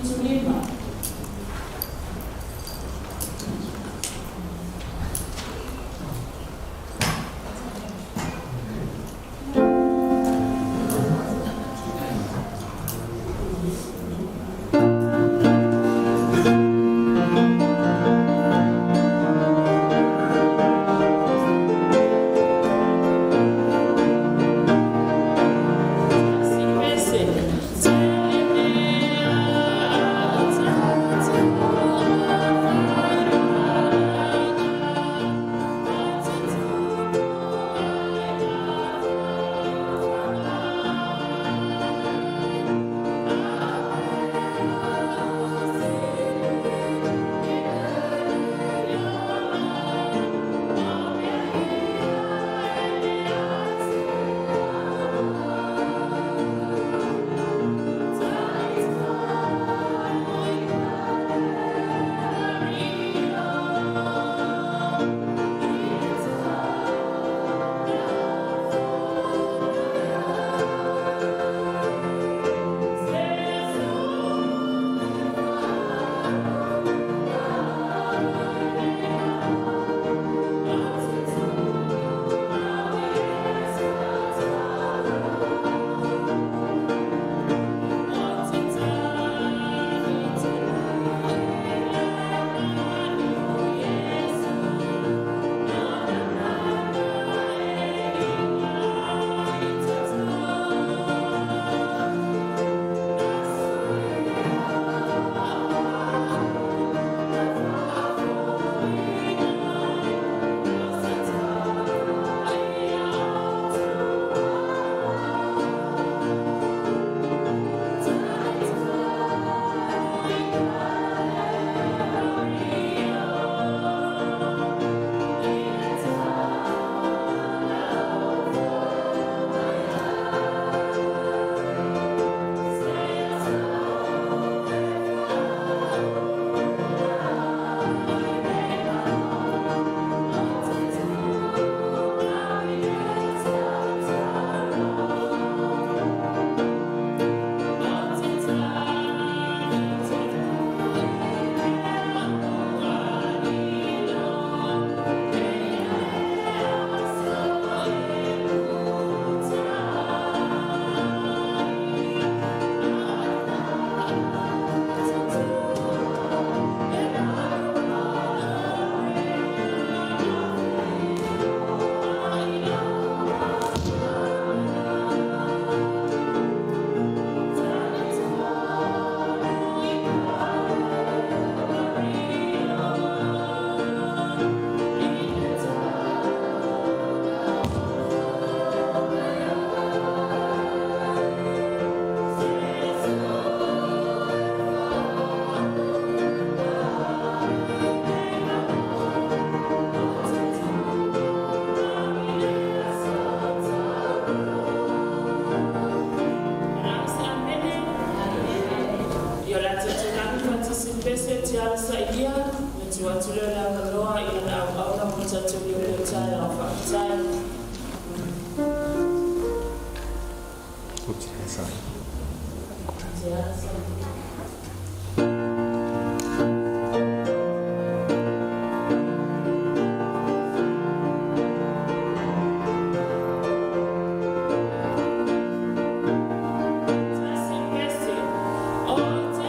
75. Ia o le a tilotilo lagi faatasi i le pese e te alasailia na tuu atu lea o le avanoa i lana auauna mo le tatou liu i le taeao. Faafetai. Te alasailia. Tasi pese. O te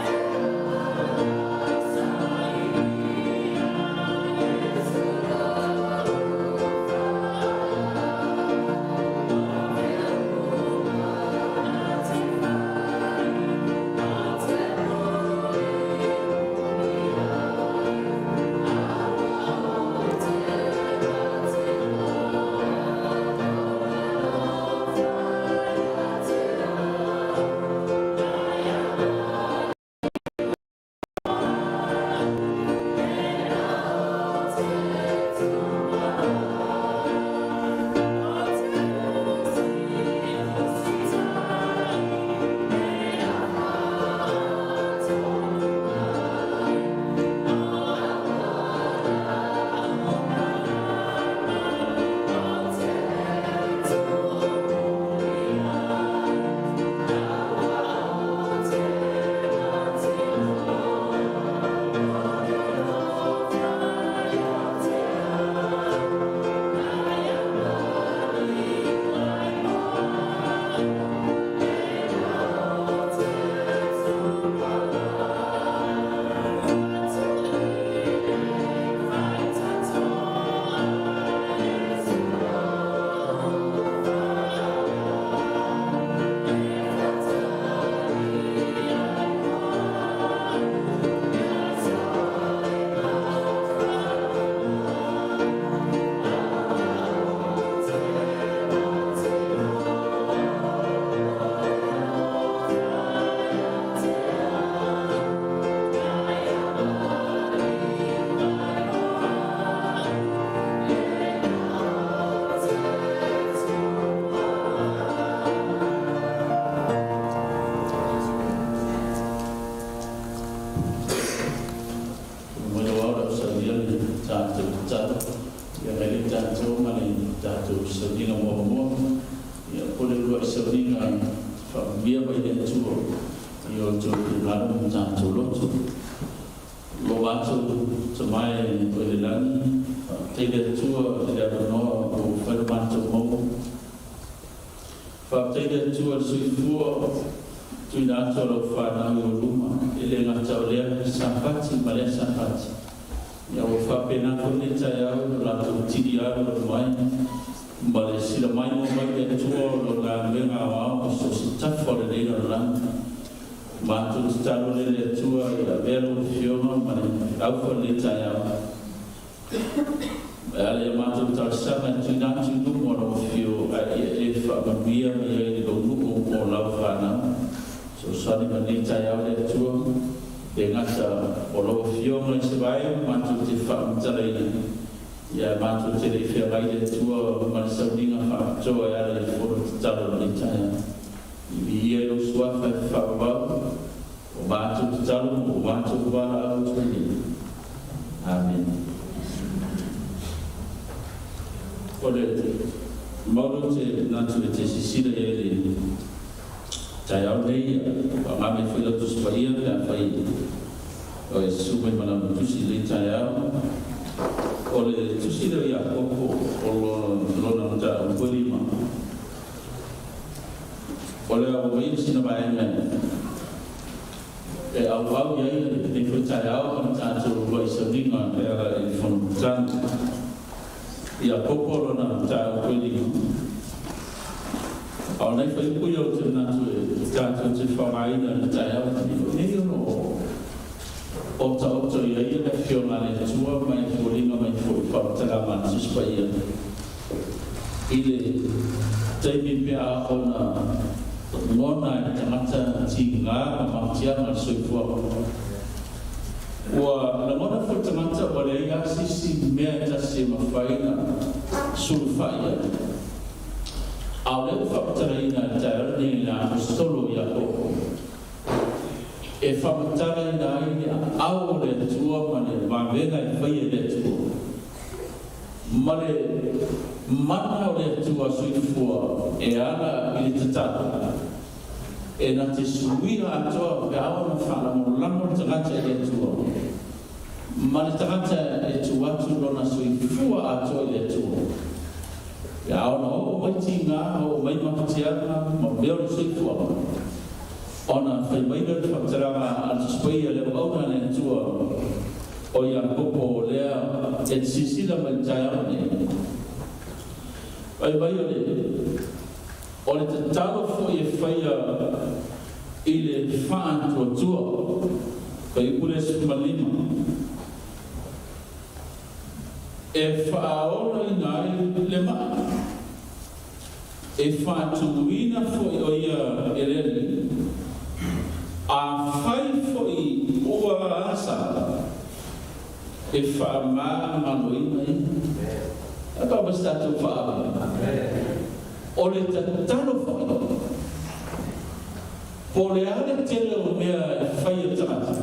sauniga muamua, ia po o le uluai sauniga faamanuia mai le Atua i o outou finagalo ma tatou loto. Lo matou Tama e o i le lagi, faafetai le Atua i le avanoa ua mafai ona matou maua. Faafetai le Atua i le soifua tuuina atu o lau fanau i ou luma, e le gata o lea Sapati ma lea Sapati, ia ua faapena foi lenei taeao i lo latou tilialu mai ma le sila maimoa mai le Atua o lo galuega aoao ma so o se tafa o lenei lalolagi. Matou tatalo lea i le Atua ia avea lau Afioga ma le aufa i lenei taeao. E ala i a matou talosaga e tuuina atu i luma o lau Afio ae ia e faamanuia mai ai i lou nuu o lau fanau. Fesoasoani mai lenei taeao le Atua, le gata o lau Afioga i se vaega matou te faamatalaina, ia ae matou te le i feagai le Atua ma le sauniga faapitoa e ala i le fono tatalo i lenei taeao. I viia i lou suafa e faavavau, o matou tatalo ma o matou valaau atu ai nei. Amene. O le mau lea ou te manatu e te sisila i ai i le taeao lenei, faaaoga mai foi lau Tusi Paia pe afai o e susu mai ma lana tusi i lenei taeao. O le tusi lea o Iakopo o lona mataupu e lima. O le a ua maia sina vaega e auau i ai lenei foi taeao ma le tatou uluai sauniga e ala i le Fonotaga. Iakopo lona mataupu e lima. A o nai fuaiupu ia ou te manatu e tatou te faaaogaina i le taeao lenei, o nei o lo o otaota i ai le Afioga a le Atua ma e foliga mai foi i faamatalaga a le Tusi Paia. I le taimi pe a ona lagona e le tagata tiga ma mafatiaga o le soifuaga. Ua lagona foi le tagata ua leai lava se isi mea e tasi e mafai ona sulufai ai. A o lea ua faamatalaina i le taeao lenei e le Aposetolo o Iakopo, e faamatalaina ai le aao o le Atua ma le vavega e faia e le Atua. Ma le mana o le Atua soifua e ala i le tatalo, e na te suia atoa pe a ona faalagolago le tagata i le Atua, ma le tagata e tuu atu lona soifua atoa i le Atua. Pe a ona oo mai tiga, oo mai mafatiaga ma mea o le soifuaga, ona fai mai lea o le faamatalaga a le Tusi Paia, le auauna a le Atua, O Iakopo o lea e te silasila mai i le taeao lenei. Fai mai o le, o le tatalo foi e faia i le faatuatua, Fuaiupu le 15, e faaolaina ai le mai, e faatumuina foi o ia e le Alii, afai foi ua asa, e faamagaloina ia. E pau ma se tatou faaauau. O le tatalo foi, po o le a le tele o mea e fai e le tagata,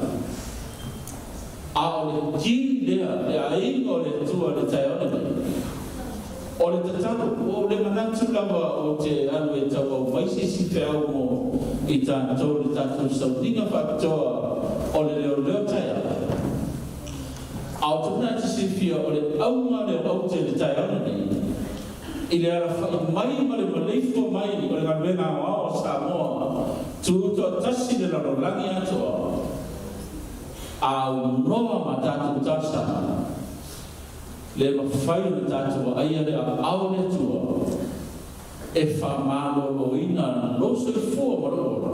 A o le ki lea, le aiga o le Atua i le taeao lenei, o le tatalo, ua ou le manatu lava ou te alu e tauau mai se isi feau mo i tatou i le tatou sauniga faapitoa o le leoleo taeao. A o te manatu silafia o le auga lea o aute i le taeao lenei, i le alafai mai ma le maleifua mai o le galuega aoao a Samoa tutoatasi i le lalolagi atoa, Aunoa ma tatou talosaga, le mafai ona tatou vaaia le aao o le Atua e faamaloloina lou soifua ma lou ola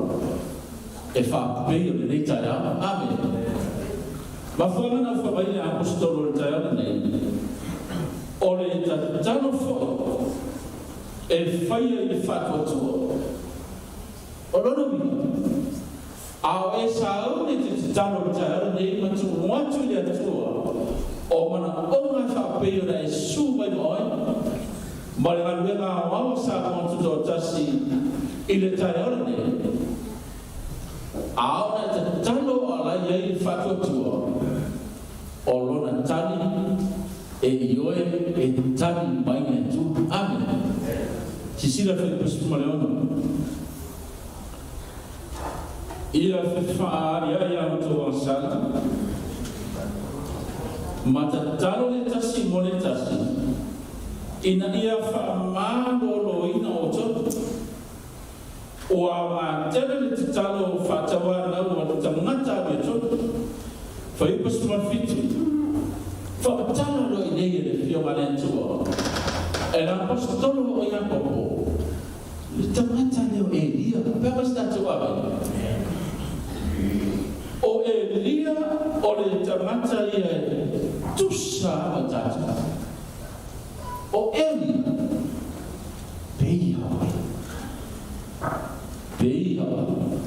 e faapei o lenei taeao. Amene. Mafuaaga na ufa mai le Aposetolo i le taeao lenei, o le tatalo foi e faia i le faatuatua. O lona uiga, a o e sauni te tatalo i le taeao lenei ma tuu atu i le Atua o manaoga e faapei ona e su mai ma oe ma le galuega aoao a Samoa Tutoatasi i le taeao lenei, a ona e tatalo o ala i ai le faatuatua o lona tali e ioe e tali mai le Atua. Amene. Sisila fuaiupu 16. Ia fefaaliai a outou agasala, ma tatalo le tasi mo le tasi, ina ia faamaloloina outou. Ua aoga tele le tatalo faatauanau a le tagata amiotonu. Fuaiupu 17, Faamatala loa i nei e le Afioga a le Atua e le Aposetolo o Iakopo, le tagata lea o Elia. Pea mai se tatou ave. O Elia o le tagata ia e tusa ma tatou. O Elia, peia oe. Peia oe.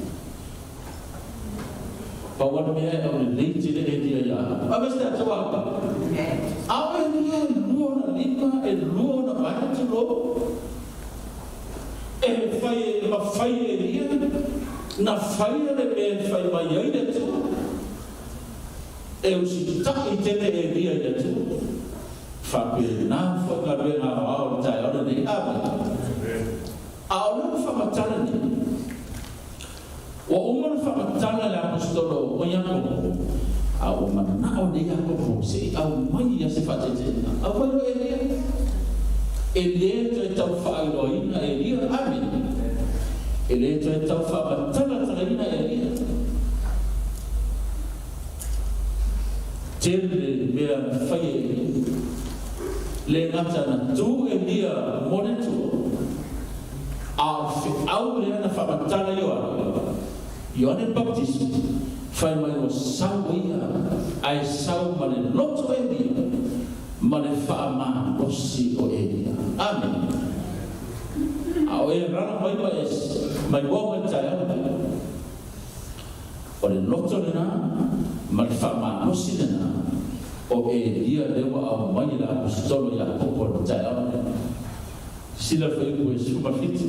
Pau lava le mea e aulelei tele Elia ia Ahabu. Ave se tatou ave. A o Elia e lua ona lima, e lua ona vae, tulou. E fai e mafai e Elia na faia le mea e fai mai ai le Atua. E usitai tele Elia i le Atua. Faapena foi galuega aoao i le taeao lenei. Amene. A o lea ua faamatala nei, ua uma ona faamatala le Aposetolo o Iakopo, a ua manao nei Iakopo se i aumai ia se faataitaiga. Aumai loa Elia. E lē toe tau faailoaina Elia. Amene. E lē toe tau faamatalatalaina Elia. Tele mea na faia e Elia. Le gata na tu Elia mo le Atua, a o le feau lea na faamatala Ioane, Ioane le Baptist, fai mai ua sau ia, ae sau ma le loto o Elia, ma le faamalosi o Elia. Amene. A o e rara mai ma e mai ua mai le taeao lenei. O le loto lena ma le faamalosi lena o Elia lea ua aumai e le Aposetolo Iakopo i le taeao lenei. Sila fuaiupu e 17.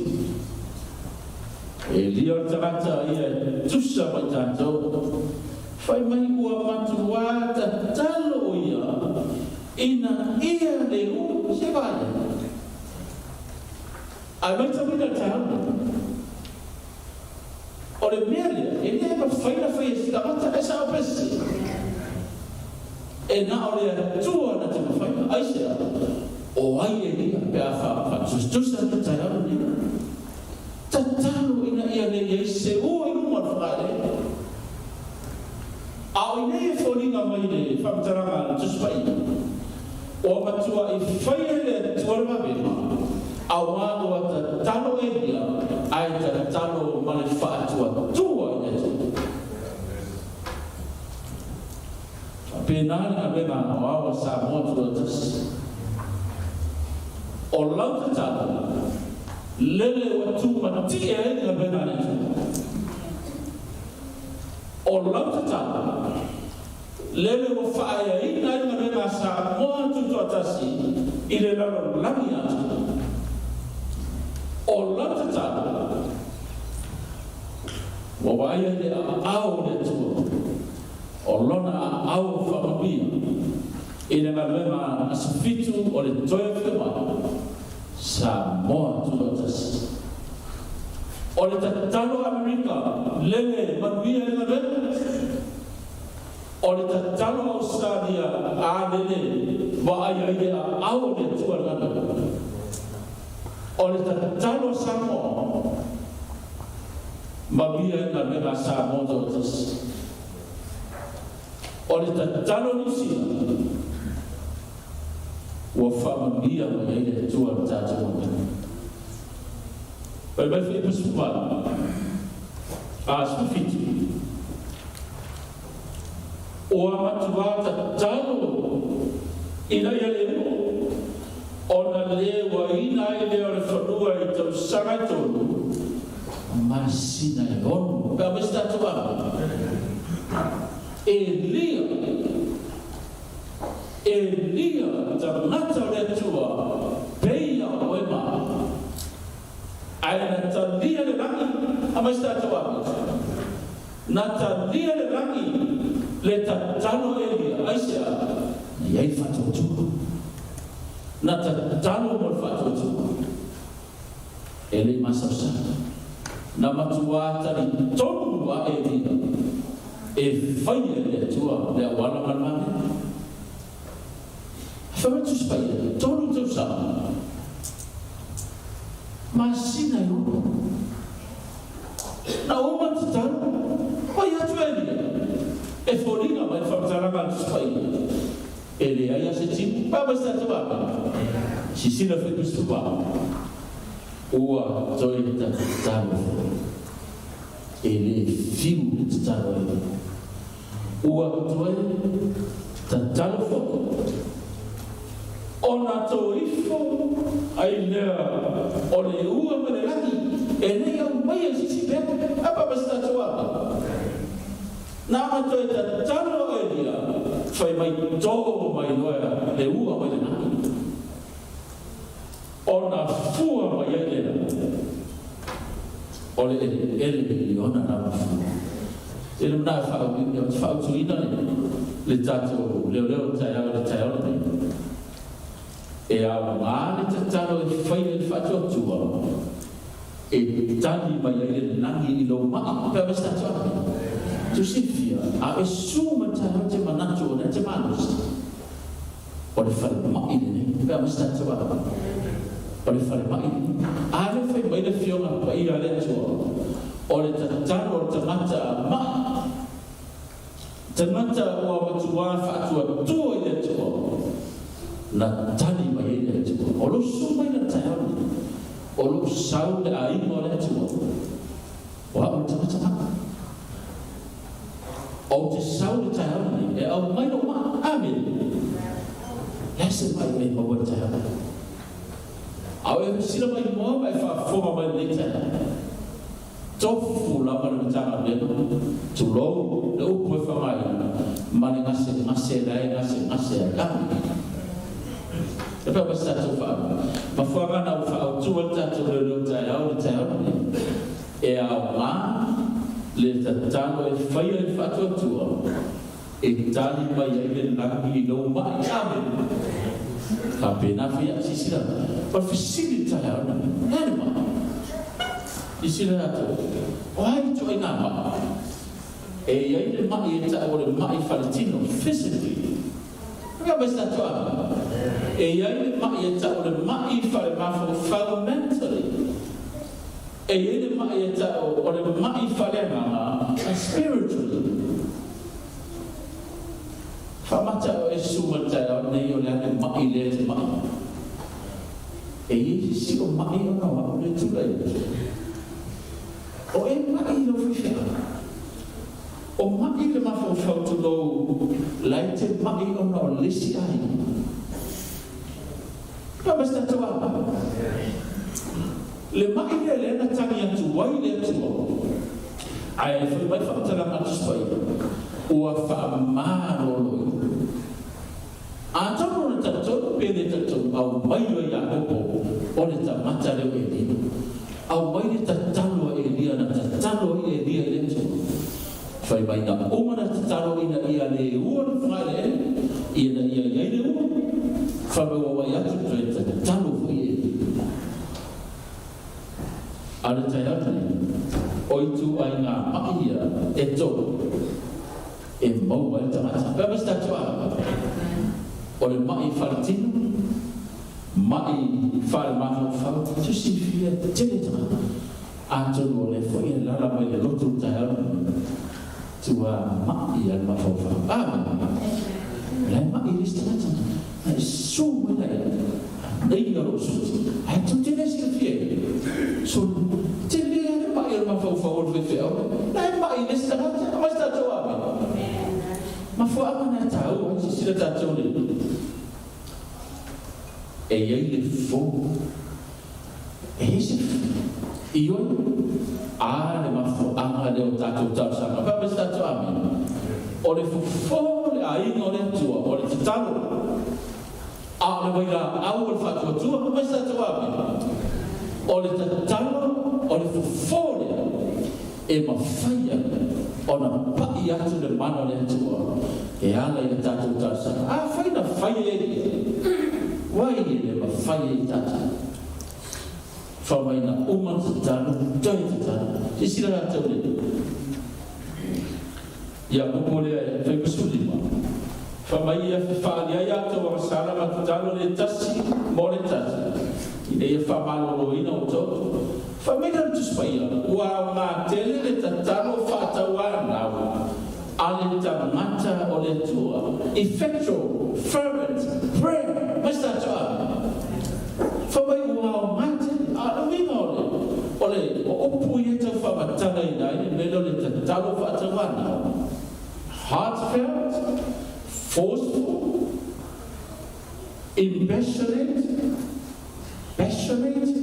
Elia o le tagata ia e tusa ma i tatou, fai mai ua matuā tatalo o ia ina ia le u se vaai. Ae matauina le taeao lenei. O le mea lea, e le mafai ona fai e se tagata, e sao pe sese? E na o le Atua na te mafaina. Aisea? O ai Elia pe a faatusatusa le taeao lenei? Tatalo ina ia le i ai se ua i luma o le fagaeleele. A o i nei e foliga mai le faamatalaga a le Tusi Paia, ua matuai faia e le Atua le vavega, auā ua tatalo Elia, ae tatalo ma le faatuatua i le Atua. Faapena le galuega aoao a Samoa Tutoatasi. O lau tatalo, lele ua tumatie ai le galuega a le Atua. O lau tatalo, lele ua faaeaina ai le galuega a Samoa Tutoatasi i le lalolagi atoa. O lau tatalo, ua vaaia i le aao o le Atua, o Lona aao faamanuia i le galuega aso 7 o le toe afio mai, Samoa Tutoatasi. O le tatalo a Amerika lele manuia i le galuega. O le tatalo a Ausetalia a lele vaai ai le aao o le Atua i le galuega. O le tatalo a Samoa manuia i le galuega a Samoa Tutoatasi. O le tatalo a Niu Sila ua faamanuia mai ai le Atua i le tatou galuega. Fai mai Filipu 18, a 17, Ua matuā tatalo ina ia le ua, ona le uaina ai lea o le fanua i tausaga e tolu, masina e ono. Pe a mai se tatou ave? Elia, Elia, tagata o le Atua, peia oe ma au. Ae na talia le lagi, a mai se tatou ave? Na talia le lagi le tatalo a Elia, aisea? Na i ai le faatuatua. Na tatalo mo le faatuatua. E le i masalosalo. Na matuā talitonu a Elia e faia e le Atua le auala ma le manaia. Fai mai le Tusi Paia, 3 tausaga, masina e 6. Na uma le tatalo, fai atu Elia, e foliga mai le faamatalaga a le Tusi Paia, e leai lava se timu. Pa mai se tatou amene. Sisila foi Tusi Tupa, ua toe tatalo foi. E le fiu le tatalo a Elia. Ua toe tatalo foi ona to ifo ai lea o le ua ma le lagi e le i aumaia i se isi mea. A pa ma se tatou aga. Na ona toe tatalo o Elia, fai mai to mai loa le ua mai le lagi. Ona fua mai ai lea o le eleele i ona lava fua. E le mea e faautuina le tatou leoleo taeao i le taeao lenei. E aoga le tatalo e faia i le faatuatua e tali mai ai le lagi i lou maa pe a se tatou ake. Tu silafia, a e su ma le taeao te manatu o lea te malosi. O le falemai lenei, pe a ma se tatou alo. O le falemai lenei. A lea fai mai le Afioga Paia a le Atua, o le tatalo a le tagata mai, tagata ua matuā faatuatua i le Atua, na tali mai ai le Atua. O lou su mai na taeao lenei, o lou sau le aiga o le Atua, o au le tagata mai. Ou te sau i le taeao lenei e aumai lou maa. Amene. Le a se mai e maua i le taeao lenei? A o e sila mai moa ma e faafofoga mai lenei taeao. Tofu lava le Matagaluega, tulou le upu e faaaogaina, ma le gasegase la e gasegase ai. Amene. E pei ona se tatou mafuaaga na ua faaautu ai le tatou leoleo taeao i le taeao lenei. E aoga le tatalo e faia i le faatuatua e tali mai ai le lagi i lou mai. Amene. Faapena foi ia silasila o le fesili i le taeao lenei, e a le mai? Silasila atu, o a ituaiga mai? E i ai le mai e tau o le mai faletino, physically. Ua mai se tatou amene. E i ai le mai e tau o le mai falemafaufau, mentally. E i ai le maʻi e tau o le maʻi faaleagaga, spiritually. Faamata o e su ma le taeao nei o le a le maʻi lea e te maʻi. E i ai se isi o maʻi ona o a'u lea e tulai atu. O e maʻi i lou faifeau. O maʻi le mafaufau tulou la e te maʻi ona o le isi aiga. Ka ma se tatou aga. Le maʻi lea lea na tagi atu ai le Atua, ae fai mai faamatalaga a Tusi Paia, ua faamaloloina. Atonu o le talitonu pe le talitonu, aumai loa Iakopo o le tagata lea o Elia. Aumai le tatalo a Elia na tatalo ai Elia i le Atua. Fai mai na uma na tatalo ina ia le ua le fogaeleele, ina ia i ai le ua. Fai mai ua vaai atu toe tatalo foi Elia. A o le taeao lenei, o ituaiga maʻi ia e tolu e maua ai le tagata. Pe a mai se tatou aoga, o le maʻi faletino, maʻi falemafaufau, tu silafia tele tagata. Atonu o lea foi e lala mai le loto le taeao lenei, tua maʻi a le mafaufau. Amene. La e maʻi le isi tagata, na e su mai la ia, nei ia lou suti. Ae tou te le silafia ia. So, tele lava le maʻi o le mafaufau o le faifeau, la e maʻi le isi tagata. Aumai se tatou amene. Mafuaaga na e taua ai, silasila tatou le e i ai le fou. E i ai se Ioe, a le mafuaaga lea o tatou talosaga. Fai mai se tatou amene. O le fofo o le aiga o le Atua, o le tatalo, a o le vailaau o le faatuatua. Fai mai se tatou amene. O le tatalo, o le fofo lea e mafai ai ona paʻi atu le mana o le Atua e ala i a tatou talosaga. Afai na fai e ia, uai e le mafai e i tatou. Fai mai na uma ona tatalo, toe tatalo. Silasila tatou i le Iakopo lea e 55. Fai mai ia fefaali ai a outou agasala ma tatalo le tasi mo le tasi, ina ia faamaloloina outou. Fai mai la le Tusi Paia, Ua aoga tele le tatalo faatauanau a le tagata o le Atua, effectual fervent prayer. Mai sa tatou ave. Fai mai ua aoga tele. A o le uiga o le o le o upu ia e tau faamatalaina ai le mea lea o le tatalo faatauanau, heartfelt, forceful, impassionate, passionate,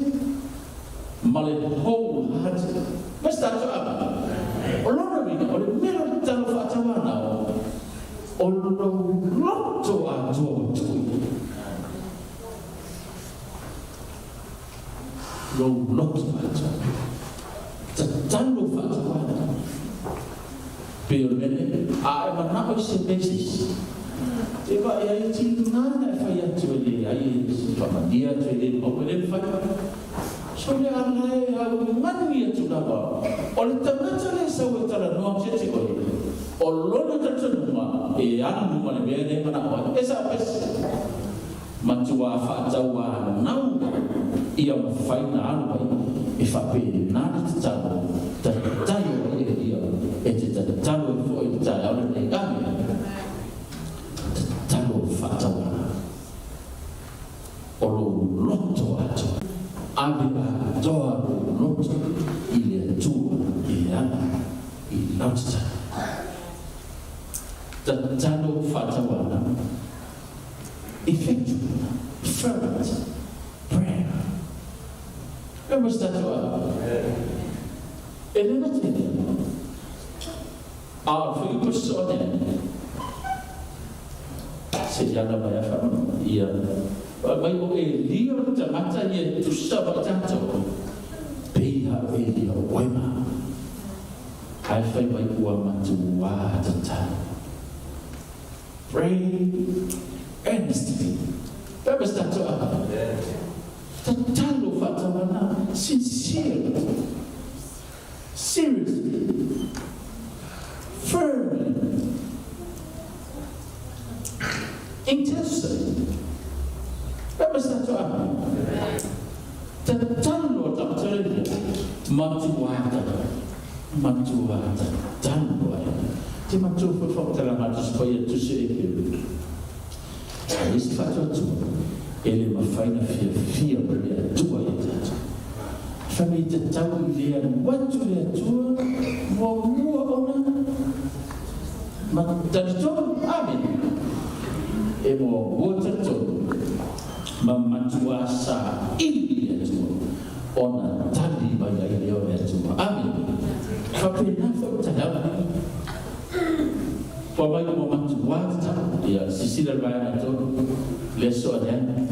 ma le wholehearted. Mai se tatou ave. O lona uiga, o le mea lea o le tatalo faatauanau, o lou loto atoa ua tuu i ai. Lou loto atoa. Tatalo faatauanau. Pei o le mea lenei, a e manao i se mea i se isi, e vaai ai tiga na e fai atu e leai e se faamalia atu e le maua e le mafai. So le ala e aumani atu lava o le tagata lea e sau e talanoa ma se isi oe, o lona talitonuga e alu ma le mea lea e manao ai. E sao pesi. Matua faatauanau ia mafai na alu ai e faapena le tatalo, tatalo ai Elia e te tatalo ai foi i le taeao lenei. Amene. Tatalo faatauanau. O lou loto atoa. Ave atoa lou loto i le Atua e ala i lau tatalo. Tatalo faatauanau. Effectual, fervent prayer. E ma se tatou alo. E le gata i lea, a o le fuaiupu sosoo ane ai, se i ala mai a faamolemole, ia fai mai o Elia o le tagata ia e tusa ma i tatou, pei lava o Elia o oe ma au. Ae fai mai ua matua tatalo. Pray earnestly. Pea ma se tatou ava. Tatalo faatauana, sincerely, seriously, firmly, intensely. Pea ma se tatou ava. Tatalo a tamatalelia, matua tatalo, matua tatalo ai. Te matua foi whakatalanga atu se pai atu se e peu. A isi faatuatua, e le mafai na fiafia mai le Atua ia tatou. Fai mai tatau i le alu atu le Atua muamua ona ma talitonu. Amene. E muamua talitonu ma matua saili i le Atua ona tali mai ai lea o le Atua. Amene. Faapena foi le taeao lenei. Fai mai ua matua tatau. Ia, sisila le vaega tonu, le aso ane ai.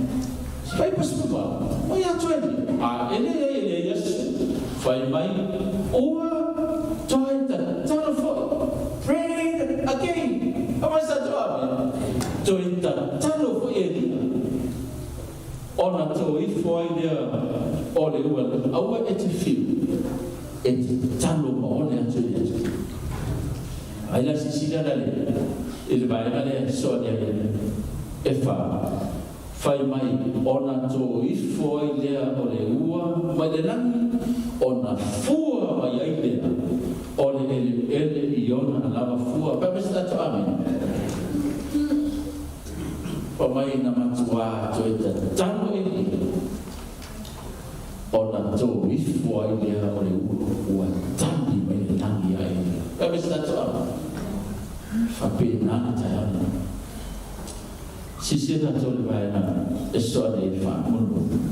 Fai pasipapa, mai atu e A e leai e leai aso. Fai mai ua toe tatalo foi. Prayed again. Fai mai sa atu ame. Toe tatalo foi e lia. Ona to ifo ai lea o le ua aua e te fiu e te tatalo ma ole atu i le Atua. Ai la sisila la le i le vaega lea soa lea lea e fa fai mai ona to ifo ai lea o le ua mai le lagi ona fua mai ai lea o le eleele i ona lava fua. Fai mai se tatou amene. Fai mai na matua toe tatalo e ia ona to ifo ai lea o le ua ua tali mai le lagi ia Elia. Fai mai se tatou alo. Faapena le taeao lenei. Sisia tatou le vaega e soa nei e faamolemole.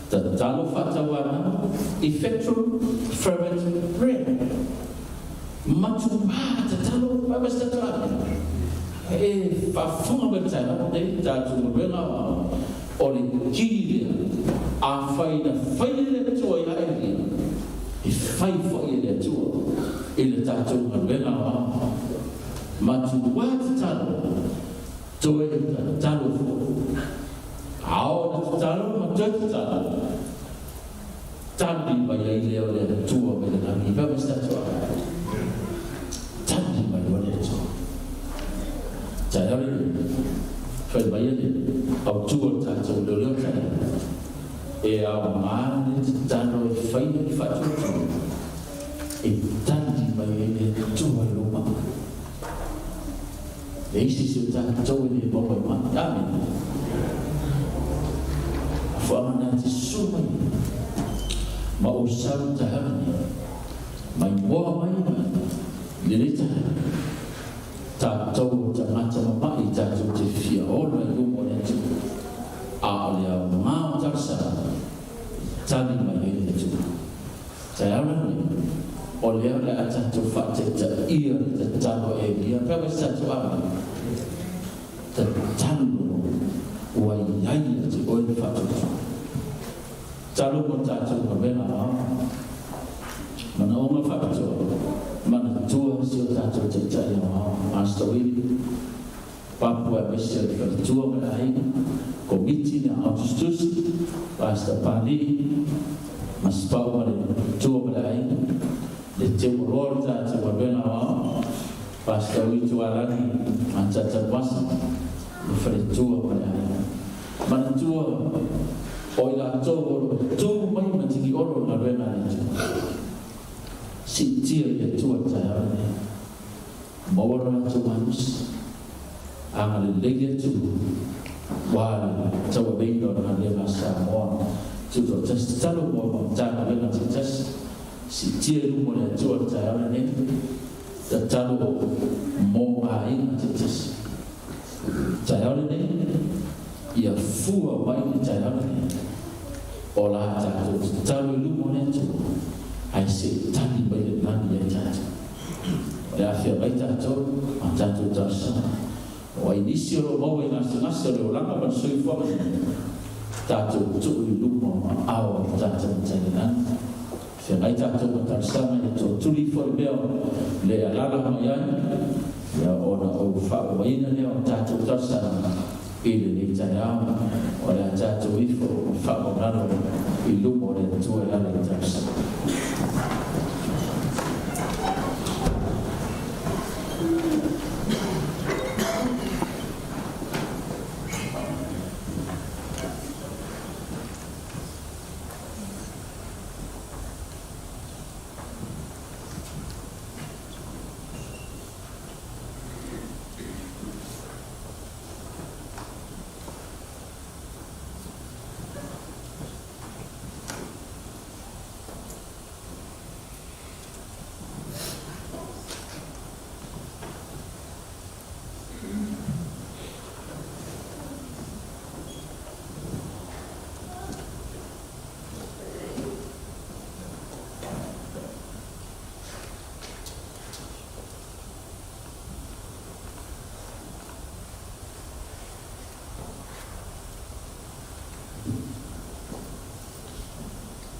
Tatalo faatauanau, effectual fervent prayer. Matua tatalo, fai mai se tatou alo. E faafofoga mai le taeao lenei tatou galuega aoao, o le ki lea, afai na fai e le Atua ia Elia, e fai foi e le Atua i le tatou galuega aoao. Matua tatalo, toe tatalo foi. Ao na tatalo ma toe tatalo. Tali mai ai lea o le Atua mai le lagi. Fai mai se tatou Amene. Tali mai loa le Atua. Taeao lenei, fai mai le autu o le tatou leoleo taeao, e aoga le tatalo e faia le faatuatua e tali mai ai le Atua i lou maa. Leai se isi o tatou e le maua i mai. Amene. Afuaga na te susu mai ma ou sau taeao lenei, mai moa mai lenei taeao. Tatou o tagata mama'i tatou te fia ola i luma o le Atua, a o le aoga o talosaga e tali mai ai le Atua. Taeao lenei, o lea o le a tatou faataitaia le tatalo a Elia, pe a se tatou amene? Tatalo ua i ai ia te oe le faatuatua. Talo mo tatou galuega aoao, manaoga faapitoa, manatua si o tatou Taitai Aoao, Pastor Willie, Papua aemaise o le faletua ma le aiga, Komiti le Aoao Tusitusi, Pastor Palii, Masepau ma le tua ma le aiga, le teu oloa o le tatou galuega aoao, Pastor Uitualagi Matata Masa, le faletua ma le aiga. Manatua o i latou o lo o tu mai ma tigiolo le galuega a le Atua. Siitia i le Atua i le taeao lenei. Maua lo latou malosi. Agalelei le Atua ua le tauaveina o le galuega a Samoa Tutoatasi. Tatalo mo Matagaluega taitasi. Siitia i luma o le Atua i le taeao lenei. Tatalo mo aiga taitasi. Taeao lenei, ia fua mai le taeao lenei, o la tatou tatalo i luma o le Atua, ae se i tali mai le lagi ia i tatou. O le a feagai tatou ma tatou talosaga. O ai nisi o lo o maua i gasegase o le olaga ma le soifuaga nei, tatou tuu i luma o aao o le tatou Matai i le Lagi. Feagai tatou ma talosaga ia toatuli ifo le mea le alala mai ai, ia ona ou faaauauina lea o tatou talosaga i lenei taeao, o le a tatou ifo ma faamaualalo i luma o le Atua e ala i talosaga.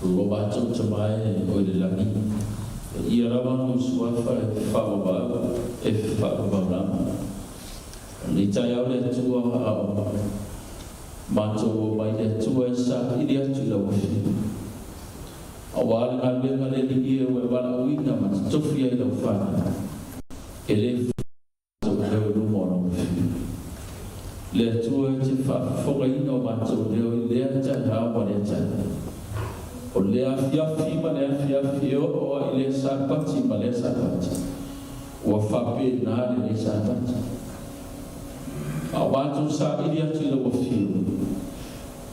Lo matou tama e o i le lagi, e ia lava lou suafa e faavavau, e faavavau lava. O lenei taeao le Atua a o matou o mai le Atua e saili atu i lau Afioga. Aua le galuega le alii e ua e valaauina ma totofi ai lau fanau, e le matou leo i luma o lau Afioga. Le Atua e te faafofogaina o matou leo i lea taeao ma lea taeao. O lea afiafi ma lea afiafi e oo ai i lea Sapati ma lea Sapati. Ua faapena lenei Sapati. A o matou saili atu i lau Afioga,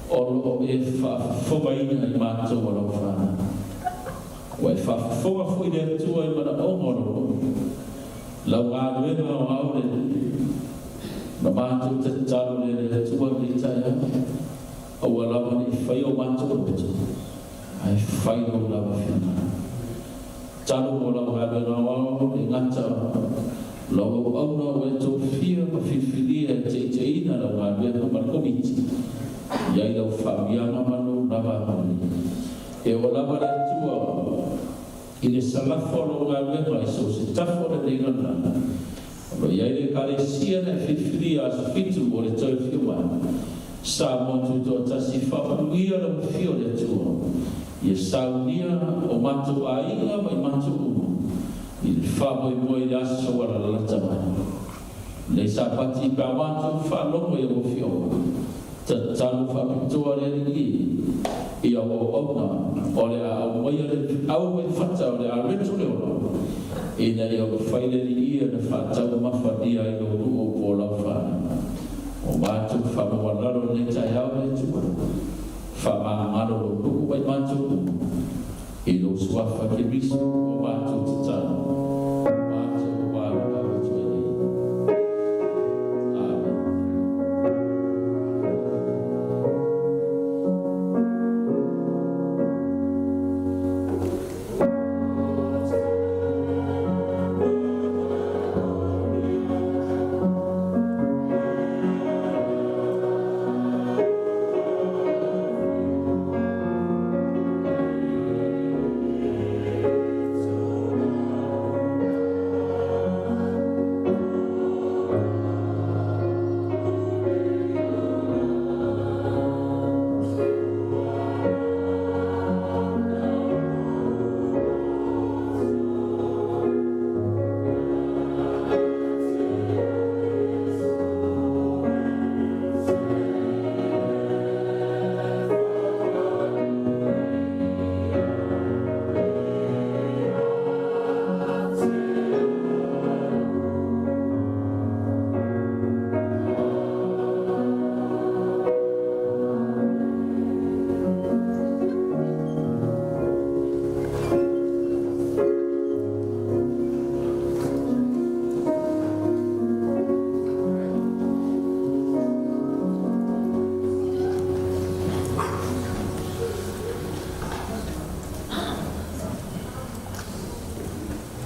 o lo o e faafofogaina i matou o lau fanau. Ua e faafofoga foi le Atua i manaoga o lou loto. Lau galuega aoao le na matou tatalo lea le Atua i lenei taeao, aua lava ne i faia o matou loto, ae fai lou lava finagalo. Talu mo lau galuega aoao le gata lau auauna ua e tofia ma filifilia e teiteina lau galuega ma le Komiti i ai lau faauiaga ma lou lava agalelei. E oo lava le Atua i le salafa o lou galuega i so o se tafa o lenei lalolagi. O lo o i ai le Ekalesia na e filifilia aso 7 o le toe afio mai. Samoa Tutoatasi, faamanuia lau afio le Atua. Ia saunia o matou aiga ma i matou uma i le faamoemoe i le aso ua lalata mai. Lenei Sapati pe a matou faalogo i au Afioga, tatalo faapitoa le Alii e i au auauna o le a aumaia le au mai fata o le a reto le ola, ina ia mafai le Alii e ona faataumafalia ai lou nuu po o lau fanau. O matou faamaualalo i lenei taeao le Atua, faamagalo lou nuu ma i matou uma i lou Suafa Keriso ua matou tatalo, matou vavau atu ai nei.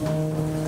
Amene.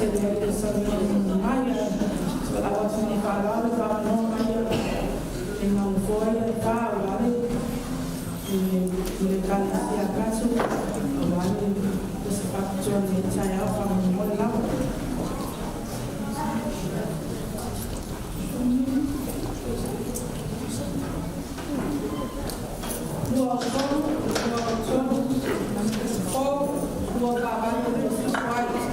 Tele ai le saunoaga mai, ae valaau atu ma le faaaloalo i faaavanoa mai i nofoa ia e fa aua le Ekalesia a tatou aua le Aso Faapitoa i lenei taeao faamolemole lava. 23, 23, 4, 2 4 8 2 7 ai.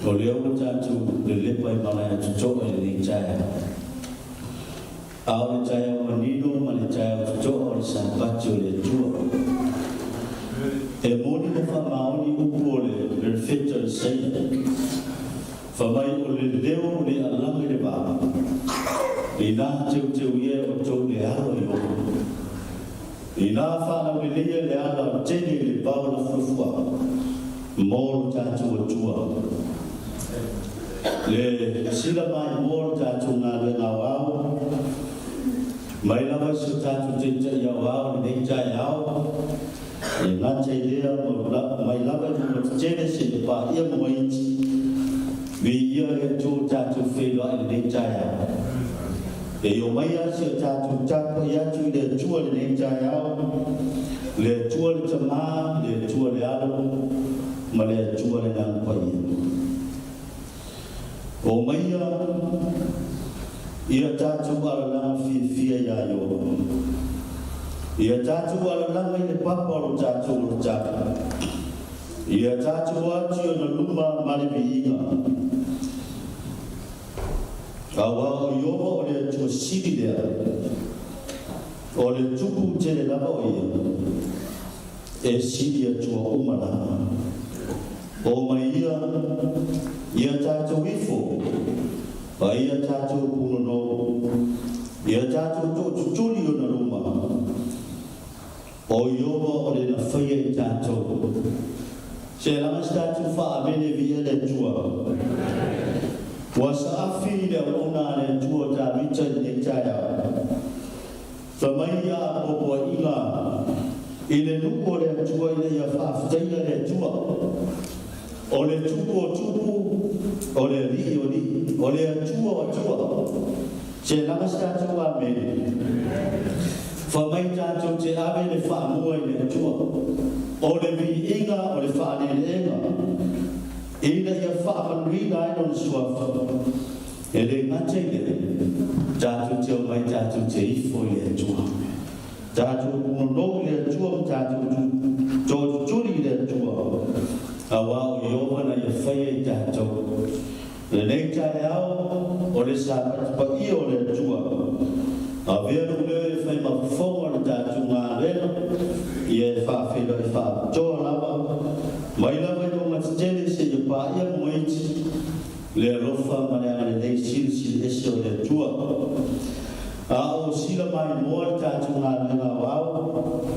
O lea ua tatou lelepa i malae totoa i lenei taeao. A o le taeao manino ma le taeao totoa o le Sapati o le Atua. E moni ma faamaoni upu o le Perofeta Isaia, fai mai o le leo o le alaga i le vao, inā teuteu ia e outou le ala o Ieova, inā faalauleleia le ala tele i le vao lafulafuaga mo lo tatou Atua. Le sila maimoa o le tatou galuega aoao, mai lava i si o tatou Taitai aoao i lenei taeao, e gata i lea mai lava i luma tetele seia paia mauga iti, viia le Atua ua tatou feiloai i lenei taeao. E omaia si o tatou tapuai atu i le Atua i lenei taeao, le Atua le Tama, le Atua le Alo, ma le Atua le Agaga Paia. Omaia ia tatou alalaga fiafia iā Ieova. Ia tatou alalaga i le papa o lo tatou olataga. Ia tatou atu i ona luma ma le viiga. Auā o Ieova o le Atua sili lea, o le Tupu tele lava o ia, e sili Atua uma lava. Omai ia, ia tatou ifo, a ia tatou punonou, ia tatou tootutuli i ona luma. O Ieova o le na faia i tatou. Se laga se tatou faa-amene viia le Atua. Ua saafi le auauna a le Atua o Tavita i lenei taeao. Fai mai ia apoapoaiga i le nuu o le Atua ina ia faafetaia le Atua. O le Tupu o tupu, o le Alii o alii, o le Atua o atua. Se laga se tatou amene. Fai mai tatou te ave le faamua i le Atua. O le viiga o le faaleeleega ina ia faamanuina ai Lona Suafa. E le gata i lea, tatou te omai tatou te ifo i le Atua. Tatou punonou i le Atua ma tatou tootutuli i le Atua, auā o Ieova na ia faia i tatou. Lenei taeao o le Sapati paia o le Atua, avea lou leo e fai ma fofoga o le tatou galuega, ia e faafeiloai faapitoa lava, mai lava i lou matetele seia paia momoiti, le alofa ma le agalelei silisili ese o le Atua. A o sila maimoa le tatou galuega aoao,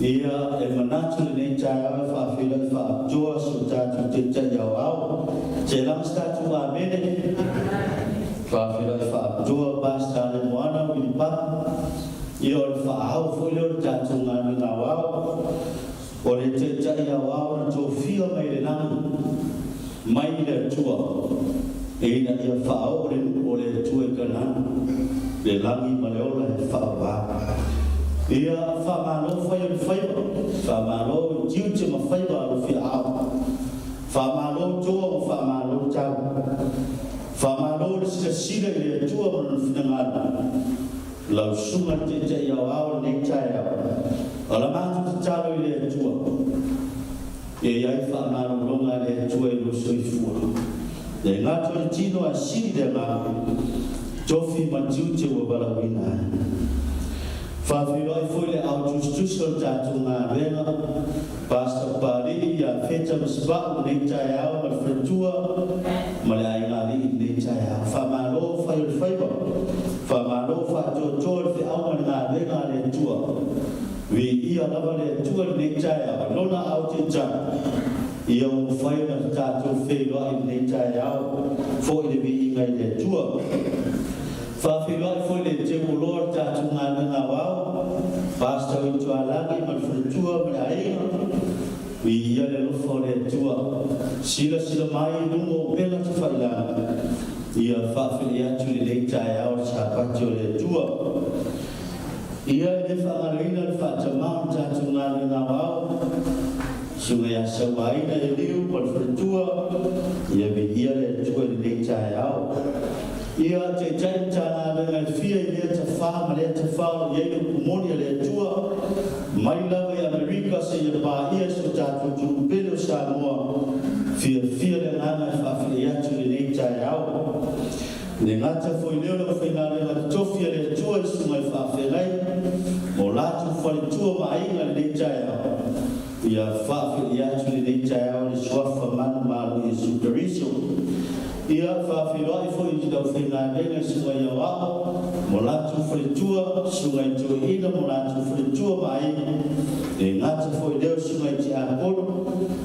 ia e manatu lenei taeao e faafeiloai faapitoa si o tatou Taitai aoao. Se laga se tatou amene. Faafeiloai faapitoa Pastor Lemoana Willie Papa, ia o le faaao foi lea o le tatou galuega aoao. O le Taitai aoao na tofia mai le lagi, mai i le Atua, ina ia faaoo le nuu o le Atua i Kanana, le lagi ma le ola e faaauā. Ia faamalo fai o le faiva, faamalo i tiute ma faiva alofi aao, faamalo toa ma faamalo tau, faamalo le silasila i le Atua ma lona finagalo. Lau Susuga le Taitai Aoao i lenei taeao, o la matou tatalo i le Atua, ia i ai faamalologa a le Atua i lou soifua. Le gata o le tino ae sili le agaga, tofi ma tiute ua valaauina ai. Faafeiloai foi le ao tusitusi o le tatou galuega, Pastor Papalii ia Feta ma Sipa'u lenei taeao ma le faletua ma le aiga alii lenei taeao. Faamalo fai o le faiva, faamalo faatoatoa le feau ma le galuega a le Atua. Viia lava le Atua lenei taeao i Lona ao taitai ia ua mafai ona tatou feiloai lenei taeao foi le viiga i le Atua. Faafeiloai foi le teuoloa o le tatou galuega aoao, Pastor Uitualagi ma le faletua ma le aiga, viia le alofa o le Atua, silasila mai i luga o upega tafailaga, ia faafeiloai atu i lenei taeao le Sapati o le Atua. Ia e le faagaloina le faatamā o le tatou galuega aoao, Susuga ia Sauaina Eliu ma le faletua, ia viia le Atua i lenei taeao. Ia taitai Matagaluega e fia i lea tafā ma lea tafā o lo o i ai le upu moni a le Atua, mai lava i Amerika seia paia i so tatou atunuu pele o Samoa, fiafia le agaga e faafeiloai atu. Le gata foi lea o le aufaigaluega totofi a le Atua i susuga i faafeagai ma o latou faletua ma aiga i lenei taeao, ia faafeiloai atu i lenei taeao i le Suafa manumalo o Iesu Keriso. Ia faafeiloai foi i le aufaigaluega i susuga i aoao ma o latou faletua, susuga i toeaina ma o latou faletua ma aiga, e le gata foi i lea o susuga i tiakono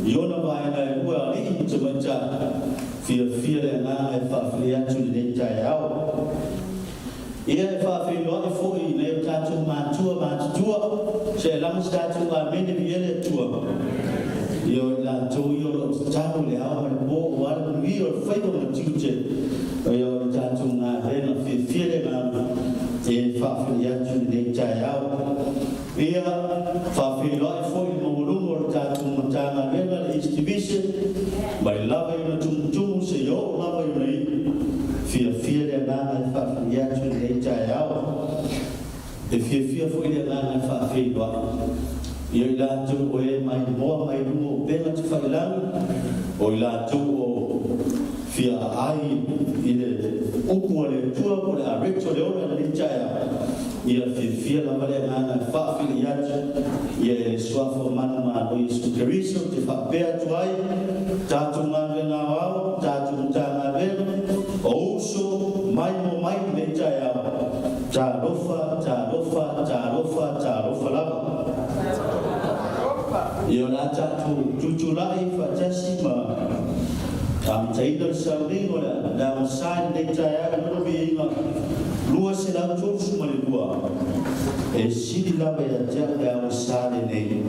i ona vaega e lua, alii ma tamaitai. Fiafia le agaga e faafeiloai atu i lenei taeao. Ia e faafeiloai foi i nai o tatou matua matutua, se i laga se tatou amene, viia le Atua. Ia o i latou ia o lo o tatalo i le ao ma le po aua le manuia o le faiva ma tiute ia o le tatou galuega. Fiafia le agaga e faafeiloai atu i lenei taeao. Ia faafeiloai foi i le maualuga o le tatou Matagaluega le East Division, mai lava i ona tumutumu seia oo lava i ona iu. Fiafia le agaga e faafeiloai atu i lenei taeao. E fiafia foi le agaga e faafeiloai ia i latou o e maimoa mai luga o upega tafailagi, o i latou o fia aai i le upu a le Atua po o le areto o le ola i lenei taeao. Ia fiafia lava le agaga e faafeiloai atu ia e le Suafa manumalo Iesu Keriso te faapea atu ai, tatou galuega aoao, tatou Matagaluega o uso maimoa mai i lenei taeao. Talofa, talofa, talofa, talofa lava. Ia o le a tatou tutulai faatasi ma amataina le sauniga o le agasā i lenei taeao i lona viiga 232, e sili lava ia te au le agasā lenei.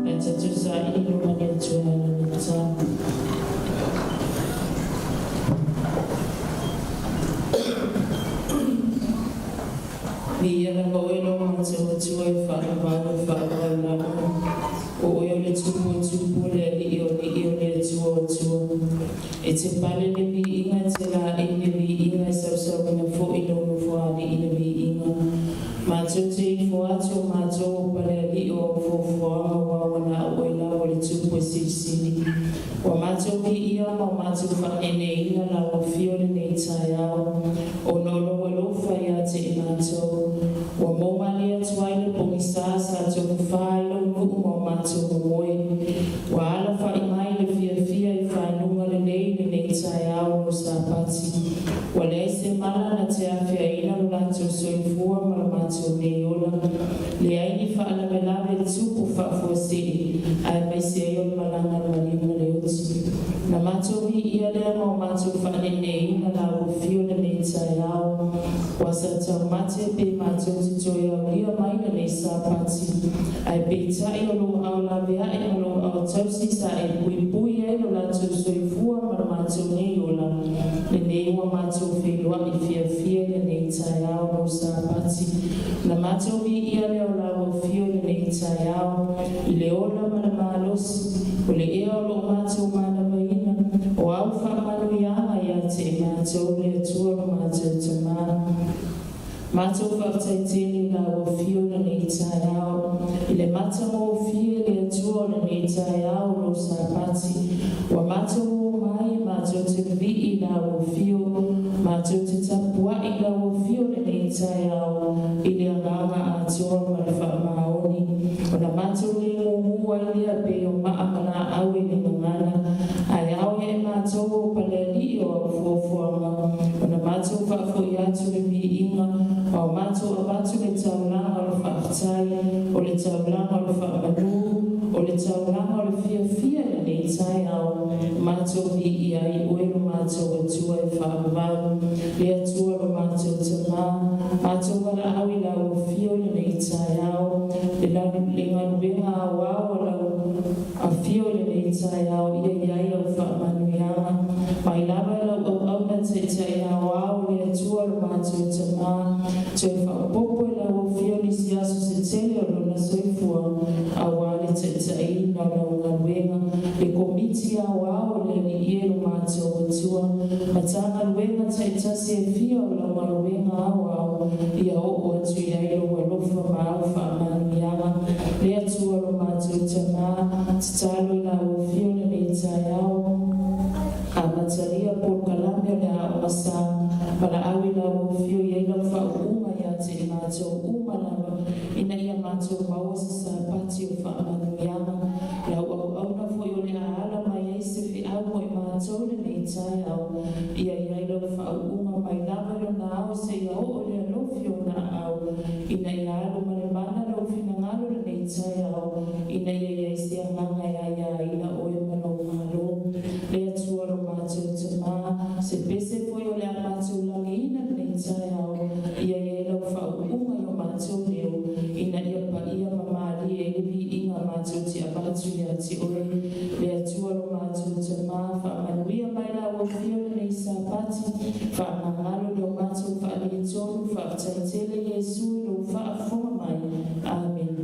E tatou saili i luma o le Atua i lana tatalo. Viia lava oe lo matou Atua e faavavau e faavavau lava. O oe o le Tupu o tupu, o le Alii o alii, o le Atua o atua. E te pale le viiga, e te laei le viiga, e sausauina foi lou nofoalii le viiga. Matou te ifo atu o matou o Palealii o au foafoaga aua ua na o oe lava o le Tupu e silisili. Ua matou piia ma ua matou faaneneina lau afio lenei taeao, ona o lou alofa ia te i matou. Ua moumalie atu ai le pogisa sa tofafa ai lou nuu ma o matou momoe. Ua alafaʻi mai le fiafia i faainuga lelei lenei taeao o lou Sapati. Ua leai se mala na te afiaina lo latou. soifua ma lo matou nei ola. Leai ni faalavelave e tupu faafuasei, aemaise ai o le malaga a le maliu ma le oti. Na matou viia lea ma o matou faaneeneeina lau afio i lenei taeao, ua sa taumate pe matou te toe aulia mai lenei Sapati, ae peitai o lou aao laveai ma lou aao tausi sa e puipui ai lo latou soifua ma lo matou nei ola, lenei ua matou feiloai fiafia i lenei taeao lou Sapati. Na matou viia lea o lau afio i lenei taeao, i le ola ma le malosi, o le ea o lo o matou malamaina, o au faamanuiaga ia te i matou le Atua lo matou Tamā. Matou faafetai tele i lau afio i lenei taeao, i le matagofie le Atua o lenei taeao o lou Sapati, ua matou o mai matou te vivii i lau afio, matou te tapuai i lau afio i lenei taeao i le agaga atoa ma le faamaoni. Ona matou le gugu ai lea pei o maa ma laau i le gagana, ae ao ia e matou o Palealii o au fuafuaga, ona matou faafoi atu le viiga, ma o matou avatu le taulaga o le faafetai, o le taulaga o le faamanu, o le taulaga o le fiafia i lenei taeao, matou viia ai oe lo matou Atua e faavavau, le Atua lo matou Tamā. Matou valaau i lau afio i lenei taeao, le galuega aoao o lau afio i lenei taeao, ia i ai au faamanuiaga. Mai lava i lau auauna taitai aoao, le Atua lo matou Tamā, toe faaopoopo i lau afio nisi aso se tele o lona soifua, auā le taitaiina o lau galuega, le Komiti Aoao o le Alii e lo matou Atua, Matagaluega taitasi e fia o lau galuega aoao, ia oo atu i ai lou alofa ma au faamanuiaga. Le Atua lo matou Tamā, tatalo i lau afio i lenei taeao, amatalia polokalame o le Aoga Sa, valaau i lau afio i ai lau faauuga ia te i matou uma lava, ina ia matou maua se Sapati o faamanuiaga, lau auauna foi o le a ala mai ai se feau mo i matou i lenei taeao, ia i ai lau faauuga mai lava i lona ao seia oo i le alofi o ona aao, ina ia alu ma le mana lou finagalo i lenei taeao, ina ia i ai se agaga e aiaina oe ma lou Malo. Le Atua lo matou Tamā, se pese foi o le a matou lagiina i lenei taeao, ia i ai lau faauuga i o matou leo, ina ia paia ma malie ai le viiga matou te avatu ia te oe. Le Atua lo matou Tamā, faamanuia mai lau afio i lenei Sapati, faamagalo i lo matou faaletonu, faafetai tele Iesu i lou faafofoga mai. Amene.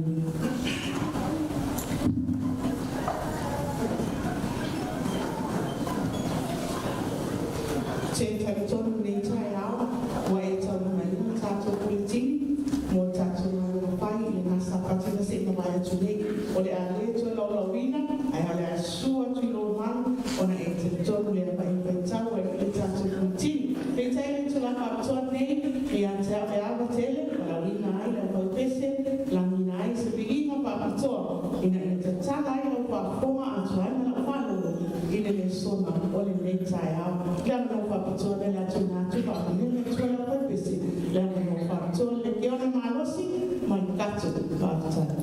Te talitonu i lenei taeao ua e taulimaina le tatou Puletini mo le tatou galuega fai i lena Sapati na se i mavae atu nei. O le a le toe laulauina, ae o le a susu atu i lou malu ona e talitonu lea ma e faitau ai i le tatou Puletini. Peitai i le itula faapitoa lenei, ia te au le ava tele, valaauina ai le aufaipese, lagiina ai se viiga faapitoa ina ia tatala ai lau faafofoga atoa ai ma lau faalogo i le lesona o lenei taeao. Le avanoa faapitoa lea le a tuuina atu faamanuia le Atua i le aufaipese, le avanoa faapitoa le lekiona malosi mai Kato. Faafetai.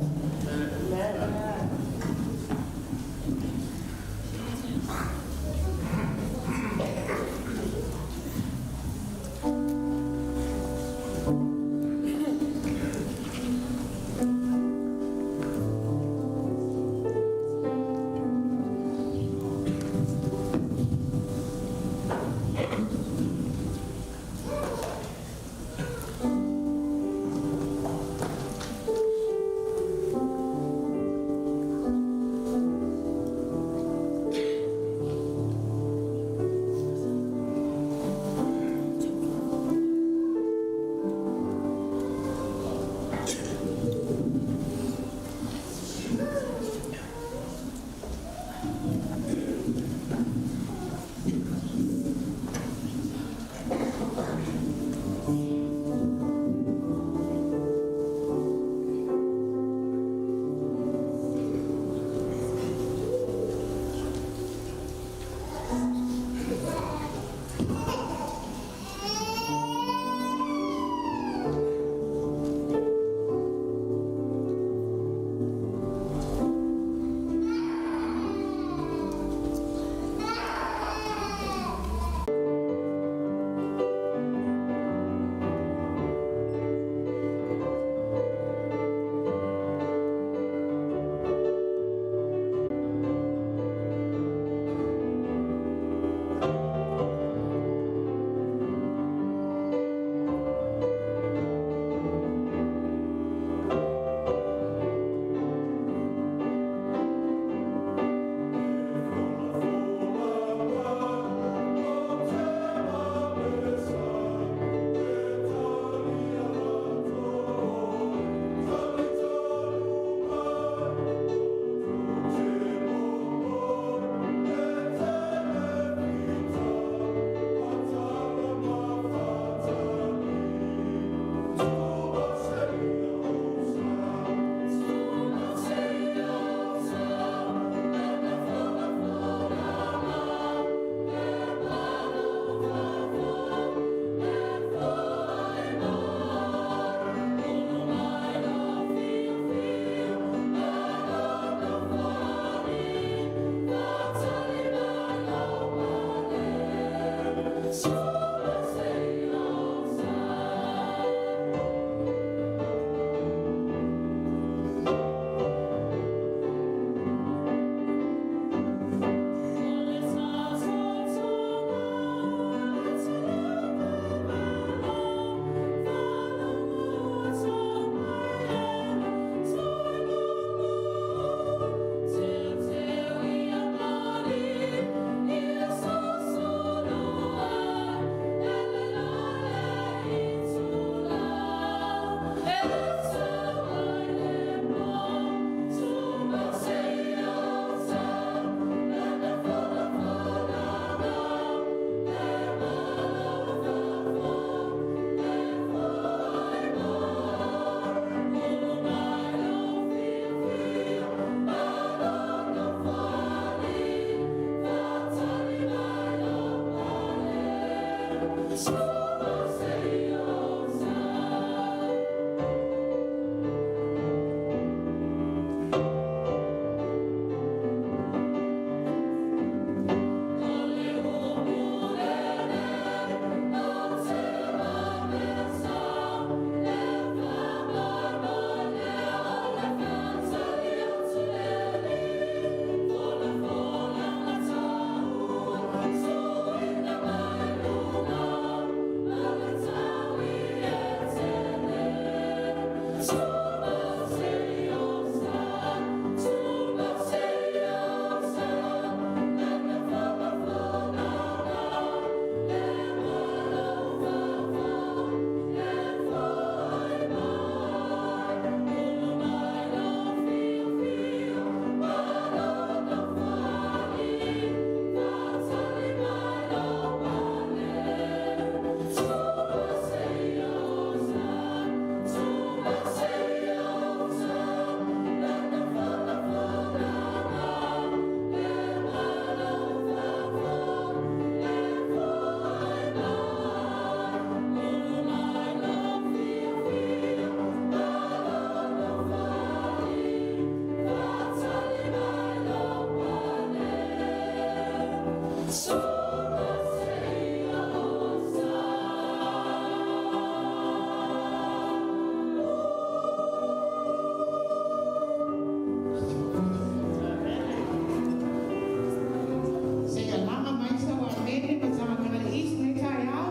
Se alama mai sa wa mene ma sa ngana le is nei taeao.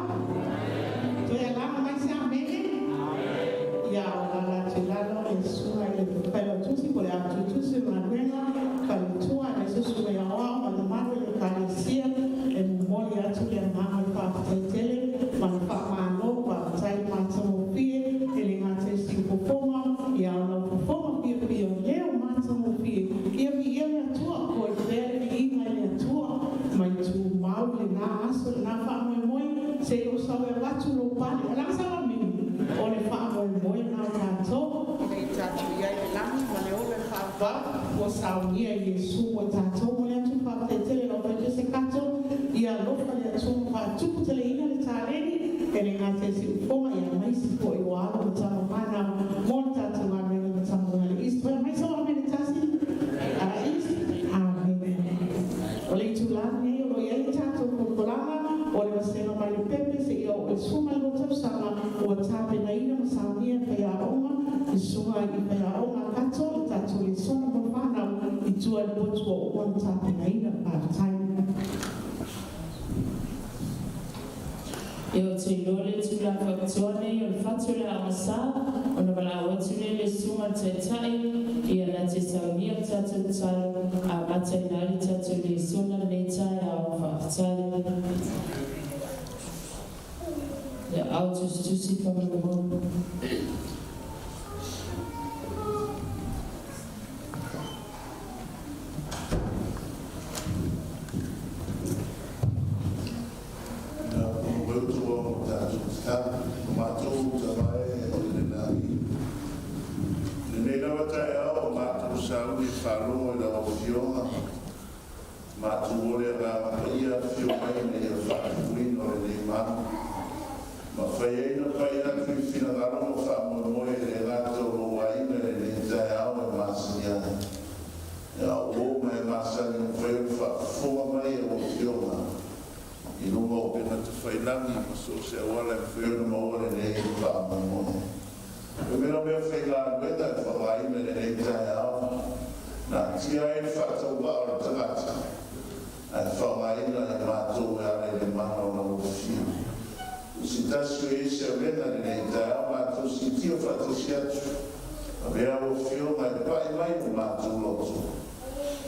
Toe alama mai sa mene. Ia o la la te lalo e susuga i le failautusi po o le atutusi o galuega faletua le susuga i aoao ma le mamalu i le ekalesia e momoli atu le agaga o le faafetai tele ma le faamalo faafetai le matagofie e le gata i siufofoga ia o lau fofoga fiafia o leo matagofie ia viia le Atua koe pea le viiga i le Atua mai tumau i lena aso lena faamoemoe seia ou sau e avatu lou pale alaga sau amene o le faamoemoe lena o tatou ina ia tatou i ai i le lagi ma le ola e faavavau ua saunia e Iesu mo tatou mo le atu faafetai tele lau Paikese Kato ia alofa le Atua ma faatuputeleina le taleni e le gata i siufofoga ia aemaise foi o alo ma tama fanau mo le tatou galuega ma tama le East Toe aumai sau amene tasi a East Amene. O le itula lenei o lo o i ai le tatou polokalama o le vasega mai le pepe seia oo i le 12 tausaga ua tapenaina ma saunia e faiaoga le susuga i faiaoga a Kato le tatou lesona mo le fanau i tua i le potu ua uma ona tapenaina. Faafetai. Ia ou te iloa le tulaga faapitoa nei o le fatu o le aoga sa, ona valaau atu lea i le Susuga i le Taitai, ia na te saunia le tatou tatalo, amataina ai le tatou lesona lenei taeao. Faafetai. Ia ao tusitusi faamolemole. Ina ua utu au i tatou tatalo, o matou tama e o le lagi. I lenei lava taeao o matou sauni e faalogo i lau Afioga, matou o le Agaga Paia afio mai ina ia faatupuina o lenei malu, ma fai ai na pai atu i finagalo ma faamoemoe e le gata o lou aiga i lenei taeao e masani ai. Ia o ma e masani ona fai o le faafofoga mai a ua Afioga i luga o upegatafailagi ma so o se auala e mafai ona maua lenei faamoemoe. E mea mea faigaluega e faaaogaina i lenei taeao na atia ai le faatauvaa o le tagata ae faaaogaina e matou e ala i le mana o lau Afio. O se tasi o i se avega i lenei taeao matou siitia faatasi atu, avea lau Afioga e pai mai lo matou loto,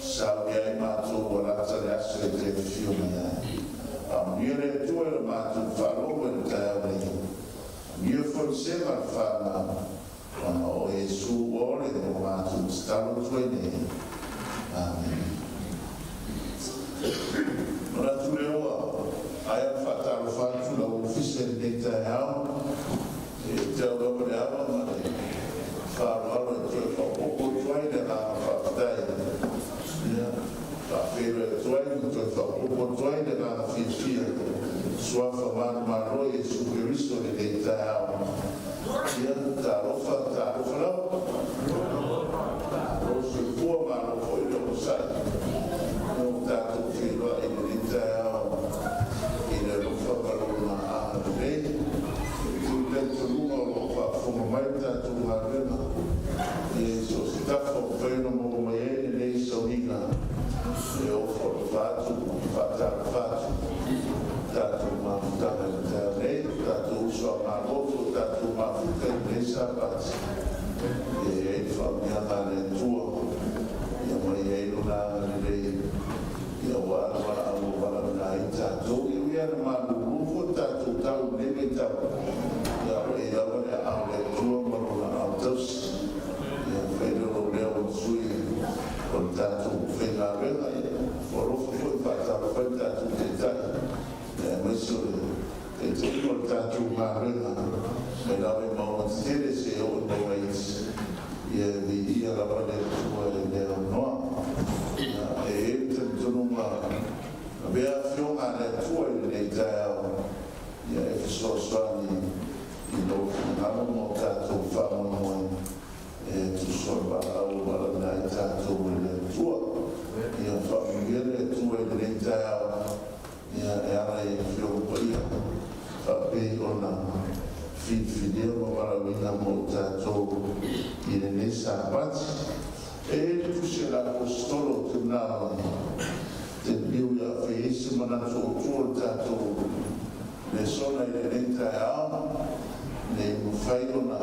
sauni ai matou ua lata le aso e te afio mai ai. Faamanuia le Atua i lo matou faalogo i le taeao nei. Manuia foi le sega o le fanau, ona o Iesu ua ole o matou tatalo atu ai nei. Amene. Manatu lea ua aea ona faatalofa atu lau ofisa i lenei taeao, e te au lava le ava ma le faaaloalo e toe faaopoopo atu ai le agaga faafetai. Ia, faafeiloai atu ai ma toe faaopoopo atu ai le agaga fiafia, suafa manumalo Iesu Keriso i lenei taeao. Ia, talofa, talofa lava. Malo le soifua, malo foi le onosai. Ia ua tatou feiloai i lenei taeao i le alofa ma Lona agalelei. E tuli talitonuga o lo o faafofoga mai le tatou galuega i so o se tafa o mafai ona maua mai ai lenei sauniga e ofo alofa atu ma faatalofa atu i tatou mafutaga i le taeao nei, o tatou uso a Malo foi ua tatou mafuta i lenei Sapati. Ia i ai le faamanuiaga a le Atua, ia aumai ai Lona agalelei aua le valaau ua valaauina ai tatou. Ia ui lava ina malulu foi le tatou tau i lenei vaitau, a o lo o i ai lava le aao o le Atua ma Lona aao tausi. Ia fai lea o lou leo o le sui o le tatou faigaluega. Ia ua alofa foi e faatalofa ai le tatou Taitai aemaise o le taitaiga o le tatou galuega mai lava i mauga tetele seia oo i mauga iti. Ia e viia lava le Atua e le aunoa. E i ai le talitonuga avea Afioga a le Atua i lenei taeao ia e fesoasoani i lou finagalo ma o tatou faamoemoe e tusa o le valaau ua valaauina ai tatou e le Atua. Ia faamanuia le Atua i lenei taeao ia e ala i Afioga Paia faapei ona filifilia ma valaauina mo i tatou i lenei Sapati. E i ai le tusi a le Aposetolo o Timnao te liu ia fai ai se manatu autu o le tatou lesona i lenei taeao, ina ia mafai ona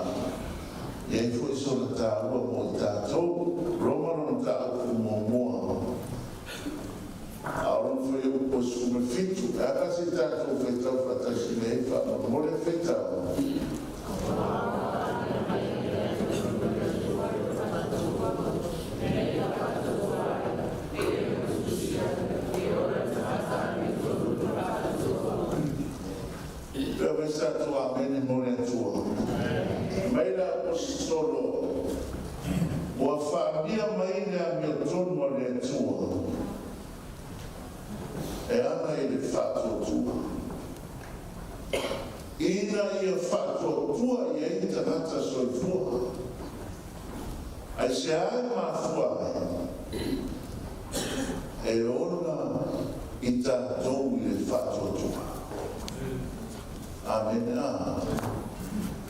i ai foi sona taua mo i tatou. Roma lona mataupu muamua. A o lona fuaiupu e 17, e a ka se tatou faitau faatasi mai ai faamolemole faitau. Pe avai sa tatou amene mo le Atua. Mai le Aposetolo, Ua faamia mai le amiotonu a le Atua e ala i le faatuatua, ina ia faatuatua i ai tagata soifua. Aisea e mafua ai? E ola i tatou i le faatuatua. Amene. A.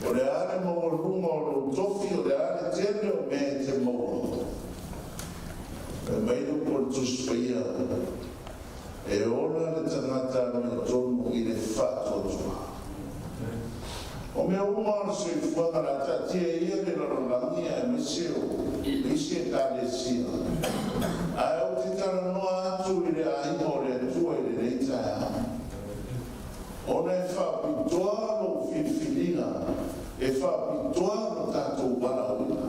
O le a le maualuga o lou tofi, o le a le tele o mea e te maua? Fai mai le upu a le Tusi Paia, E ola le tagata amiotonu i le faatuatua. O mea uma o le soifuaga o le a taatia ia le lalolagi aemaise o isi Ekalesia, ae ou te talanoa atu i le aiga o le Atua i lenei taeao. Ona e faapitoa lou filifiliga, e faapitoa lo tatou valaauina.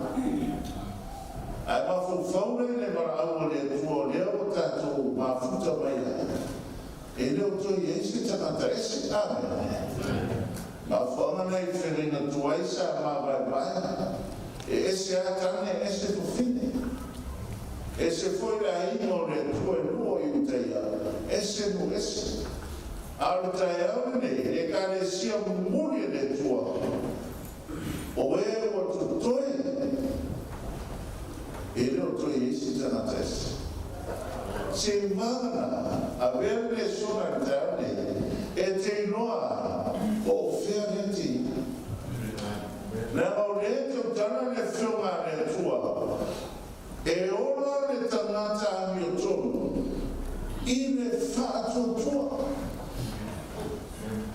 Ae mafaufau lea i le valaau a le Atua o lea ua tatou mafuta mai ai, e le o toe i ai se tagata ese. Amene. Mafuaaga lea i feagaiga tuai sa mavaevae, e ese a tane, ese fafine. Ese foi le aiga o le Atua e lua i Iutaia, ese nuu ese. A o le taeao lenei, le Ekalesia muli e le Atua, o e ua totoe, e le o toe i ai se tagata ese. Seivaga avea le lesona i le taeao nei, e te iloa ai po o fea lea te i ai. Leaga o lea e tautala le Afioga a le Atua, E ola le tagata amiotonu i le faatuatua.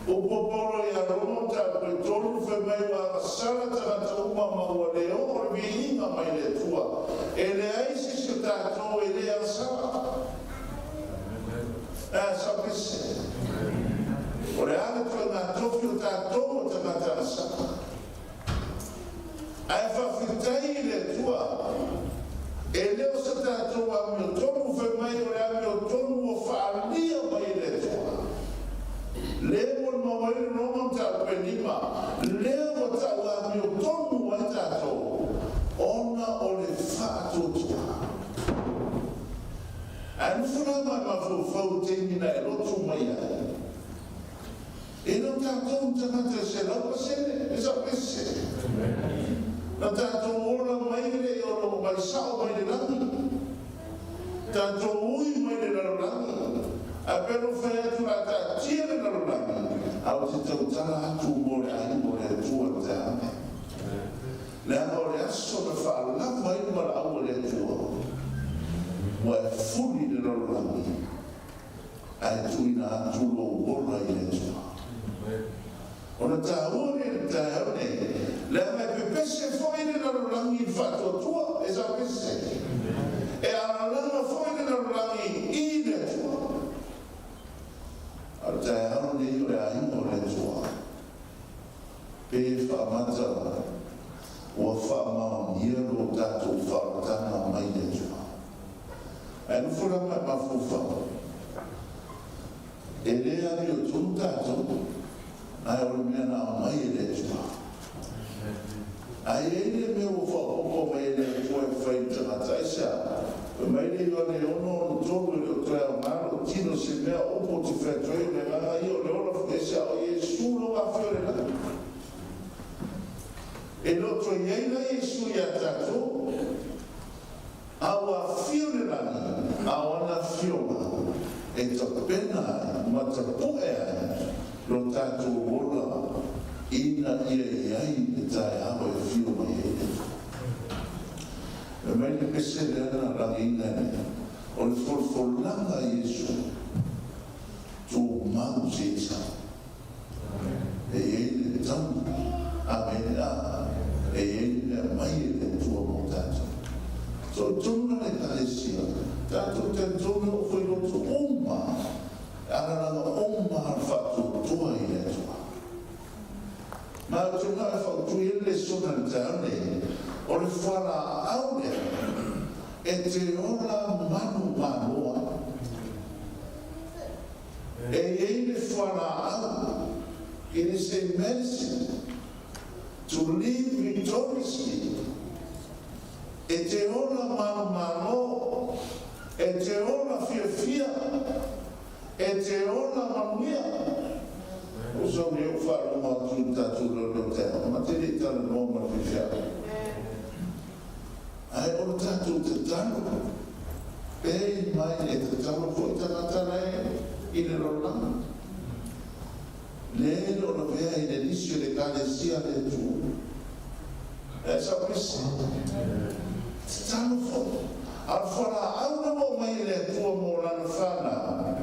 Upu a Paulo ia Roma mataupu e tolu, fai mai ua agasala tagata uma ma ua le oo le viiga mai le Atua. E leai se isi o tatou e le agasala. Ea sa pese. O le a le ituaiga tofi o tatou o tagata agasala? Ae faafetai i le Atua, e le o se tatou amiotonu, fai mai o le amiotonu ua faaalia mai e le Atua. Le molimau ai le Roma mataupu e lima, lea ua tau amiotonu ai tatou ona o le faatuatua. Ae nofo la ma e mafaufau i taimi na e lotu mai ai. E le o tatou ni tagata e 100%, e sao pe sese. Na tatou ola mai e le i ono mai sao mai le lagi. Tatou ui mai le lalolagi. Ae pei ona ou fai atu o le a taatia le lalolagi, ae ou te tautala atu mo le aiga o le Atua i le taeao nei. Leaga o le aso na faalava ai le valaau a le Atua, ua e fuli le lalolagi, ae tuuina atu lou ola i le Atua. Ona taua lea i le taeao nei, leaga e pepese foi le lalolagi i le faatuatua, e sao pe sese? E alalaga foi le lalolagi i le Atua. A o le taeao lenei o le aiga o le Atua, pe faamata ua faamaonia lo tatou faaolataga mai le Atua. Ae nofo la ma e mafaufau, e le amiotonu tatou, ae o le mea na aumai e le Atua. Ae i ai le mea ua faaopoopo mai e le Atua e fai i le tagata, aisea? Fai mai le Ioane 6:63, E le o toe aoga lou tino i se mea, o upu ou te fai atu ai, o le agaga ia o le ola aisea? O Iesu lou afio i le lagi. E le o toe i ai la Iesu ia tatou. A ua afio i le lagi, a o ana afioga e tapena ai ma tapu'e ai lo tatou ola ina ia i ai le taeao e afio mai ai le Atua. Fai mai le pese lea na lagiina e nei, o le folafolaga a Iesu, tumau seia. E i ai le taui, amene, a, e i ai le mea mai e le Atua mo tatou. So, i totonu la o le Ekalesia, tatou talitonu e oo foi i loto uma, e alalaga uma lava le faatuatua i le Atua. Ma ou te manao e faautui ai le lesona i le taeao nei, o le fualaau lea e te ola manumalo ai. E i ai le fualaau, it is a medicine to live victoriously, e te ola manumalo, e te ola fiafia, e te ola manuia. Ua sau nei ou faalogo atu i le tatou leoleo taeao, ma te le i talanoa ma le faifeau. Ae o le tatou tatalo, pei mai e tatalo foi tagata la e i le lalolagi. Lea e le o lavea i le lisi o le Ekalesia a le Atua. Ae sao pese. Tatalo foi. A o le fualaau lea ua aumai e le Atua mo Lana fanau,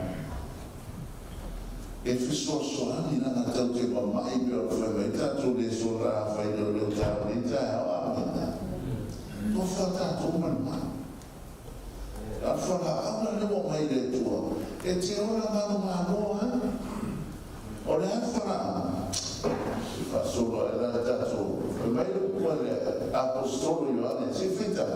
e fesoasoani leaga tau te mama'i pei ona fai mai tatou le sola a fai leoleo taeao nei taeao amena. Tofa tatou ma le mau. A o le fualaau la lea ua aumai e le Atua e te ola manumalo ai. O le a le fualaau? Se faasolo ae la le tatou fai mai le upu a le Aposetolo Ioane se i faitau.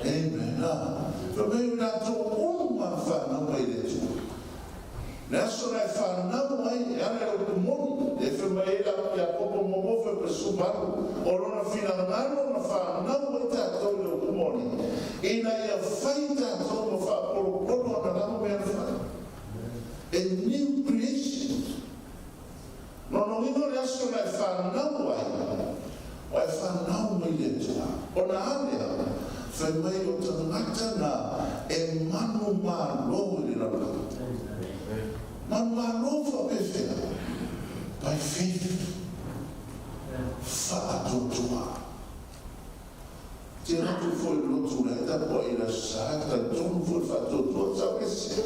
Amen. Fai mai o i latou uma na fanau mai i le Atua. Le aso na e fanau ai, e ala i le upu moni, e fai mai ai Iakopo muamua fai mai 18, o lona finagalo na fanau ai tatou i le upu moni, ina ia fai tatou ma faapolopolo ana lava mea na fai. A new creation. Lona uiga o le aso na e fanau ai, ua e fanau mai i le Atua. Ona a lea, fai mai o tagata na e manumalo i le lalolagi. Manumalo faapefea? By faith. Faatuatua. Te atu foi le lotu la e tapuai i le Aso Sa, e talitonu foi le faatuatua sa pese.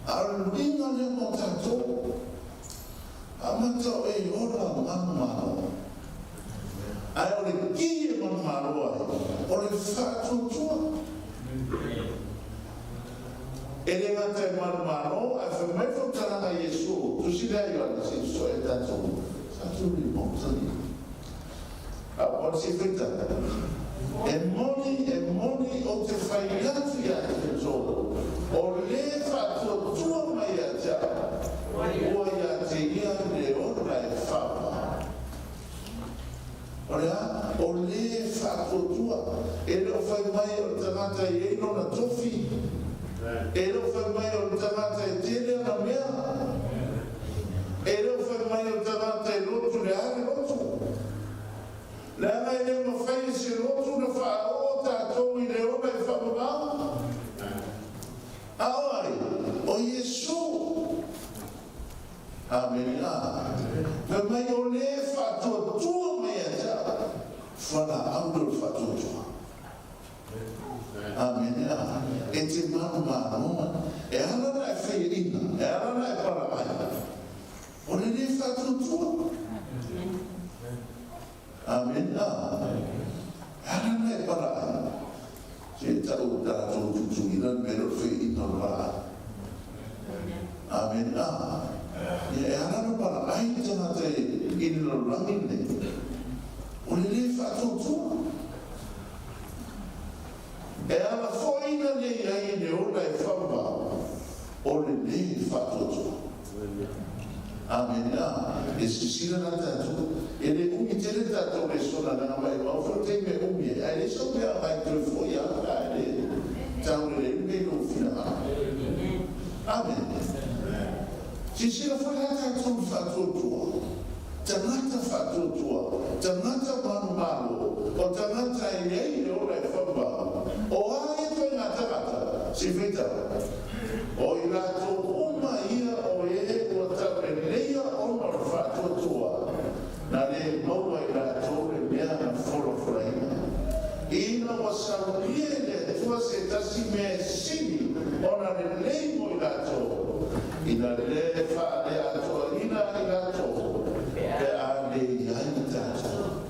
A o le uiga lea mo tatou, amata o e ola manumalo. Ae o le ki e manumalo ai, o le faatuatua. E le gata e manumalo, ae fai mai le faamatalaga a Iesu, tusi lea Ioane, se i soe tatou, tatou remote nei. A o se faitau, e moni, e moni ou te fai atu ia te outou, o le faatuatua mai ia te au, ua ia te ia le E le o fai mai o le tagata e i ai lona tofi. E le o fai mai o le tagata e tele ana mea. E le o fai mai o le tagata e lotu le a le lotu. Leaga e le mafai e se lotu ona faaoo tatou i le ola e faamamao. A o ai? O Iesu. Amene. Fai mai o le faatuatua mai ia te au, fualaau lea o le faatuatua. Amene. E te manumanu, e ala ona e faiaina, e ala ona e palaai, o le le faatuatua. Amene. E ala ona e palaai, se e tau tatou tutuina le mea lea o le faiaina o le palaai. Amene. Ia, e ala ona palaai le tagata i le lalolagi lenei, o le le faatuatua. E ala foi na le i ai i le ola e faamamao, o le le faatuatua. Amene. E silasila la tatou, e le umi tele le tatou lesona leaga maimau foi le taimi e umi ai, ae leai sau mea agai toe foi lava pe a e le tau lelei le mea i lou finagalo. Amene. Silasila foi la tatou i le faatuatua. Tagata faatuatua, tagata manumalo, o tagata e i ai le ola e faamamao. O a ia ituaiga tagata? Se i faitau. O i latou uma ia o e ua tauleleia ona o le faatuatua, na le maua e latou le mea na folafolaina. Ina ua saunia e le Atua se tasi mea e sili ona lelei mo i latou, ina le faaleatoaina ai latou pe a le i ai tatou.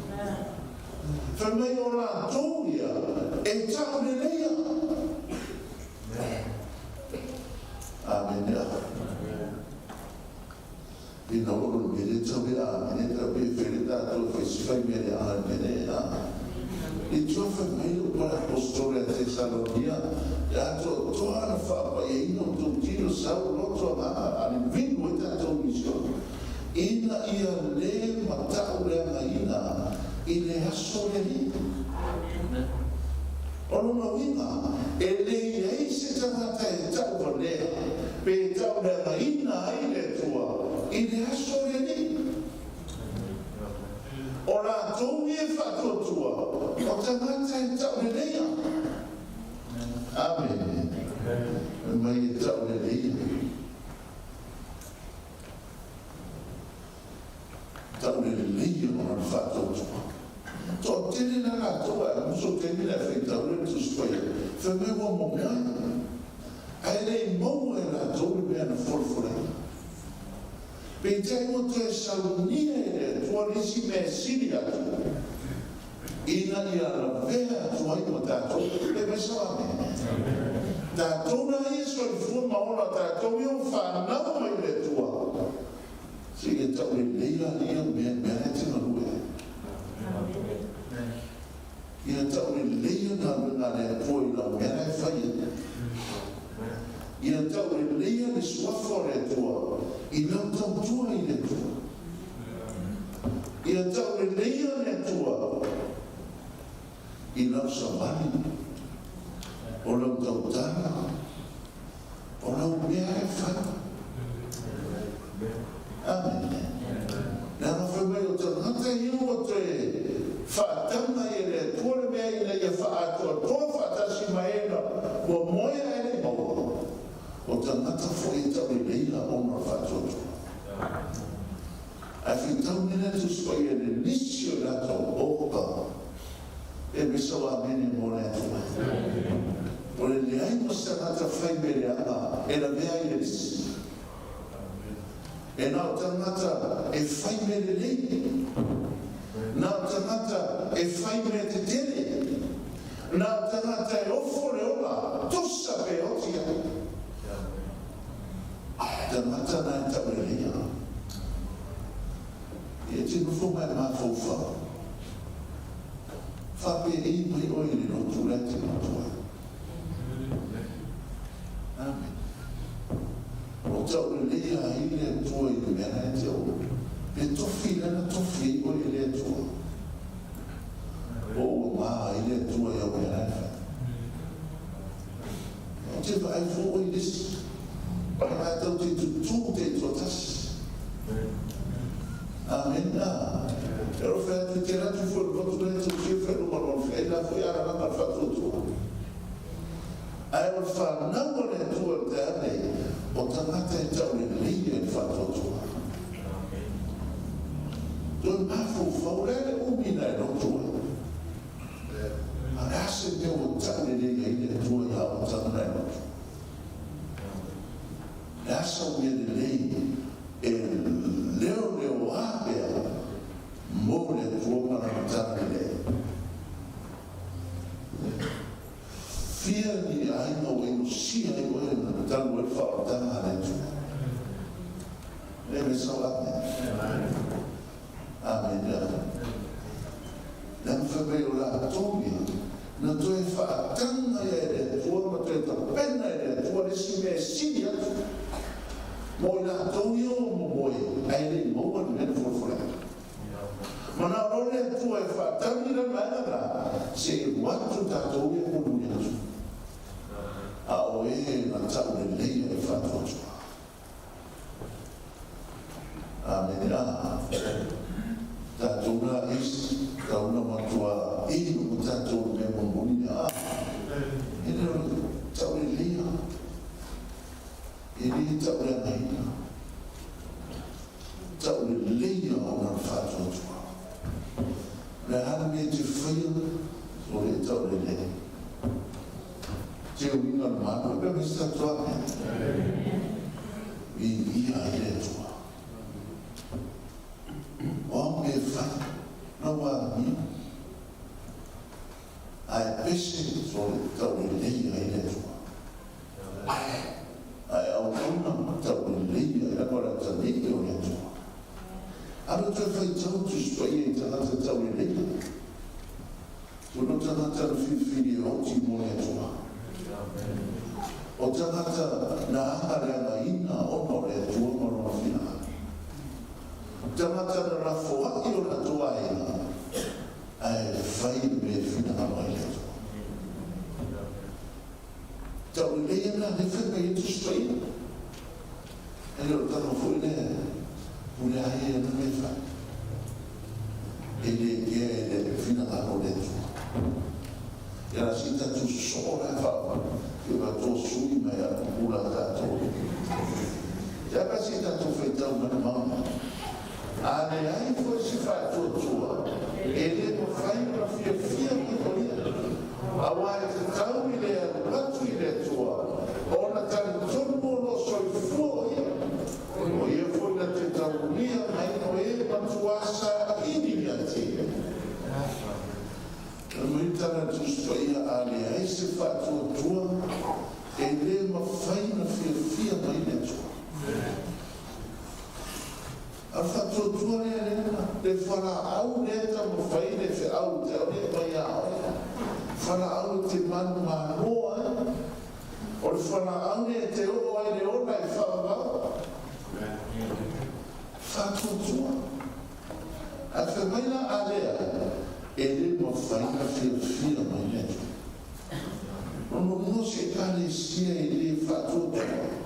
Fai mai o latou ia e tauleleia. Amene. Ina ua le mea lea tau le amene tau pe fai le tatou e fai si fai mea le amene a. I tua fai mai le upu a le Aposetolo ia Tesalonia, e atoatoa na faapaiaina o tou tino sau loto agaga a le vinu ai tatou misiona, ina ia le matauleagaina i le aso o le Alii. O lona uiga, e le i ai se tagata e tauvalea pe e tauleagaina ai le Atua i le aso o le Alii. O latou ia e faatuatua, o tagata e tauleleia. Amene. Fai mai e tauleleia. Tauleleia ona o le faatuatua. Toatele la latou ae musu o taimi la e faitau le Tusi Paia, fai mai ua momoe, ae le i maua e latou le mea na folafolaina. Peitai ua toe saunia e le Atua le isi mea e sili atu, ina ia lavea atu ai ma tatou. Pe mai sau amene. Tatou la ia e soifua ma ola, tatou ia ua fanau mai le Atua, Seia taulelei laia mea mea e te galue ai. Ia tauleleia galuega a le Atua i lau mea la e fai ai. Ia tauleleia le suafa o le Atua i lau tautua i le Atua. Ia tauleleia le Atua i lau savali, o lau tautala, O lau mea e fai. Amene. Leaga fai mai o tagata ia ua toe faatanga i e le Atua le mea ina ia faaatoatoa faatasi ma e na ua moe ae le i maua. O tagata foi e taulelei la ona o le faatuatua. Ae faitau nei la Tusi Paia i le nisi o i latou, oka, e mesa o amene mo le Atua. O le leai ma se tagata fai mea leaga e lavea ai le lisi. E na o tagata e fai mea lelei, na o tagata e fai mea tetele, na o tagata e ofo le ola, tosa pe oti ai. Tagata na e tauleleia. E te nofo mai mafaufau. Faapelei mai oe i le lotu la e te lotu ai. Amene. O tauleleia ai le Atua i le mea la e te o. Le tofi la na tofi ai oe e le Atua. O ua ma ai le Atua i au mea la. vaai fua oe i le isi. Leaga e tatou te tutū taitoatasi. Amene. E alofa atu i te alu atu fua i le lotu lea e tausia faailoga o lona feai la foi alalaga le faatuatua. Ae o le fanau a le Atua i le taeao nei, o tagata e tauleleia i le faatuatua. Toe mafaufau, o le a le umi na e lotu ai? A o le a se mea ua taulelei ai le Atua ia oe taga na e lotu? O le a sau mea lelei e leoleoa pea mo le Atua ma Lana taulelei? Fia ni aiga ua inosia ai oe na talu ai le faaolataga a le Atua? E le sau Amene. Amene. Leaga fai mai o latou ia, na toe faataga ia e le Atua ma toe tapena e le Atua le isi mea e sili atu mo i latou ia ua momoe ae le i maua le mea na folafola ai. Manao loa le Atua e faatagi lana vaega la, se i alu atu tatou ia mulimuli atu. A o e na tauleleia i le faatuatua. Amene. A tatou la isi, tau na matua inu ma tatou i le mea mulimuli lea. A, e le o le tauleleia, e le tauleagaina. Taulelei ona le faatuatua. O le a le mea e te faia, o le taulelei. Te uiga le malo, e pea mai se tatou amene. Viia ai le Atua. O a mea e fai, lau amio. Ae pese o le taulelei ai le Atua. Ae auauna ma taulelei ai lava le atalii o le Atua. Alu toe faitau Tusi Paia i tagata tauleleia. Tonu tagata na filifili e oti mo le Atua. O tagata na aga leagaina ona o le Atua ma lona finagalo. Tagata na lafoai o latou aiga ae fai le mea e finagalo ai le Atua. Taulelei ana lea fai mai ai Tusi Paia. E le o tago foi lea pule a ia ana mea e fai. E le kea e le finagalo o le Atua. Ia la si tatou sosoo la e faa ke va to sui mai a pupula tatou. Ia ka si tatou faitau mai le mauna. A leai foi se faatuatua, e le mafai ona fiafia mai o ia, aua e tatau i le alu atu i le Atua, ona talitonu o lo o soifua o ia, o ia foi na te taulia mai o e matuā saili ia te ia. Fai mai tala a le Tusi Paia, A leai se faatuatua, e le mafai ona fiafia mai le Atua. A o le faatuatua lea lea na, le fualaau lea e taumafai le feau i te au lea e aumai ia oe, fualaau e te manumalo ai. O le fualaau lea e te oo ai le ola i faavavau. Faatuatua. Ae fai mai la a leai, e le mafai ona fiafia mai le Atua. Nonono se Ekalesia e le faatuatua.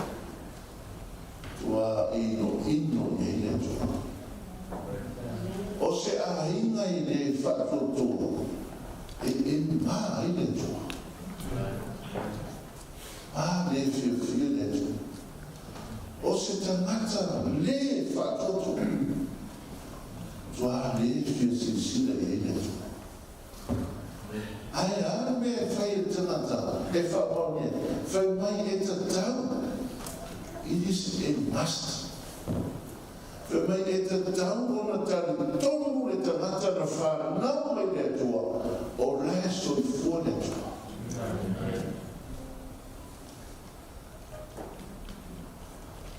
Ua inoino i ai le Atua. O se aiga e le faatuatua, e ema ai le Atua. A le fiafia le Atua. O se tagata le faatuatua, ua le fia silasila i ai le Atua. Ae a le mea e fai e le tagata e faamaonia ai? Fai mai e tatau, it is a must. Fai mai e tatau ona talitonu le tagata na fanau mai le Atua, o la e soifua le Atua.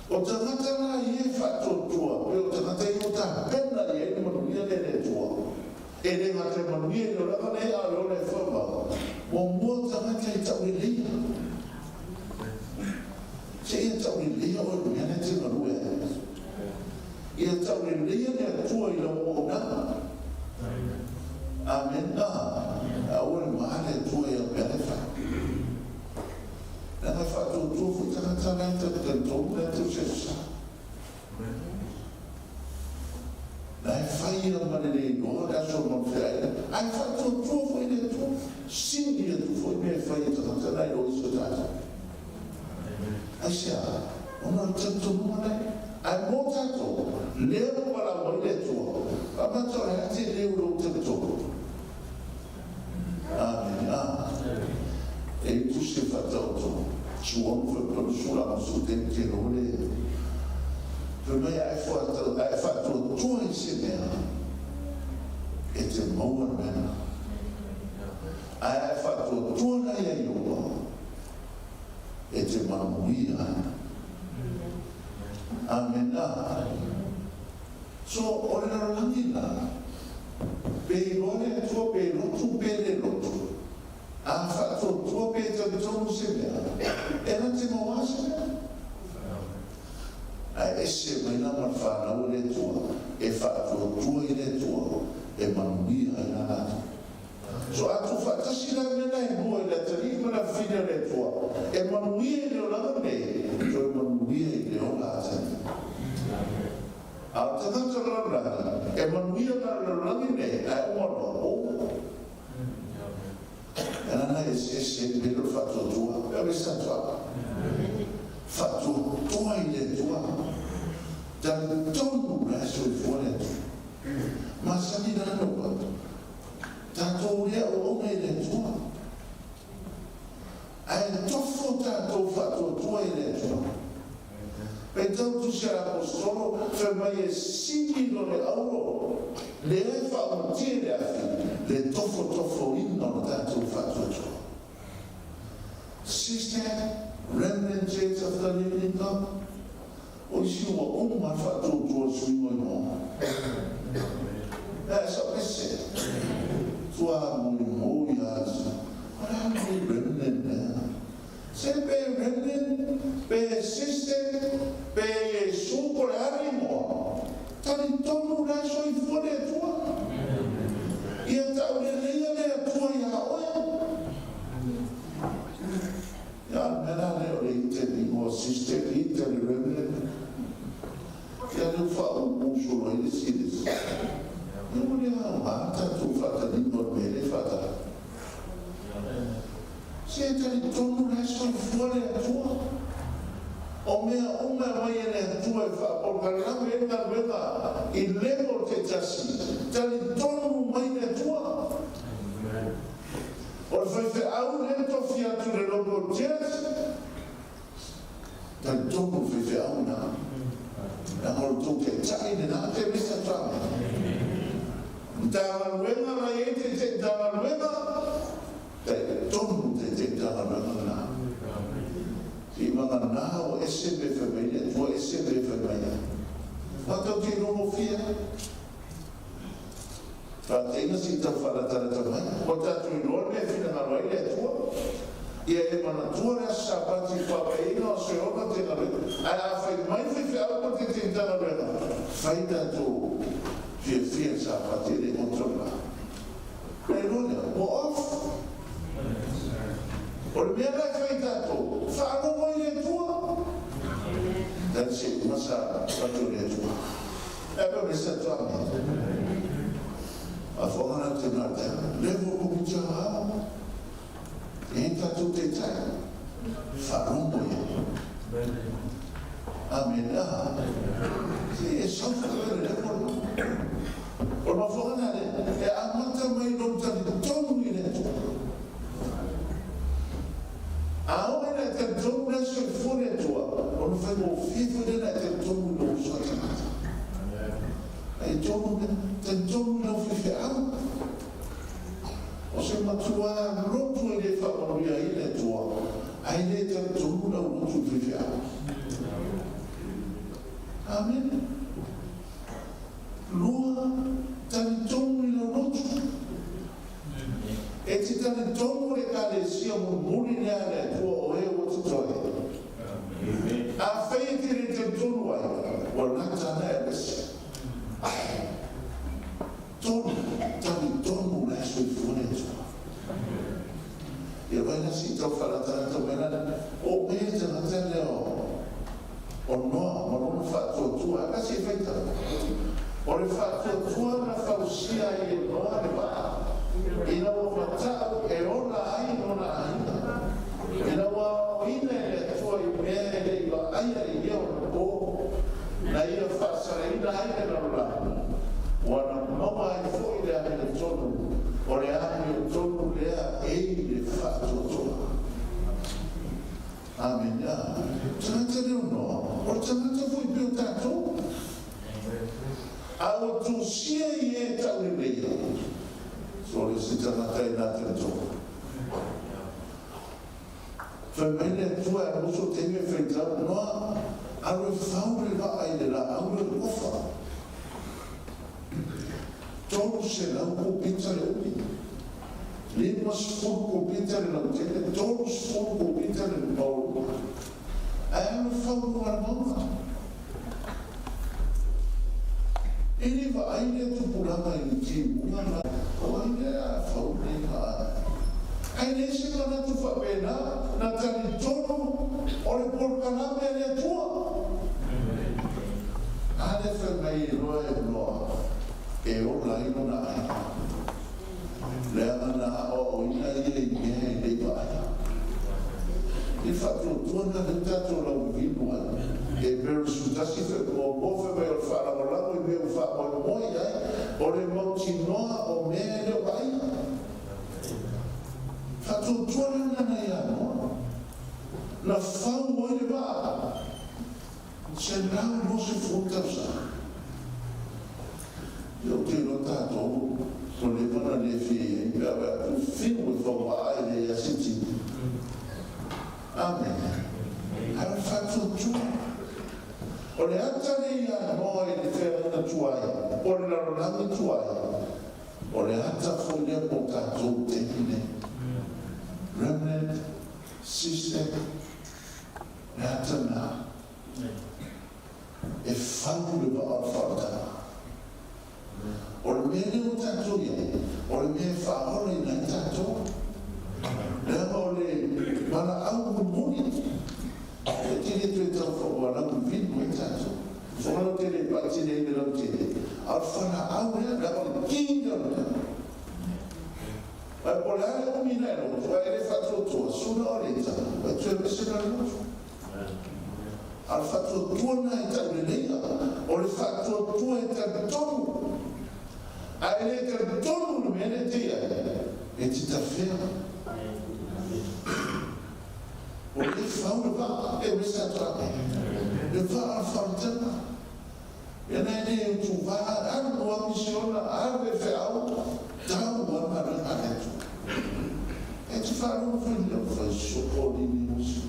O tagata la ia e faatuatua, pe o tagata ia ua tapena i ai le manuia lea e le Atua. E le gata i manuia i le olaga nei, a o le ola e faavavau. Muamua tagata e tauleleia. Se ia tauleleia oe i le mea lea e te galue ai. Ia tauleleia le Atua i lau auaunaga. Amena. Aua le maha le Atua ia mea e fai. Leaga e faatuatua. ia ma le le iloa le aso o le malofeaina, ae faatuatua foi le Atua, sili atu foi mea e fai e tagata nai lo isi o tatou. Aisea? Ona o le talitonuga lea. Ae mo tatou, lea ua valaau mai le Atua, faamata o le a tele o lou talitonu? Amene. A. E i tusi e faataoto, suamu fai pelu sula ma su te te lo le. Fai mai a e a e faatuatua i se mea, e te maua le mea lena. Ae a e faatuatua la ia Ieova, e te manuia ai. Amene. A. So, o le lalolagi la, pe iloa le Atua pe lotu pe le lotu, a faatuatua pe talitonu se mea, e na te maua se mea. Ae ese mai la ma le fanau a le Atua, e faatuatua i le Atua, e manuia ai la latou. So a tuufaatasi la mea na e lua i le atalii ma le afafine o le Atua, e manuia i le olaga nei, toe manuia i le ola atalii. A o le tagata o le lalolagi, e manuia na o le lalolagi nei, ae uma loa, ua uma. E lana e eseese ai le mea lea o le faatuatua. E o le isi atoaga. Faatuatua i le Atua. Talitonu la e soifua le Atua. Masani la lou atu. Tatou lea auauna i le Atua. Ae tofo tatou faatuatua i le Atua. Peitai tusi a le Aposetolo fai mai e sili lo le auro lea e faaumatia i le afi le tofotofoina o le tatou faatuatua. Sister, Remnant Church of the Living God, o isi ua uma le faatuatua o le suiga o igoa. Ae sa pese, tua molimou ia o le a lenei remnant lea? Se pe Remnant, pe Sister, pe Iesu po o le a le igoa, talitonu la e soifua le Atua. Ia tauleleia le Atua iā oe. Ia, o le mea la lea o le ite le igoa Sister, ite le Remnant, ia lea ua faaūū solo ai le isi i le isi. Ia ua le aoga le tatou faataliga o le mea lea e faatali. Se e talitonu la e soifua le Atua. O mea uma e aumai e le Atua e faapolokalamu ai le galuega i level taitasi, talitonu mai le Atua. O le faifeau lea na tofia atu i le local church, talitonu le faifeau lena. Leaga o le tou taitai lena, te misa atu. Matagaluega la i ai taitai Matagaluega, taitonu taitai Matagaluega lena. Siivagana ua ese mea e fai mai le Atua, ese mea e fai mai ai. Aua tatou te iloa gofie lava. Faataina se i tau faalatalata mai. Ua tatou iloa le mea e finagalo ai le Atua. Ia e manatua le Aso Sapati i papaina o Seona te galuega. Ae a fai mai le faifeau po o le taitai Matagaluega, fai tatou fiafia i le Sapati e le goto le va. Na iloa lea, ua off. O le mea la e fai tatou, faalogo i le Atua. Tali se uma sa pati o le Atua. E pe me sa tua me. A whanga na te nā te levo ko mi tia hao. E tatou te tai. Faalogo ia. Amen. Ah. Se e sau whakawe le levo la. O le mafuaaga lea le, e amata mai lou talitonu i le Atua. A oo ina e talitonu le soifua le Atua, ona faigofie foi lea ona e talitonu i lou uso a tagata. E tonu lea, talitonu i lau faifeau. O se matua lotu e le faamanuia ai le Atua, ae le talitonu lau lotu i le faifeau. Amene. Lua, talitonu i lau lotu. E te talitonu le Ekalesia mulimuli lea a le Atua o e ua totoe. Afai e te le talitonu ai, ua lata ana e aluese. Tolu, talitonu la e soifua le Atua. Ia vai la se i tau faalatalata mai lana, o mea le tagata lea o Noa ma lona faatuatua, ae ka se i faitau. O le faatuatua na fausia ai e Noa le vaa, ina ua mata'u e ola ai lona aiga, ina ua aoaoina e le Atua i mea e le i vaaia i ia onapo, na ia faasalaina ai le lalolagi, ua na maua ai foi le amiotonu, o le amiotonu lea e i le faatuatua. Amene. Tagata lea o Noa, o le tagata foi pei o tatou. A ua tusia i e tauleleia, so le isi tagata i na talitonu. Fai mai le Atua e alu so taimi e faitau, Noa, alu e fau le vaa i le laau lea o le kofa. 300 kopita le umi, 50 kopita le lautele, 30 kopita le maualuga. Ae alu e fau i luga o le mauga. E le vaai lea tupulaga i le timuga la. O ai lea a fau nei vaa? Ae leai se manatu faapena, na talitonu o le polokalame a le Atua. A lea fai mai e loa e Noa e ola ai lona aiga. Leaga na aoaoina ia i mea e le i vaaia. I faatuatua na lea tatou laulivinu ai. E 81 fai muamua fai mai o le faalagolago i mea ua faamoemoe i ai, o le mautinoa o mea e le o vaaia. Faatuatua la lena na ia Noa. Na fau ai le vaa. 120 tausaga. Ia ou te iloa tatou ua leva ona le fia i ai pe a vaai atu fiu e fauvaa e leai lava se tino. Amene. Ae o le faatuatua. O le ata lea ia Noa i le feagaiga tuai, po o le lalolagi tuai, o le ata foi lea mo tatou i le taimi nei. Remnant, sister, le ata lena. E fau le vaa o le faaolataga. O le mea lea ua tatou i ai, o le mea e faaolaina ai tatou. Leaga o le valaau mulimuli, e te le toe tau faualauvinu ai tatou. Fofoga lautele e paatele ai le lautele, a o le falaau lea, leaga o le ki lea o le mea. Ae po o le a le umi na e loto, ae le faatuatua, sooner or later, e toe vese la le loto. A o le faatuatua lena e tauleleia, o le faatuatua e talitonu. A e le talitonu i le mea lea e te i ai, e te tafea. O lea e fau le vaa, e vese atu a le vaa o le faaolataga. Ia na e le utuva, alu a misiona, alu e feau, tau a galuega a le Atua. E te faalogo foi i le fai soo ni musi.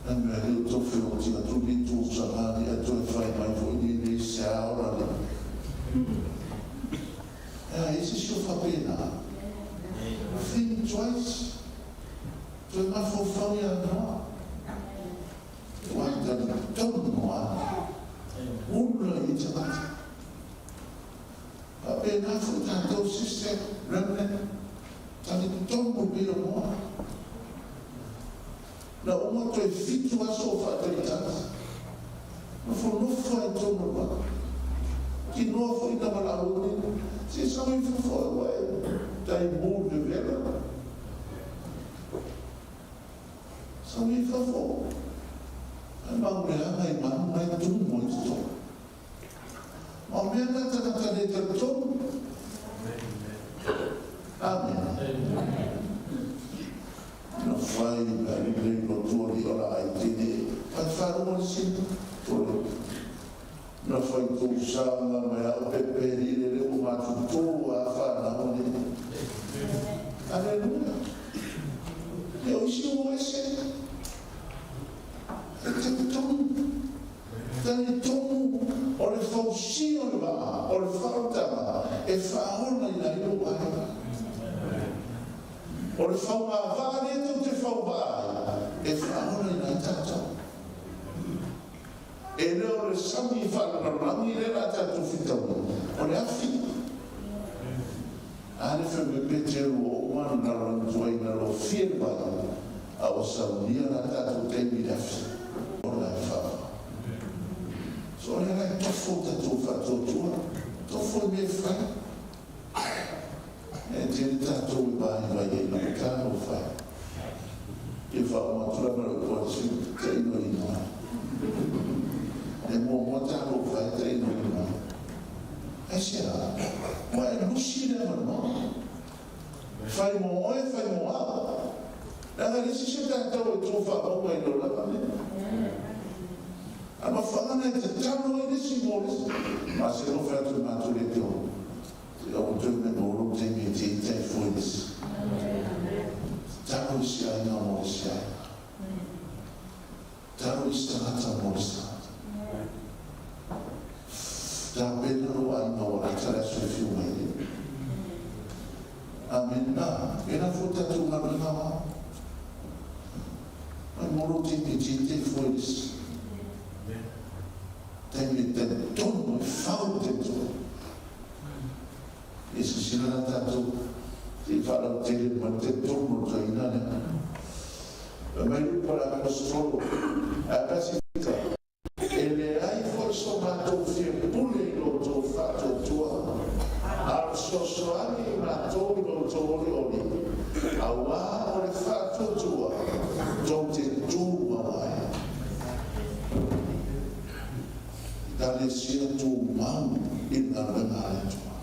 Na mea leo tau feoti atu ni tū sanga ni atu e whai mai foi ni nei se aora le. Ea e se si o whapena. Think twice. Toe mafaufau ia Noa. Ua talitonu Noa. Ula i tagata. Faapena foi tatou sister remnant. Talitonu pei o Noa. Na uma toe 7 aso o faatalitali. Nofonofo ai tonu o le vaa. Tinoa foi na valaau nei. Se sau i fafo ua e tai mu le vela. Sau i fafo. Ai mauleaga i manu mai tumu ai totonu. Ma o mea na tagata le talitonu. Amen. Na whai pe ari lei lotua li ora ai tene. Pai wharongo le sinu. Tole. Na whai tou sanga mai au peperi le reo matu tō a whanau ne. Aleluia. E o isi o ese. E talitonu. Talitonu o le fausia o le vaa, o le faautaga e faaola ina ai lou aiga. O le faugavaa lea tou te fauvaa ai, e faaola ina ai tatou. E le o le sami faalelalolagi lea la tatou fitaui, o le afi. A le fai mai Peteru ua uma ona lalolagi tuai ina lofia le vai, a ua saunia la tatou taimi i le afi. Ola e faaola. So o le ala e. Tofo lo tatou faatuatua, tofo i mea e fai. E tele tatou e vaivai ai lava talofa e. Ia faauma atu la ma le upu a le sui usufono, tailo i mai. E muamua talofa e tailo i mai. Aisea? Ua e lusi le avanoa. Fai mo oe, fai mo au. Leaga e leai se isi o tatou e tu faamauga i lou lava mea. A mafuaaga na e tatalo ai le isi mo le isi. Ma se no fai atu i matou le te o. Te au toe me mo lou taimi e te ita e foi le isi. Tatalo isi aiga mo le isi aiga. Tatalo isi tagata mo le isi tagata. Tapena lou aiga ua lata le aso e fiu mai ai. Amene. A, e lafo i tatou galuega aoao. Mai mo lou taimi e te ita e foi le isi. Taimi e talitonu e fau le taimi tuai. Ia silasila la tatou se i faalautele mai le talitonu o le toeaina lea. Fai mai Lupa le Aposetolo, ae Pasifika, E leai foi so matou fia pule i lo outou faatuatua, a o le fesoasoani i matou i lo outou olioli, auā o le faatuatua tou te tumau ai. Ekalesia tumau i le galuega a le Atua.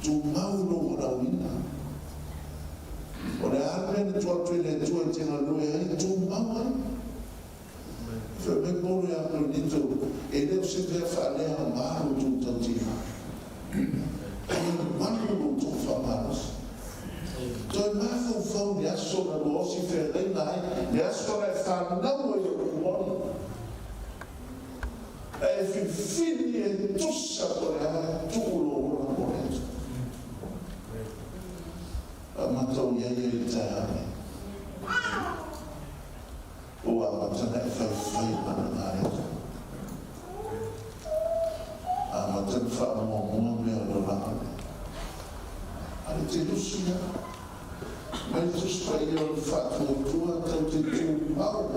Tumau i lou valaauina. O le a le mea na tuu atu e le Atua e te galue ai, tumau ai. Fai mai Paulo ia Korinito, E le o se mea faaleaoga lo outou tautino, ae malu lo outou faamalosi. Toe mafaufau i le aso na lua osi feagaiga ai, le aso na e fanau ai o upu moni, na e filifili e tusa po o le a tuu lou ola mo le Atua. Faamatau i ai ia i le taeao nei. Ua amata ona e faifai ma le gaeta. Amata ona faamuamua mea o le olaga nei. A le te lusi lava, mai le Tusi Paia o le faatuatua tau te tumau.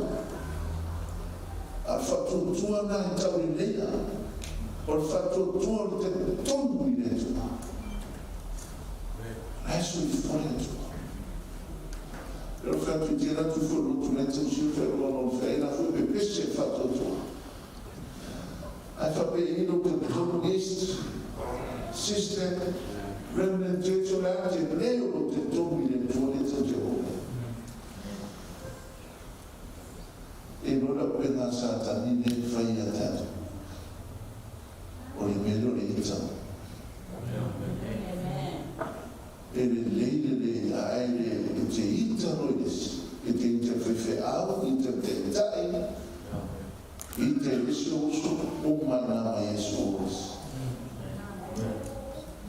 A o le faatuatua lena e tau leleia, o le faatuatua o le talitonu i le Atua. La e soifua le Atua. E o fai atu i tela atu foi lotu lai tau sio fai loa lo fai la foi pepese e faatuatua. Ae faapea i lou talitonu East Sister Remnant Church o le a te lei o lou talitonu i le Atua lea tau te oo. E iloa le upega a Satani lea e fai ia tatou. O le mea lea o le ita. E lelei le le ae le e te ita loa i le isi, e te ita i le faifeau, ita i le taitai, ita i le isi uso, uma i na ma Iesu o isi.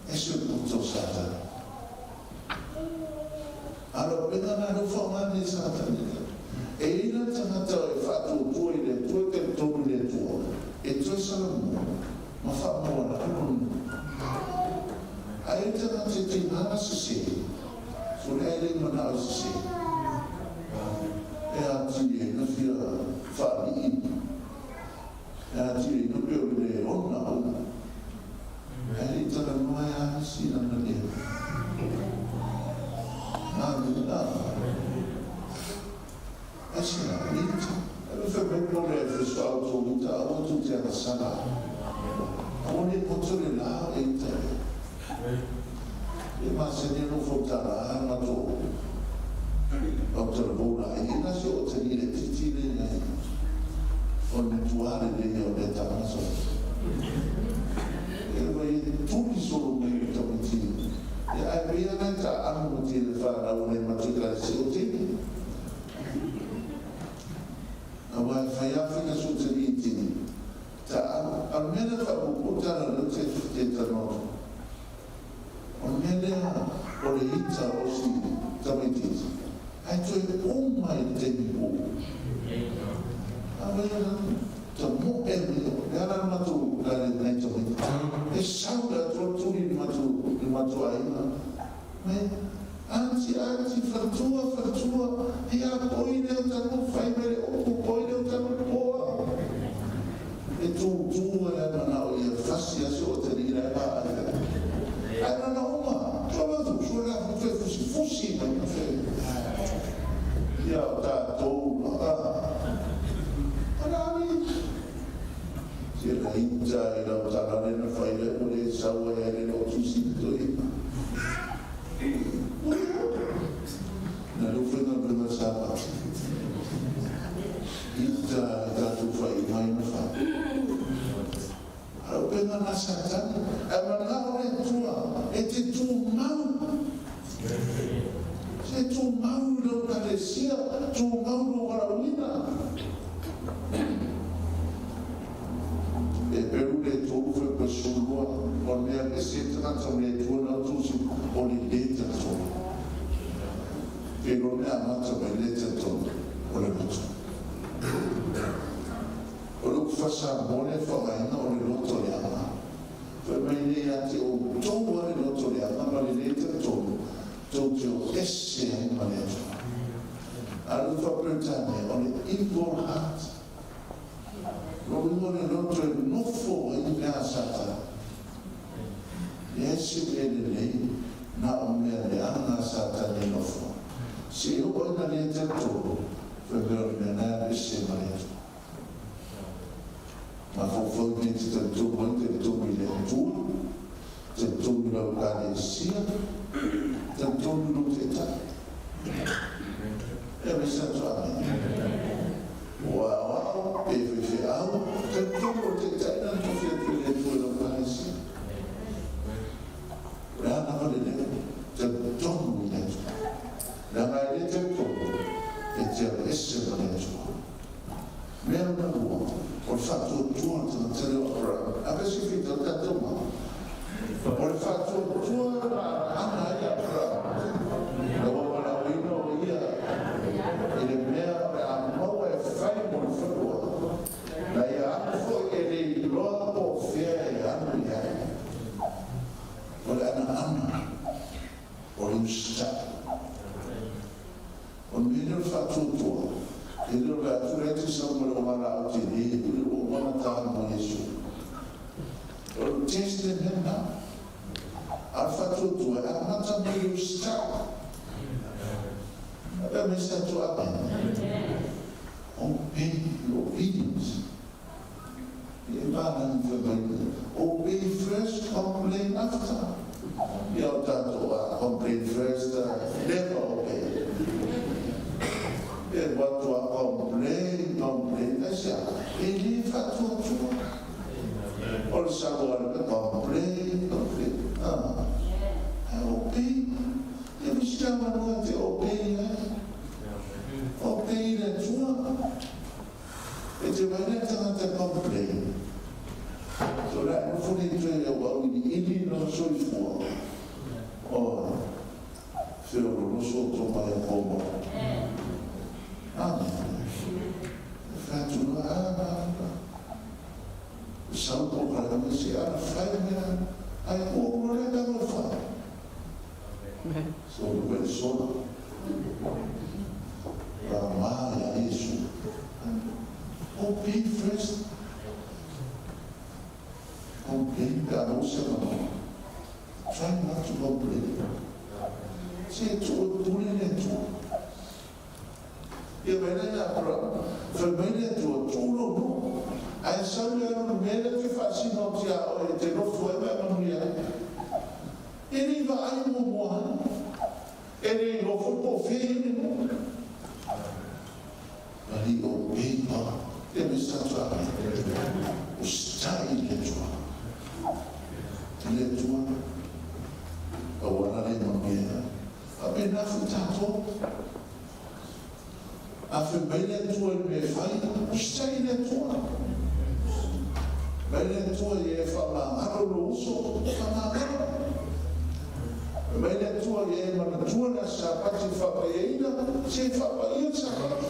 Ese le puta o Satani. A o le upega na lea ua faaaoga nei e Satani. E i ai la le tagata e faatuatua i le Atua, e talitonu i le Atua, e toe salamumu ma faamaualalo lona. Ae ai tagata e tiga sese, o lea e le manao e sese, e atili ai na fia faalii, e atili ai na pei o le le ona ona. Ae le i talanoa e a isi lana leo. Amina. Aisea, ita. E fai mai po le Efeso a outou ita, aua tou te agasala. Aua ne i poto le la e ita e. E masani ana ou fautala a matou autalavou la e na se o tali le titi le nei. O le matua lelei o le tama sa. E vai e tuli solo mai o tamaiti. E ai pei ana e ta anu ma te le whanau nei ma te kai se o tini. Aua e whai awhina so te ri tini. Ta anu, a mea le whapupu tana leo te te tanoto. O le mea lea o le ita o si tamaitiiti, ae toe uma i le taimi pō. A wai ana, ta moe mai o, le ala le matou la le nai tamaiti. E sau le atoa tuli le matou, le matou aiga. Mai, Aunty, aunty, faletua, faletua, he a poi lea o tanu, fai mai le upu, poi lea o tanu poa. E tūtū ai Upega na Satani, ae manao le Atua e te tumau. Se tumau i lou Ekalesia, tumau lou valaauina. Heperu le 3 Fepuari 12, o le mea e se tagata o le Atua na tusi o le le talitonu. Te iloa mea amata mai le talitonu o le loto. O le upu faa-Samoa lea e faaaogaina o le loto leaga. Fai mai nei ia te outou lava le loto leaga ma le lē talitonu, tou te o ese ai ma le Atua. A o le upu faa-Peretania, o le evil heart. Lou igoa o le loto e nofo ai mea a Satani. Leai se mea lelei na o mea leaga a Satani e nofo ai. Se i oo ai na lē talitonu, fai mai o le mea na e alu ese ma le Atua. Mafaufau i mea e te talitonu ai, talitonu i le Atua, talitonu i lau Ekalesia, talitonu i lou Taitai. E ave se atu amene. Ua aoao pe faifeau, talitonu o le Taitai na tofi atu e le Atua i lau Ekalesia. O le a lava le leo, talitonu i le Atua. Leaga e le talitonu, e te alu ese ma le Atua. Mea lona lua, o le faatuatua o le tagata lea o Aperahama. A pe se feitau tatou ma? O le faatuatua na ana ai Aperahama, ina ua valaauina o ia i le mea o le a maua e fai mo le fanua, na ia alu foi e le iloa po o fea e alu i ai. O le anaana o le usitai. O le mea lea o le faatuatua, e le o le atu lea e te sau ma le ogalaau tele, i le ua uma ona ta ma Iesu. O le test le mea lena. A o le faatuatua, e amata mai i le usitai. Faapea mai se atu amene. Obey, obedience. E palagi fai mai, obey first, complain after. Ia o tatou a complain first, never obey. E alu atu a complain, complain, aisea? E le faatuatua. O le sau a le complain, complain, a. Ae obey. E misi lava noa te obey ai. Obey le Atua. E te vaai le tagata e complain. So le a nofo nei toe au auiliili lona soifua. Oi, feololoso o tō mai a kōmau. Amen. E whai atu noa, a, a, a. E sau tō karanga me se ana whai mea, ai kua kua le tanga whai. So le wele sola. Rā mā ia Iesu. Obey first. Complain pe a maua se avanoa. Try not to complain. Se e tuu e pule le Atua. Ia mai la ia Aperama, fai mai le Atua, tuu lou nuu. Ae sau le alu i le mea lea ou te faasino atu ia oe e te nofo ai ma e manuia ai. E le i vaai muamua ai. E le iloa foi po o fea ia le nuu. But he obeyed God. Ia me sa atu a O stai le Atua. I le Atua, auala le manuia. Faapena foi tatou. A fai mai le Atua i le mea e fai, usitai i le Atua. Mai le Atua ia e faamagalo lou uso, faamagalo. Fai mai le Atua ia e manatua le Aso Sapati e faapaiaina, se e faapaia le Sapati.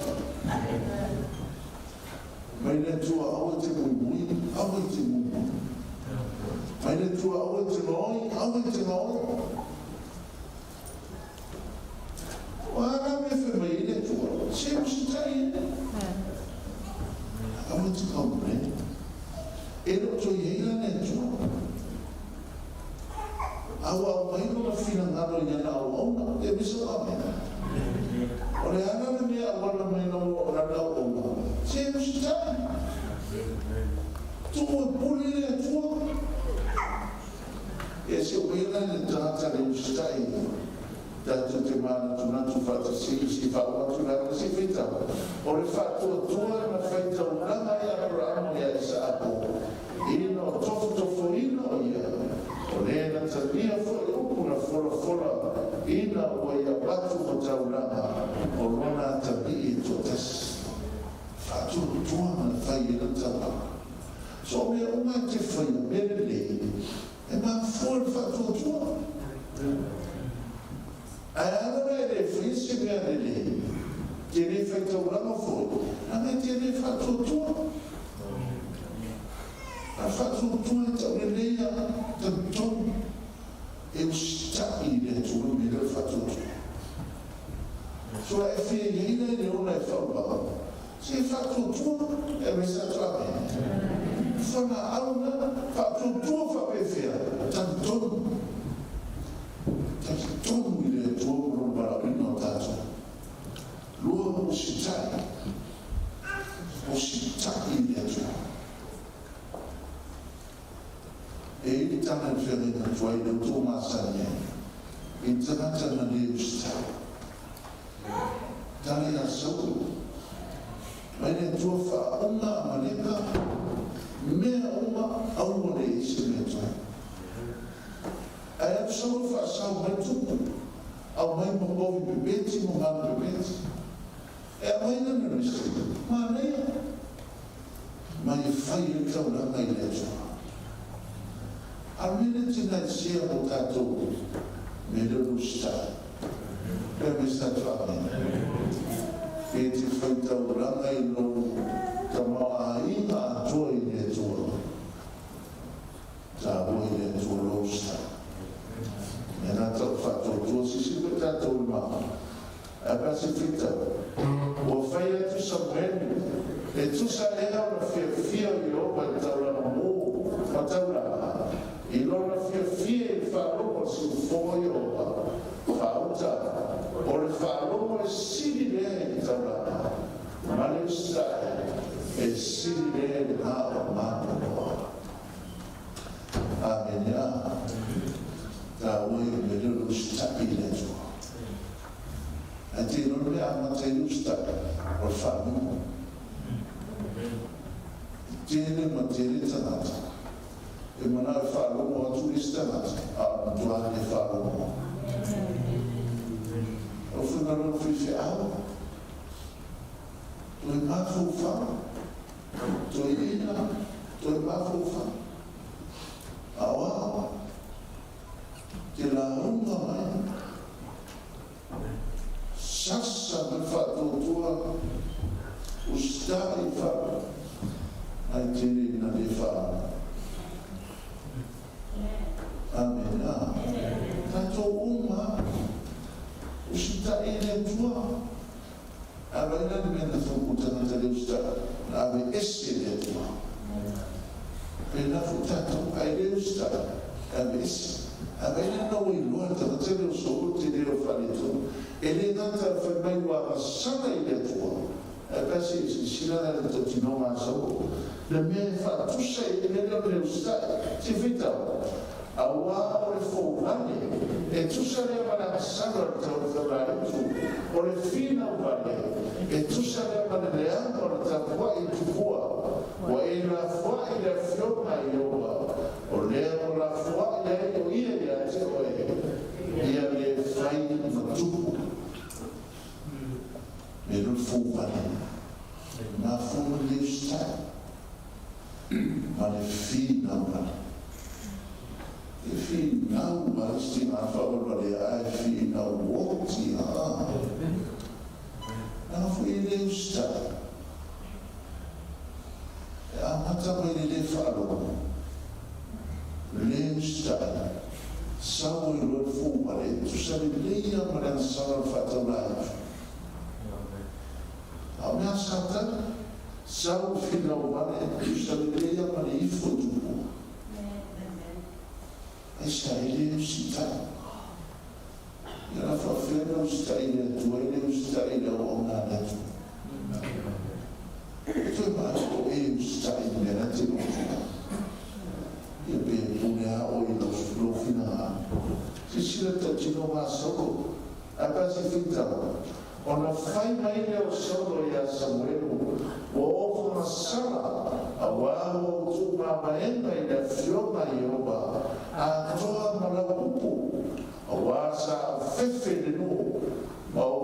Mai le Atua aua e te muimui, aua e te muimui. Mai le Atua aua e te gaoi, aua e te gaoi. O a la mea fai mai ai le Atua? Se usitai e. Aua te complain. E le o toe i ai la le Atua. A ua aumai lona finagalo i lana auauna, e misa o amena. O le a la le mea auala mai lana auauna? Se usitai. Tuu e pule le Atua. E se uela le tagata le usitai tatou te manatunatu faatasi i se faaoo atu le ala se faitau o le faatuatua na faitaulaga ai Aperamo ia Isaako ina o tofotofoina. taulaga o lona atalii e toatasi. Faatuatuaga na fai ai lana taulaga. So o mea uma e te faia, mea lelei, e mafua i le faatuatua. Ae a la e le faia se mea lelei, te le fai taulaga foi, leaga e te le faatuatua. A o le faatuatua e taulelei a talitonu e usitai i le Atua le mea lea o le faatuatua. So a e fia i ai la i le ola e faauau, se faatuatua e aveese atu amene. Fualaau na, faatuatua faapefea, talitonu. Talitonu i le Atua ma Lona valaauina o tatou. Lua, usitai. Usitai i le Atua. E i ai le tala i le feagaiga tuai lea ua tou masani ai, i le tagata na le usitai. Tala ia Saulu, Mai le Atua faauma Amaleka, mea uma aua le i ai se mea tuai. Ae alu Saulu faasau mai tupu, aumai ma povi pepeti ma manu pepeti. E aumai lana risi, manaia, mai e fai ai le taulaga i le Atua. A o le mea lea tina e share mo tatou mea lea o le usitae. Pea mai se tatou amene. Pe te fai taulaga i lou tamaoaiga atoa i le Atua. Taua i le Atua lou usitae. Mea na tau faatuatua sisi foi tatou i le malu. Ae pe a se whitau, ua fai atu Samuelu, e tusa ea ona fiafia o Ieova i taulaga mū ma taulaga, i lona fiafia i le faalogo a le siufofoga o Ieova, faauta, o le faalogo e sili lea i le taulaga, ma le usitai e sili lea i le gā o le manoanoa. Amene. A taua ia mea lea o le usitai i le Atua. Ae te iloa le mea e amata ai le usitai, o le faanuu. E tele ma tele tagata e manao e faalogo atu le isi tagata, a o le matua le faalogo. O le finagalo o le faifeau, toe mafaufau, toe ina, toe mafaufau. A o a? Te lauga mai, sasa mai faatuatua, usitai fa, ai tele ina le faalogo. Amena. Tatou uma, usitai i le Atua. A vai la le mea na fauku tagata le usitai, na ave ese e le Atua. Pēlā foi tatou, a e le usitai, e ave ese. A vai la na ua iloa e le tagata lea o Saulu le tele o faaletonu, e le gata e fai mai ua agasala i le Atua, ae pe a se i silasila la i le tautinoga a Saulu, le mea e faatusa i le mea lea o le le usitai, se i faitau, Auā o le fouvale, e tusa lea ma le agasala o le taulatalaitu, o le finau vale, e tusa lea ma le leaga o le tapuaʻi i tupua, ua e lafoaʻi le Afioga a Ieova, o lea ua lafoaʻi ai o ia iā te oe, ia le fai ma tupu. Me le fouvale, mafua ma le usitai, ma le finau vale. E finau ai si ngā whawalwalea ae finau oti a. Nā foi e le usitai. E amata mai le le faalogo, le usitai, sau ai loa le fouvale e tusa lelei lava ma le agasala o le faataulaitu. A o mea a Satani, sau finau vale e tusa lelei lava ma le ifo i tupua. Aisea e le usitai? Ia la faapefea ona usitai i le Atua e le usitai i le auauna a le Atua? E toe vaai po o e usitai i le mea la e te loto ai. Ia pe pule a oe i lou finagalo. Silasila i le tautinoga a Saulo, ae pe a se faitau, Ona fai mai lea o Saulo iā Samuelu, Ua ou fagasala, auā ua ou tuumamaega i le Afioga a Ieova, atoa ma lau upu, auā sa afefe i le nuu, ma ou.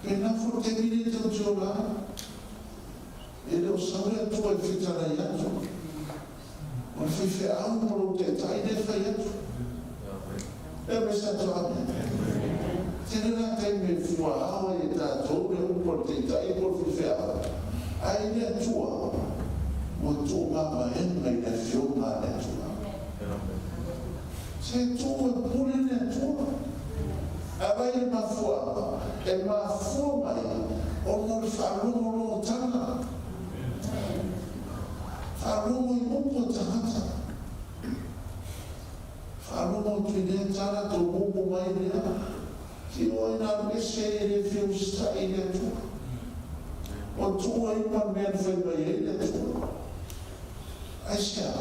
Pe nafo le taimi lenei tatou te ola ai. E le o sau le Atua e fetalai atu. O le faifeau ma lou taitai lea e fai atu. E me sa atu amene. Tele la taimi e fuaao ai e tatou le upu a le taitai po o le faifeau. Ae i le Atua, ua tuumamaega i le Afioga a le Atua. Se tuu e pule le Atua. A vai le mafuaaga? E mafua mai ona o le faalogologotaga. Faalogo i upu a tagata. Faalogo atu i lea tala, tou mumu mai lea. Ki o ai na alu ese ai e le fia usitai i le Atua. Ua tuu ai ma le mea na fai mai ai le Atua. Aisea?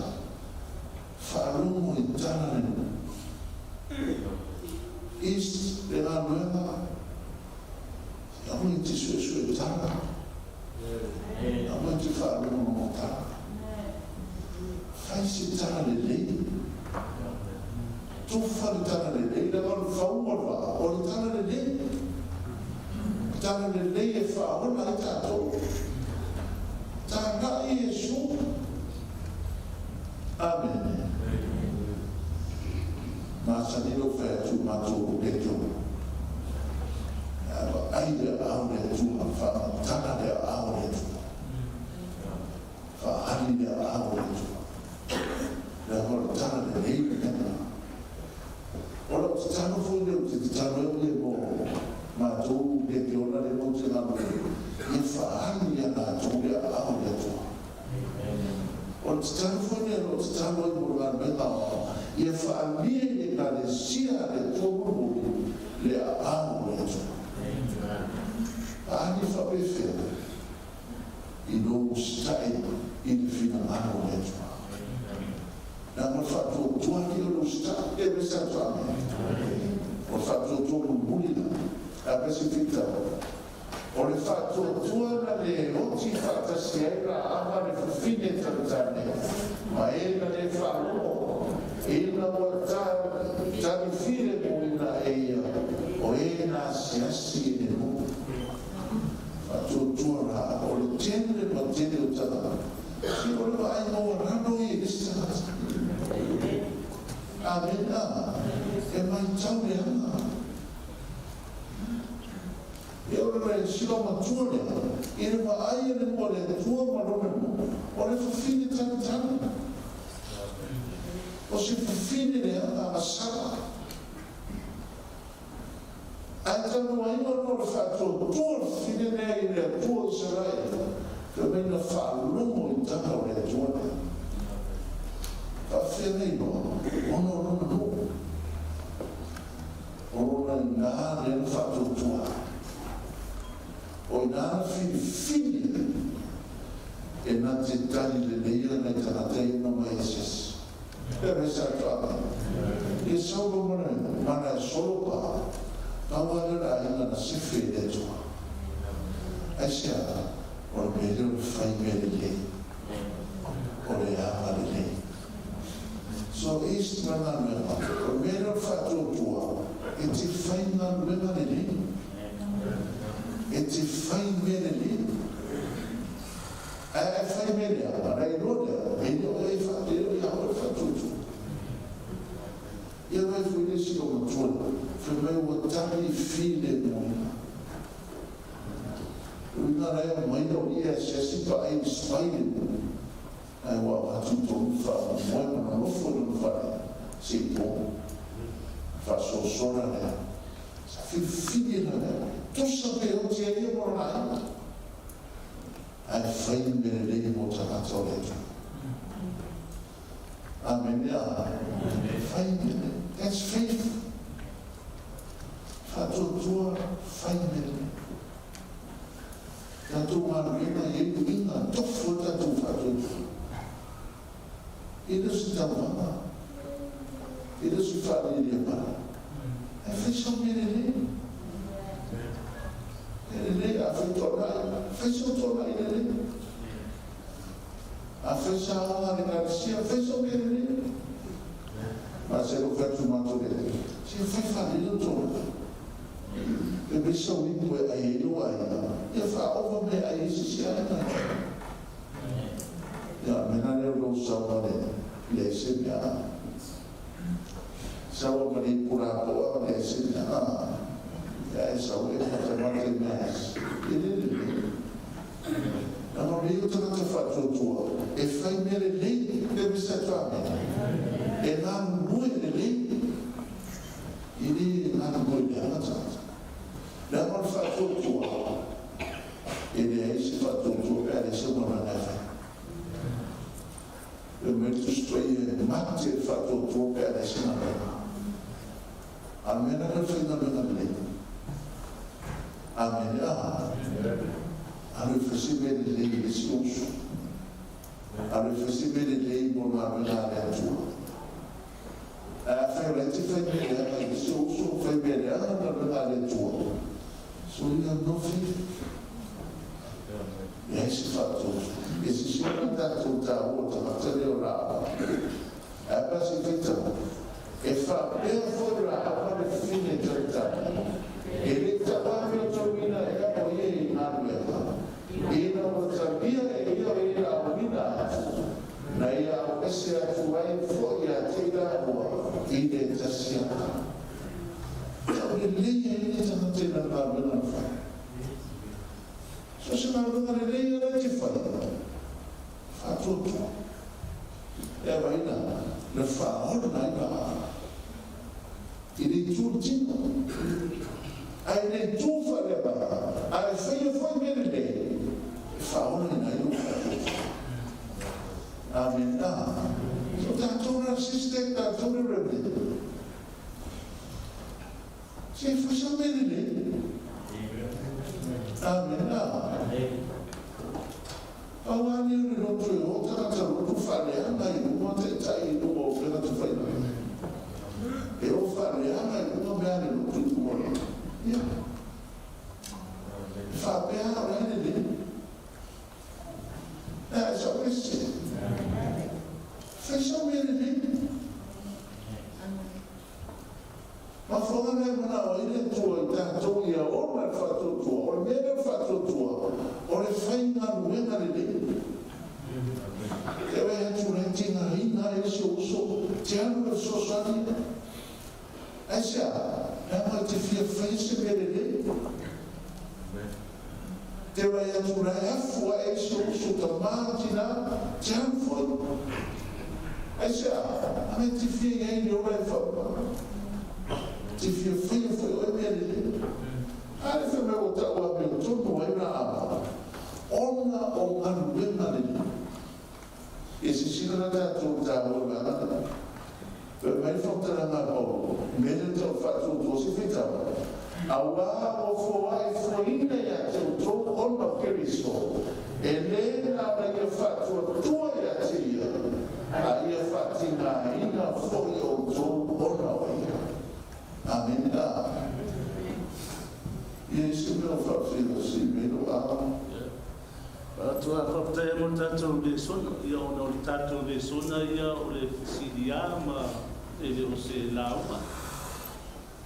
Faalogo i tala le nuu. East le galuega, aua e te suesue tala, aua e te faalogologo tala. Fai se tala lelei. Tofa le tala lelei, leaga o le fauga o le vaa, o le tala lelei. Tala lelei e faaola ai tatou. Tagai Iesu. Amene. Masani lou fai atu i matou leitio. Ae vaai le aao o le Atua, faamatala le aao o le Atua, faaali le aao o le Atua. Leaga o le tala lelei le mea lena. O lau tatalo foi lea ou te tatalo ai au ia mo matou leiteona lea matou te galulue, ia faaali ia latou le aao o le Atua. O le tatalo foi lea o lo o tatalo ai mo le galuega aoao, ia faaalia i le Ekalesia a le Atua mulimuli le aao o le Atua. Faaali faapefea? I lou usitai i le finagalo o le Atua. Leaga o le faatuatua alii o le usitai. E vesa atu amene. O le faatuatua mulimuli lena. A vesi fita. O le faatuatua na le oti faatasi ai Raava le fafine tautane ma e na le faalogo ina ua talifile muina e ia o e na asiasi i le nuu. Faatuatua Raava o le tele ma tele o tagata se o le vaai maualalo ia i le isi tagata. Amena. E maitau leaga. E ora le sila matua lea, i le vaai a le mua le Atua ma lona nuu, o le fafine talitali. O se fafine leaga agasala. Ae talu ai ona o le faatuatua o le fafine lea i le Atua o Isaraela, fai mai na faalogo i tala o le Atua lea. Faafefea na iloa? Ona o lona nuu. O lona inā lea na faatuatua ai. O inā na filifili ai e na te tali lelei ana i tagata ia na mai asiasi. Pea me sa atu ame. Ia sau lo mana mana e solo pa, pau a lea le aiga na sefe i le Atua. Aisea? O le mea lea o le fai mea lelei. O le aga lelei. So east ma galuega, o le mea lea o le faatuatua, e te fai galuega lelei. E te fai mea lelei. Ae a e fai mea leaga, ona e iloa lea, e le o e e le o ia oe le faatuatua. Ia vaai foi le isi loomatua lea, fai mai ua tali filemu. Uiga la e aumai lau ie asiasi pa ai i le smile. Ae ua avatu i tonu faamoemoe ma nonofo i lona fale se i po. Faasoasola lea. Sa filifili e lana tosa pe oti ai ia ma lona aiga. Ae fai le mea lelei mo tagata o le atunuu. Amene a. Fai mea lelei. That's faith. Faatuatua, fai mea lelei. Tatou galuega e i ai uiga, tofu ai tatou faatuatua. E le o se tauvaga, e le o se faalialiamala, ae fai sau mea lelei. E lelei, a fai toanai, fai sau toanai lelei. A fai saoga a le Ekalesia, fai sau mea lelei. Ma se lou fai atu matou lelei, se fai faalelei tou toanai. Fai mai sau ipu e ai ai lou aiga, ia faaova mea e ai ai se isi aiga. Ia, o le mea la lea o lou sau ma le leai se mea a. Sau lava ma le ipu lapoa ma leai se mea a. Ia ae sau e matamata i mea asi. E le lelei. Leaga o le ia o tagata faatuatua e fai mea lelei, pe misa e faamea. E galulue lelei. E le galulue leaga tagata. Leaga o le faatuatua, e leai se faatuatua pe a leai se auaunaga e fai. Fai mai le Tusi Paia, e mate le faatuatua pe a leai se galuega. A o le mea lena o le faigaluega lelei. Amene. A. Alu e fai se mea lelei i le isi uso. Alu e fai se mea lelei mo le galuega a le Atua. Ae afai o la e te fai mea leaga i le isi ou uso, fai mea leaga le galuega a le Atua, soia nofi, leai se faatoto. E sisila le tatou taua o tagata lea o Laaba. Ae a pe a se i faitau? E faapea foi Laaba le fine talitali, E le tauamiotoina ea o ia i galuega, ina ua talia e ia o ia lauina atu, na ia auese atu ai foi ia te i laua i le tasi ata. Tau lelei ai le tagata i lana galuega na fai. So o se galuega lelei ia la e te fai, faatuatua. E avaina na faaola ai la i le itu o le tino, ae i le itu faaleagaga, a e faia foi mea lelei, e faaolaina ai lou faatuatua. Amena. So tatou la sister, tatou le Reverend, se fai sa mea lelei. Amena. Pau lava lea o le loto e o tagata loto faaleaga i luga taitai i luga o upega tafailagi. E o faaleaga i luga mea a le loto i luga o le Ia. E faapea lava o la e lelei. Ae sau ese. Fai sau mea lelei. Mafuaaga lea e manao ai le Atua i tatou ia ola le faatuatua. O le mea lea o le faatuatua, o le faigaluega lelei. Te vaai atu la e tigaina ai si ou uso, te alu e fesoasoani ia. Aisea? Leaga e te fia faia se mea lelei. Te vaai atu la e afu ae ai si ou uso tama, tina, te alu foi. Aisea? Leaga e te fia i ai i le ola e faauma. Te fia faia foi oe mea lelei. A le fai mai ua tau amiotonu ai Raama, ona o galuega lelei. Ia silasila la tatou i le taua o le vaega lena. Fai mai le faamatalaga a Paulo, mea lea tau faatuatua se faitau, Auā ua foai fuaina ia te outou ona o Keriso, e lē na ona ia faatuatua ia te ia, a ia faatigaina foi outou ona o ia. Amene. A. Ia i se mea o faafeilosi mea lou a. Matua faafetai ai mo le tatou lesona, ia ona o le tatou lesona ia o le fesili a ma e le o se lauga.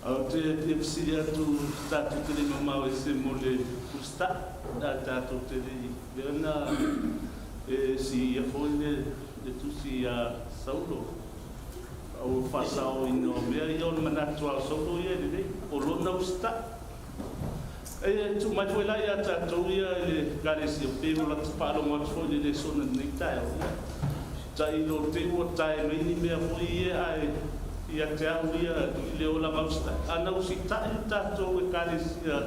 Ae ou te fia fesili atu tatou te le i mamao ese mo le usita'i, ae tatou te le i lea na e siia foi le tusi ia Saulo o le faasaoina o mea ia o le manatu a o Saulo ia e lelei, o lona usita'i. E tuu mai foi la ia tatou ia i le Ekalesia, pei o lata faalogo atu foi i le lesona i lenei taeao, ia, tailo te i ua tae mai ni mea foi ia ae ia te au ia i le olaga usitai. A na usitai le tatou Ekalesia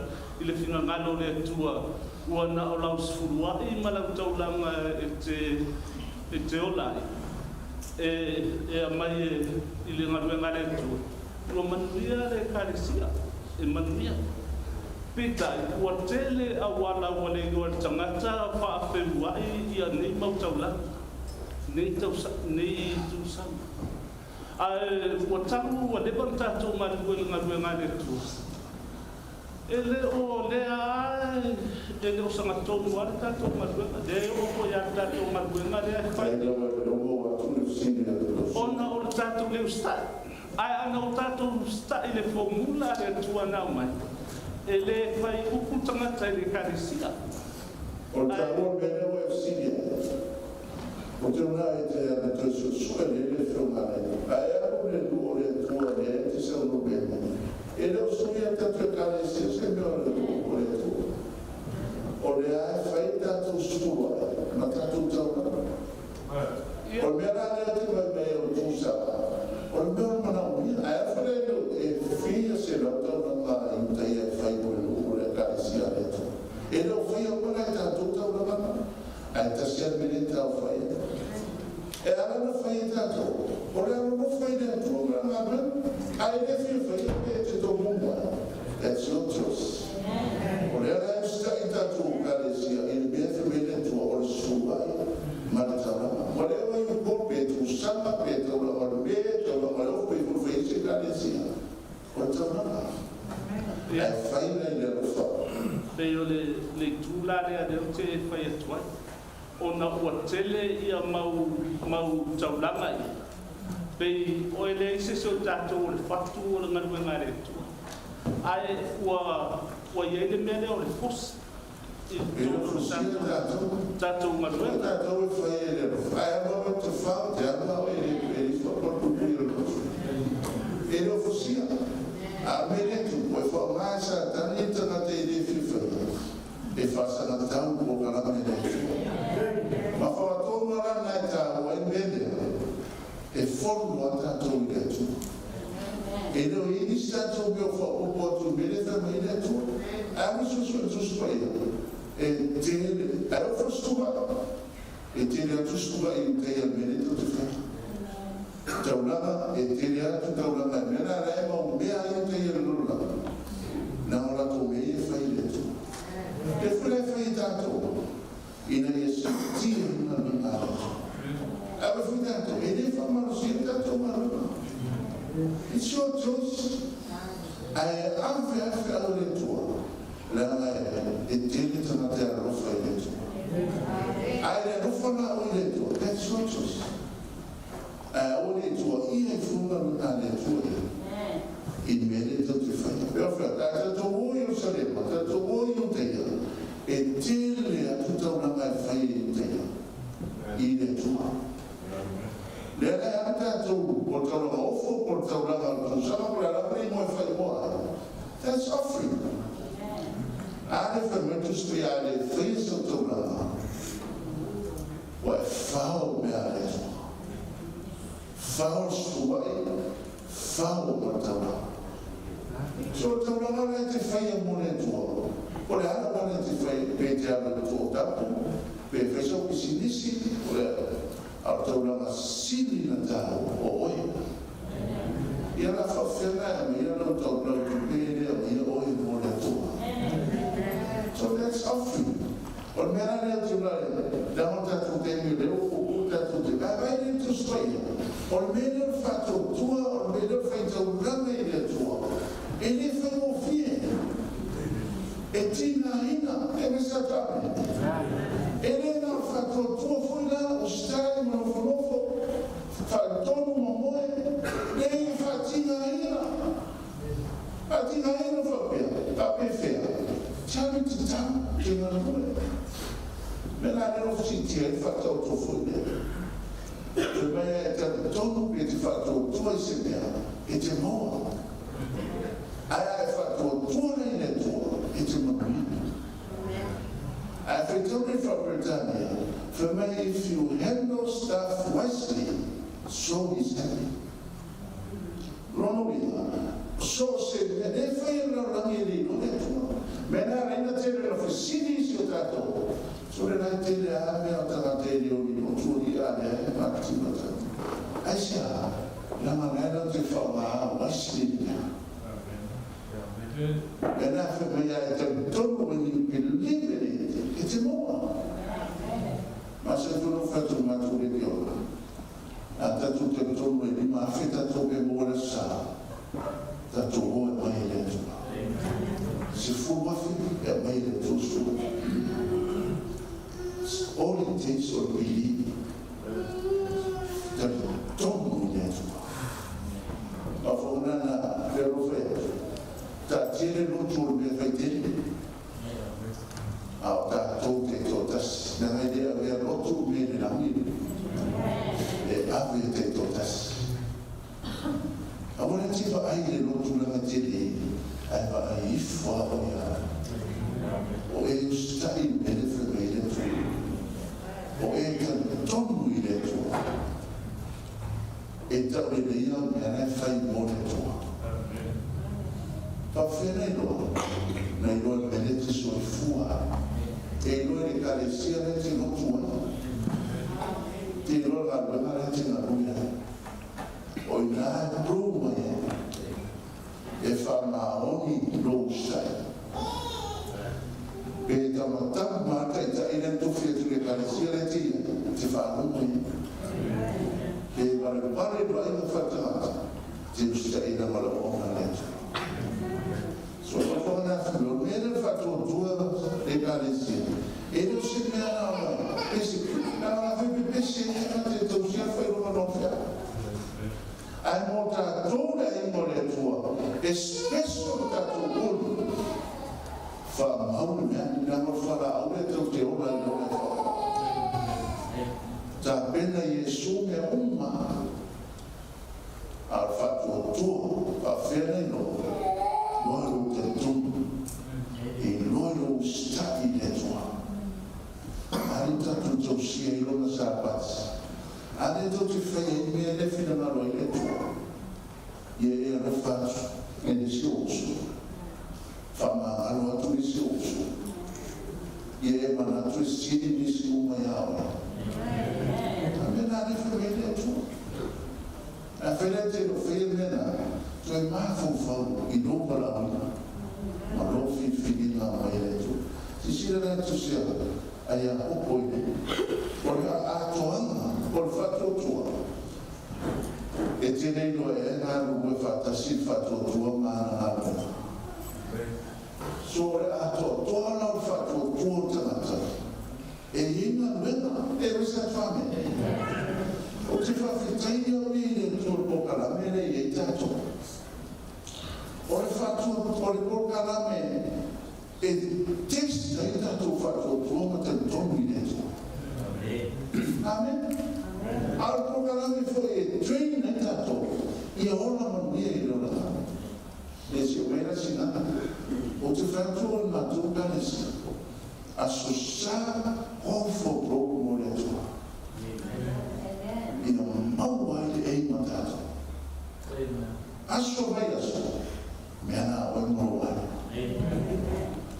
i le finagalo o le Atua, ua na o lau sefuluai ma lau taulaga e te e te ola ai, e e aumai e i le galuega a le Atua, ua manuia le Ekalesia. E manuia. Peitai, ua tele auala ua le iloa e le tagata faafeuai ia nei mau taulaga, nei tausaga, nei tusaga. Ae ua talu ua leva ona tatou galulue i le galuega a le Atua. E le o lea a e le o sagatonu a le tatou galuega, lea e oo foi a le tatou galuega lea e fai. Ona o le tatou le usitai. Ae ana o tatou usitai i le formula a le Atua na aumai, E lē fai upu tagata i le Ekalesia. O le taua o le mea lea ua e fesili ai, ou te unai e te alu toe suesue lelei le Afioga a le Alii. Ae alu le nuu o le Atua lea e te saunoa mai ai. E le o suia e tatou Ekalesia se mea o le nuu o le Atua. O lea e fai tatou sukulu ai ma tatou taulaga. O le mea la lea e te vaai mai ai o le tusa, o le mea o le manaomia. Ae a fai la e fia selau taulaga a Iutaia e fai mo le nuu o le Ekalesia a le Atua? E le o faia uma la e tatou taulaga na, ae tasi lava le mea lea e taofai ai. E ala ona fai e tatou, o le alolofa i le Atua ma Lana galuega. A e le fia faia pe e te tomumu ai, that's your choice. O lea la e usitai tatou Ekalesia i le mea e fai mai ai le Atua, o le suai ma le taulaga. Ua leva i Upolu pe tusaga pe taulaga o le me, taulaga o le ofu pe fulu fai ai se Ekalesia, o le taulaga. Ae fai la i le alofa. Pei o le itu la lea lea ou te fai atu ai, ona ua tele ia mau mau taulaga ia, pei o e leai se isi o tatou o le fatu o le galuega a le Atua, ae ua ua i ai le mea lea o le fosi i E le totonu o fosia tatou. tatou O galuega. tatou e fai e le alofa. Ae alu au e te fao, te alu au e le e le faapalepuli o le loto. E le o fosia. A o le mea lea e tupu, e faaaoga e Satani le tagata e le fia faia, e faasagatau le polokalame a le Atua. Ma faatonu lava la lena e taua ai le mea lea, e fono lava tatou i le Atua. E le o i ai nisi tatou mea o faaopoopo atu i le mea lea e fai mai ai le Atua. Ae alu suesue le Tusi Paia, e tele, ae oo foi le fetuvaai. E tele atu se tulaga i uta i le mea lea tou te faia. Taulaga, e tele atu taulaga i mea la la e maumea ai uta i le lalolagi, na o latou mea ia e fai i le Atua. Lea foi la e fai e tatou, ina ia siitia i luga le galuega a le Atua. Ae ua fai tatou, e le faamalosia le tatou galuega. It's your choice. Ae ave lava feau a le Atua, leaga e tele tagata e alofa i le Atua. Ae le alofa la oe i le Atua, that's your choice. Ae aua ne i tuuaia i fuga lena a le Atua ia, i le mea lea tou te faia. Pe afai, a tatou o i Ierusalema, tatou o i Iuteia, e tele atu taulaga e fai e Iuteia i le Atua. Lea la e alu tatou, po o le taulaga ofo, po o le taulaga o le tausaga, po o le a lava le igoa e faaigoa ai, that's offering. A le fai mai Tusi Paia a le faia sau taulaga, ua e fao mea a le Atua. Fao le fetuuai, fao ma le taulaga. So o le taulaga la e te faia mo le Atua, o le a le auala e te fai ai, pe te alu i le toatapu, pe fai sau pisinisi, o le a? A o le taulaga sili na taua, o oe. Ia la faapefea la e aumaia lau lau tupe e le aumaia oe mo le Atua. So that's offering. O le mea la lea ou te ula ai, leaga o le tatou taimi o lea ua puupuu le tatou taimi, ae vaai lea i le Tusi Paia, o le mea lea o le faatuatua, o le mea lea o le faitaulaga i le Atua, e le faigofie. E tigaina, e gase atu amene. E le na o le faatuatua foi la, usitai ma nofonofo, faatonu ma moe, leai e faatigaina. Faatigaina faapea, faapefea, tialu tatau te galue. Mea la lea ua siitia ai le faataoto foi lea. Fai mai a e talitonu pe te faatuatua i se mea, e te maua. Ae a e faatuatua la i le Atua, e te manuia. Ae faitau lea i Faa-Peretania, fai mai, If you handle stuff wisely, so is happy. Lona uiga, so o se mea le fai e le lalolagi e le iloa le Atua. Mea na ala ai na tele ona fesili isi o tatou, sole la e tele a mea o tagata e le o ni lotu i a lea e matitiva tatou. Aisea? Leaga la e latou te faaaoga wisely le mea. Mea na fai mai a e talitonu when you believe in it, e te maua. Ma se tonu fai atu matou le te ola. A tatou talitonu e 5,000 tatou mea maua i le aso sa, tatou o e aumai e le Atua. 10,000 e aumai e le Atua 10,000. All it takes o le believe. Talitonu i le Atua. A o faaoga na le alofa i atu. Taatia le lotu o le mea fai tele. ifo lava oe ia oe. O e usitai i le mea lea e fai mai ai le Atua. O e talitonu i le Atua. E taulelei au mea la e fai mo le Atua. Faafefea na iloa? Na iloa i le mea lea e te soifua ai. E iloa i le ekalesia la e te lotu ai. Te iloa i le galuega la e te galue ai. O i ina e prove mai ai e faamaoni lou usitai. Pe tamatama ma le taitai lea na tofi atu i le Ekalesia lea e te i ai, e te faalogo i ai. Pe valevale i vaaiga faale-tagata, e te usitaina ma le oona a le Atua. So, o le mafuaaga lena e fai mai, o le mea lea o le faatuatua le Ekalesia, e le o se mea na ona pese, na ona fai pepese ai tagata e tausia le faailoga nofiaga. Ae mo tatou le aiga o le Atua, e special le tatou ulu. Faamau le mea, leaga o le fualaau lea tou te ola ai loa le atoaga. Tapena Iesu mea uma, a o le faatuatua, faafefea na iloa? Iloa i lou talitonu, iloa i lou usitai i le Atua. A lea tatou tausia ai Lona Sapati, A lea tou te fai ai mea lea finagalo ai le Atua, ia e alofa atu i le isi ou uso, faamagalo atu le isi ou uso, ia e manatu e sili nisi uma iā oe. A mea na lea fai mai ai le Atua. Afai la e te le o faia mea na, toe mafaufau i lou valaauina ma lou filifiliga mai e le Atua. Silasila la e tusi a Iakopo i le, o le atoaga o le faatuatua, e te le iloa ea e galulue faatasi le faatuatua ma ana galuega. So o le atoatoa la o le faatuatua o le tagata, e i ai galuega, e wesa atu amene. Ou te faafetai au ia i le Atua i le polokalame lea e i ai tatou. O le faatuatua, o le polokalame e test ai tatou faatuatua ma talitonu i le Atua. Amene. A o le polokalame foi e train ai tatou ia ola manuia i le olaga. Le si o mea sina, ou te fai atu o le matou ekalesia, aso sa ofo broke mo le Atua. Ina maua ai le ei ma tatou. Aso vai aso, mea na oe ma lou aiga.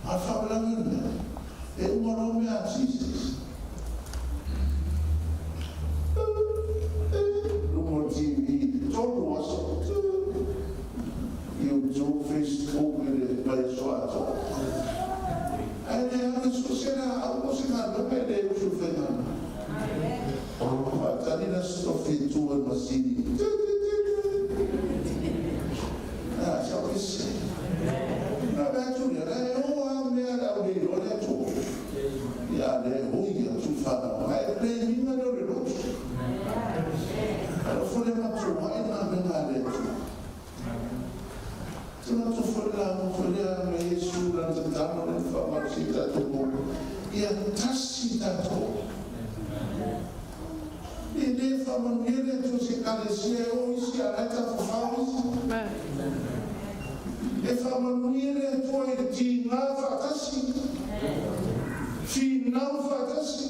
A o le faalavelave o le mea, e uma loa mea a Jesus. Luma o le TV, 3 aso, YouTube, Facebook i le vaiaso atoa. Ae le alu e sue se laau po o se galuega e le usu i le faigaluega. Faatali la se tofi e tu ai le masini. A, sa o ese. Na vaai atu lea, la e o lava mea a le au le iloa le Atua. Ia a lea e oi atu le fanau, ae blame ina lea o le lotu. Alofa le matou ae galuega a le Atua. Te matou foi le lauga foi lea ma Iesu lana tatalo lea na faamalosi ai tatou mo ia tasi tatou. E le faamanuia le Atua i se ekalesia e o isi a la e tafafao isi. E faamanuia le Atua i le tiga faatasi, finau faatasi.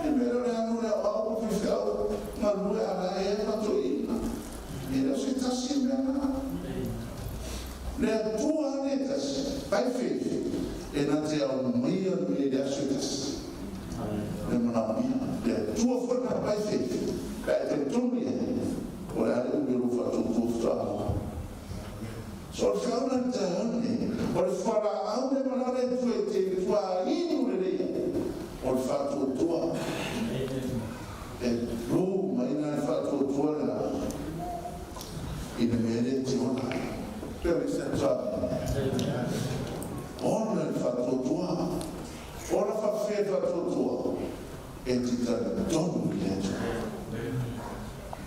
E mea lea o le alu o le aoao ma faifeau galue a la e ma toeaiina. E le o se tasi mea na. Le Atua lava e tasi, by faith, e na te aumaia le mea i le aso e tasi. Le manaomia. Le Atua foi lena by faith, pe a e talitonu i ai, o le a le umi o lou faatuatua faatoa maua. So o le feau la i le taeao lenei, o le fualaau lea ma lala e tua e te tuainu lelei ai, o le faatuatua. E blow mai la le faatuatua lena i le mea lea e te ola ai. Pe o le isi atu amene. Ola i le faatuatua. Ola faafefea i le faatuatua? E te talitonu i le Atua.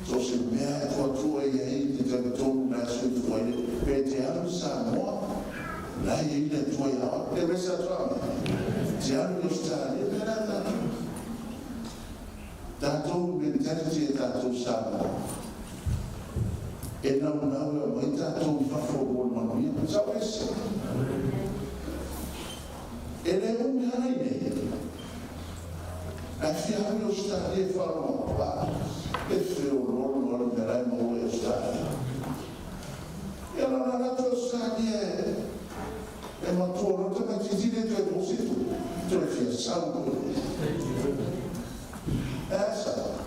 So o se mea e tuatua i ai e te talitonu la e soifua ai le pe te alu i Samoa la e i ai le Atua ia oe. Pe wesa atu amene. Te alu i Ausetalia mea la tatou. Tatou mentality a tatou Samoa. E naunau e aumai tatou i fafo mo le manuia. Sao ese. E le umi lava i inei. Ae fia alu i Ausetalia e faalogo atu, a, e feoloolo lava le mea la e maua i Ausetalia. Ia na ona alu atu i Ausetalia e, e matua loa le tamaitiiti le toe maua se tupe, toe fia sau foi. E a sau?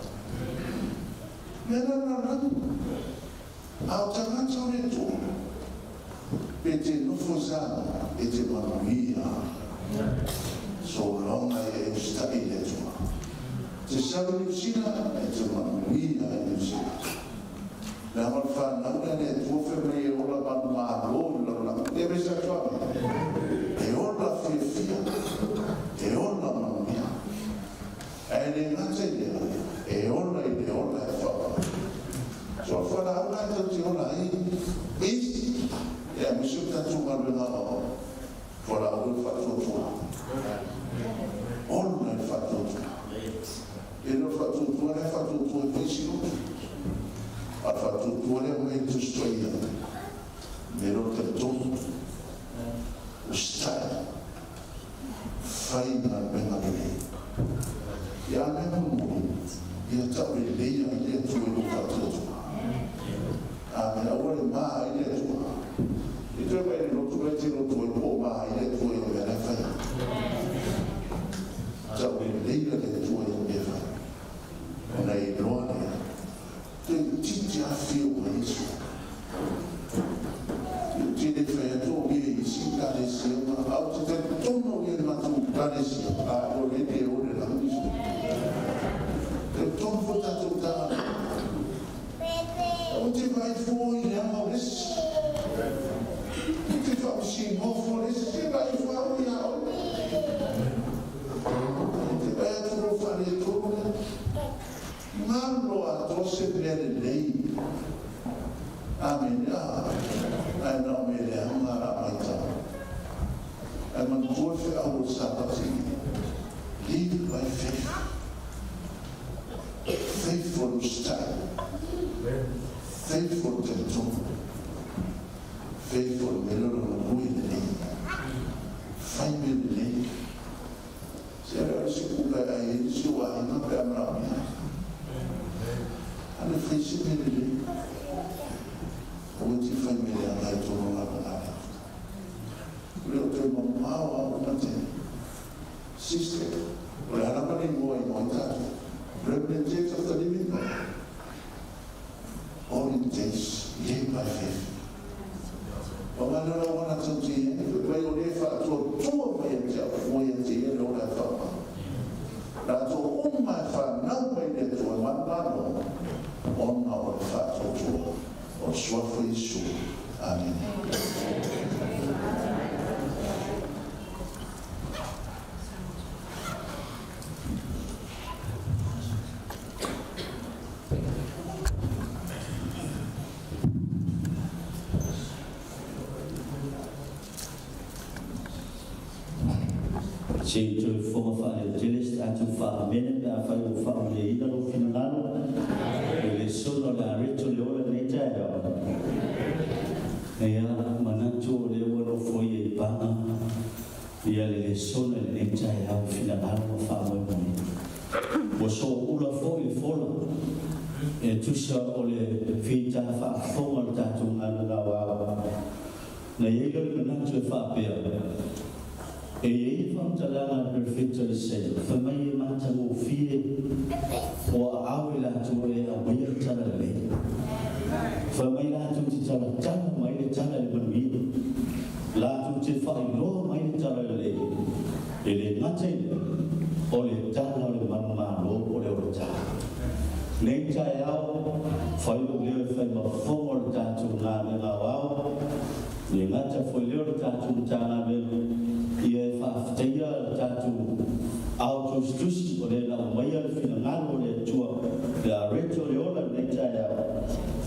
Mea la le lalolagi. A o tagata o le Atua, pe te nofo i Samoa, e te manuia. Sologa ia e usitai i le Atua. Te sau i Niu Sila, e te manuia i Niu Sila. Leaga o le fanau lea a le Atua fai mai e ola manumalo i le lalolagi. Le mea sa atu ame, e ola fiafia, e ola manuia. Ae le gata i lea, e ola i le ola e whakamā. So o le fualaau la e tou te ola ai isi, e aemaise o le tatou galuega aoao, fualaau o le faatuatua. Ola i le faatuatua. E le o le faatuatua lea e faatuatua ai foi isi lotu. A o le faatuatua lea e aumai e le Tusi Paia, me lo talitonu, usitai. Fai galuega lelei. Ia a mea mulimuli, ia tau lelei ai le Atua i lou faatuatua. Amene. Aua le ma ai le Atua. I toe mai le lotu la e te lotu ai po o ma ai le Atua i le mea la e fai ai. Tau lelei le Atua i le mea e fai. Ona e iloa lea. Toeitiiti lava afio mai Iesu. Ou te le fai atu o ia i isi Ekalesia ma a ou te talitonu au ia i le matou Ekalesia, a o le le o le lagi Iesu. Talitonu foi tatou ta Ou te vaai fua i le aga o le isi. Ou te faamasinoa fua le isi, se vaai fua au ia oe. Ou te vaai atu lou faaletonu lea. Galo atoa se mea lelei. Amene. A, ae na o mea leaga la matau. Ae manatua le feau o le Sapati nei. Live by faith. Faithful usitai. Faithful talitonu. Faithful mea lea o le galue lelei. Fai mea lelei. Se le o le isi kuka e ai ai si ou aiga pe a manaomia. A le fai se mea lelei. Aua te fai mea leaga i tonu o galuega a le Atua. O le o toe mamao a uma te sister. O le a lava le igoa e igoa ai tatou. Remnant Church of the Living God. All it takes, live by faith. Ua ngana lau ana tau te ia, fai mai o lea e faatuatua mai ia te au, fua ia te ia le ola e whaamau. Latou uma e whanau mai le Atua e manumalo, ona o le faatuatua o le Suafa o Iesu. Amene. Se i toe fofoga faaleotele se tatou faaamene pe afai ua faamanuiaina lou finagalo i le lesona o le areto le ola i lenei taeao. Ia, manatu o lea ua nofoia i paga ia le lesona i lenei taeao i finagalo ma faamoemoe. Ua sooula foi le fola e tusa o le fita faafofoga o le tatou galuega aoao. Na i ai lea o le manatu e faapea, E i ai le faamatalaga a le Perofeta Isaia, fai mai e matagofie o aao i latou e aumaia le tala lelei. Fai mai latou te talatala mai le tala i le manuia, latou te faailoa mai le tala lelei. E le gata i lea, o le tala o le manumalo o le olatala. Nei taeao, fai lou leo e fai ma fofoga o le tatou galuega aoao, le gata foi lea o le tatou Matagaluega, ia e faafetaia le tatou ao tusitusi o lea na aumaia le finagalo o le Atua, le areto o le ola i lenei taeao,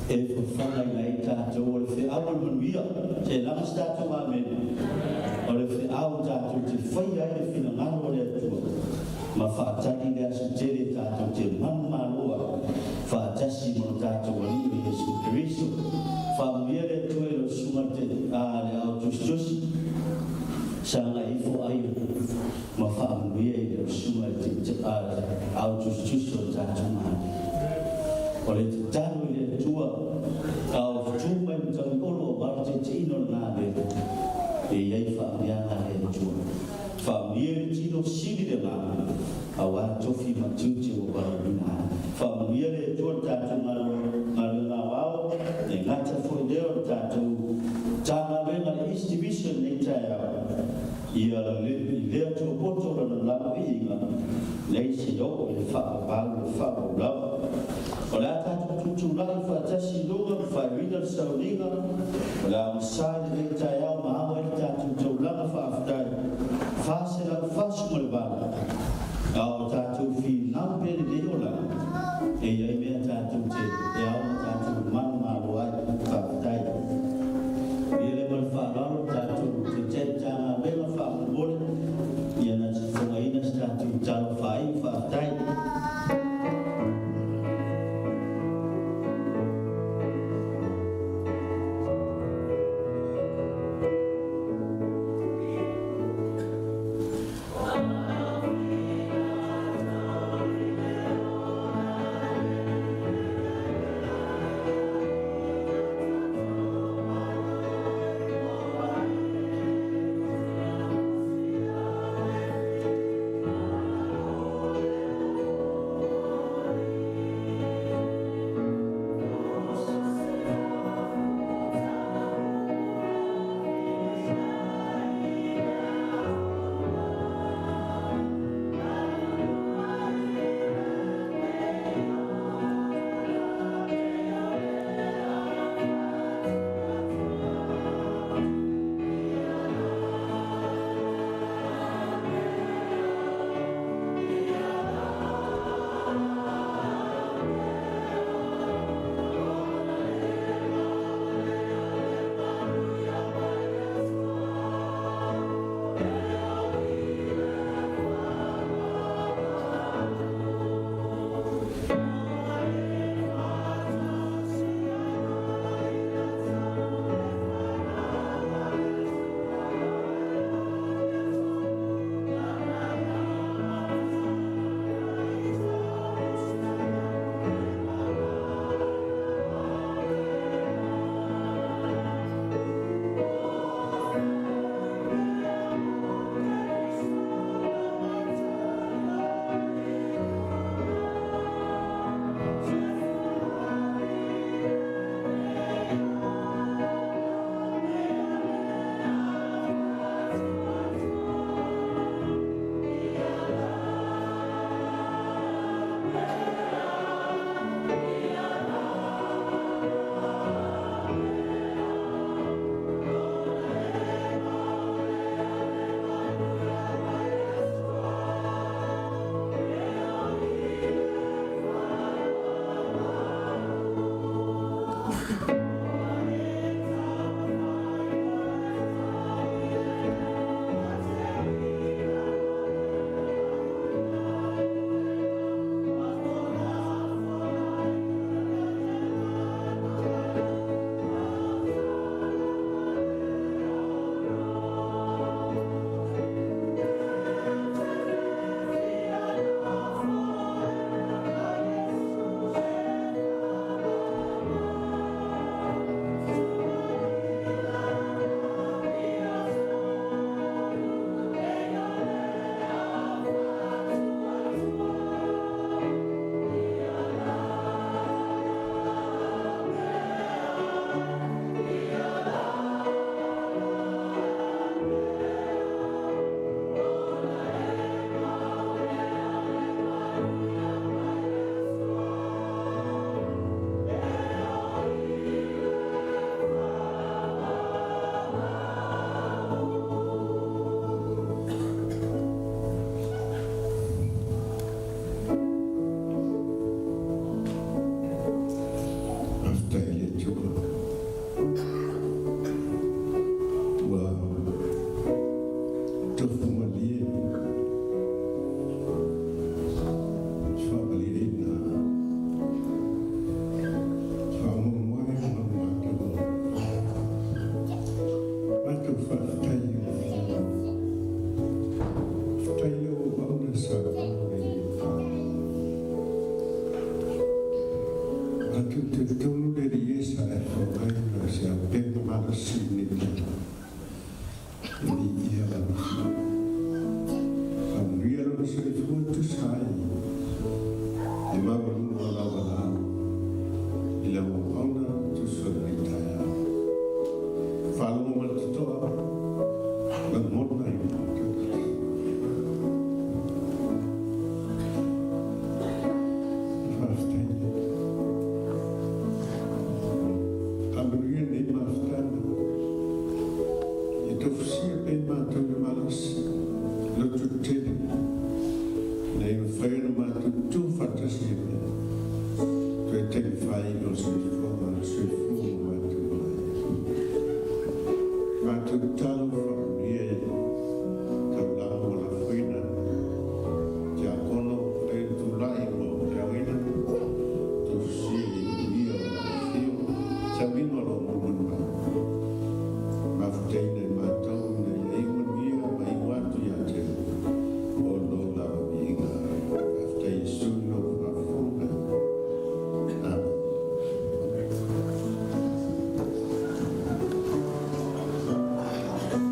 e fafagaina ai tatou o le feau o le manuia. Se laga se tatou amene. O le feau tatou te faia ai le finagalo o le Atua ma faatali le aso tele tatou te manumalo ai faatasi ma lo tatou Alii o Iesu Keriso. foai ma faamanuia i lau susuga i le ao tusitusi o le tatou Malo. O le tatalo i le Atua, a o tu mai matagiolo aua le taitaiina o le galuega, e i ai faamanuiaga a le Atua. Faamanuia i le tino, sili le agaga, aua tofi ma tiute ua valaauina ai. Faamanuia le Atua i le tatou galuega aoao, e gata foi lea o le tatou Matagaluega i le East Division i lenei taeao, ia i le Atua poto lana lagoiiga, leai se oo i le faavavau i le faaauau lava. O le a tatou tutulai faatasi i luga ma faaiuina le sauniga, o le a ogasā i lenei taeao ma ao ai le tatou taulaga faafetai 448, a o tatou finau pea lenei olaga, e i ai mea tatou te e ao ona tatou manumalo ai. Faafetai. Ia lea ma le faaaloalo le tatou Taitai Matagaluega faamolemole ia na te fofogaina se tatou talo faaiu. Faafetai. Faafetai i le Atua ua tofu malie se faamalieina faamoemoe ma matou matou faafetai. Talitonu le Alii e sa e faaaogaina se auupega malosi i lenei taeao. E viia Lana Afioga. Faamanuia lona soifua e tusa ai le maualuga o lau valaau i lau auauna tusa o lenei taeao. Faalogo ma le totoa, lagona i matou. Faafetai. Faamanuia lenei mafutaga. Ia tofusia pea i matou le malosi, loto tele, ina ia mafai ona matou tu faatasi ai pea, toe taumafai o le soifuaga o le soifua ua matou ola ai. Matou tatalo faamanuia i le taulaga ua lafoina, Tiakono, le tulai mo le aoina, tofusia i manuia o lau afio, sauiga o lou manumanu ai. Mafutaina i matou ina ia iu manuia ma iu atu ia te oe o lou lava viiga. Faafetai Iesu i lou faafofoga mai. Amen.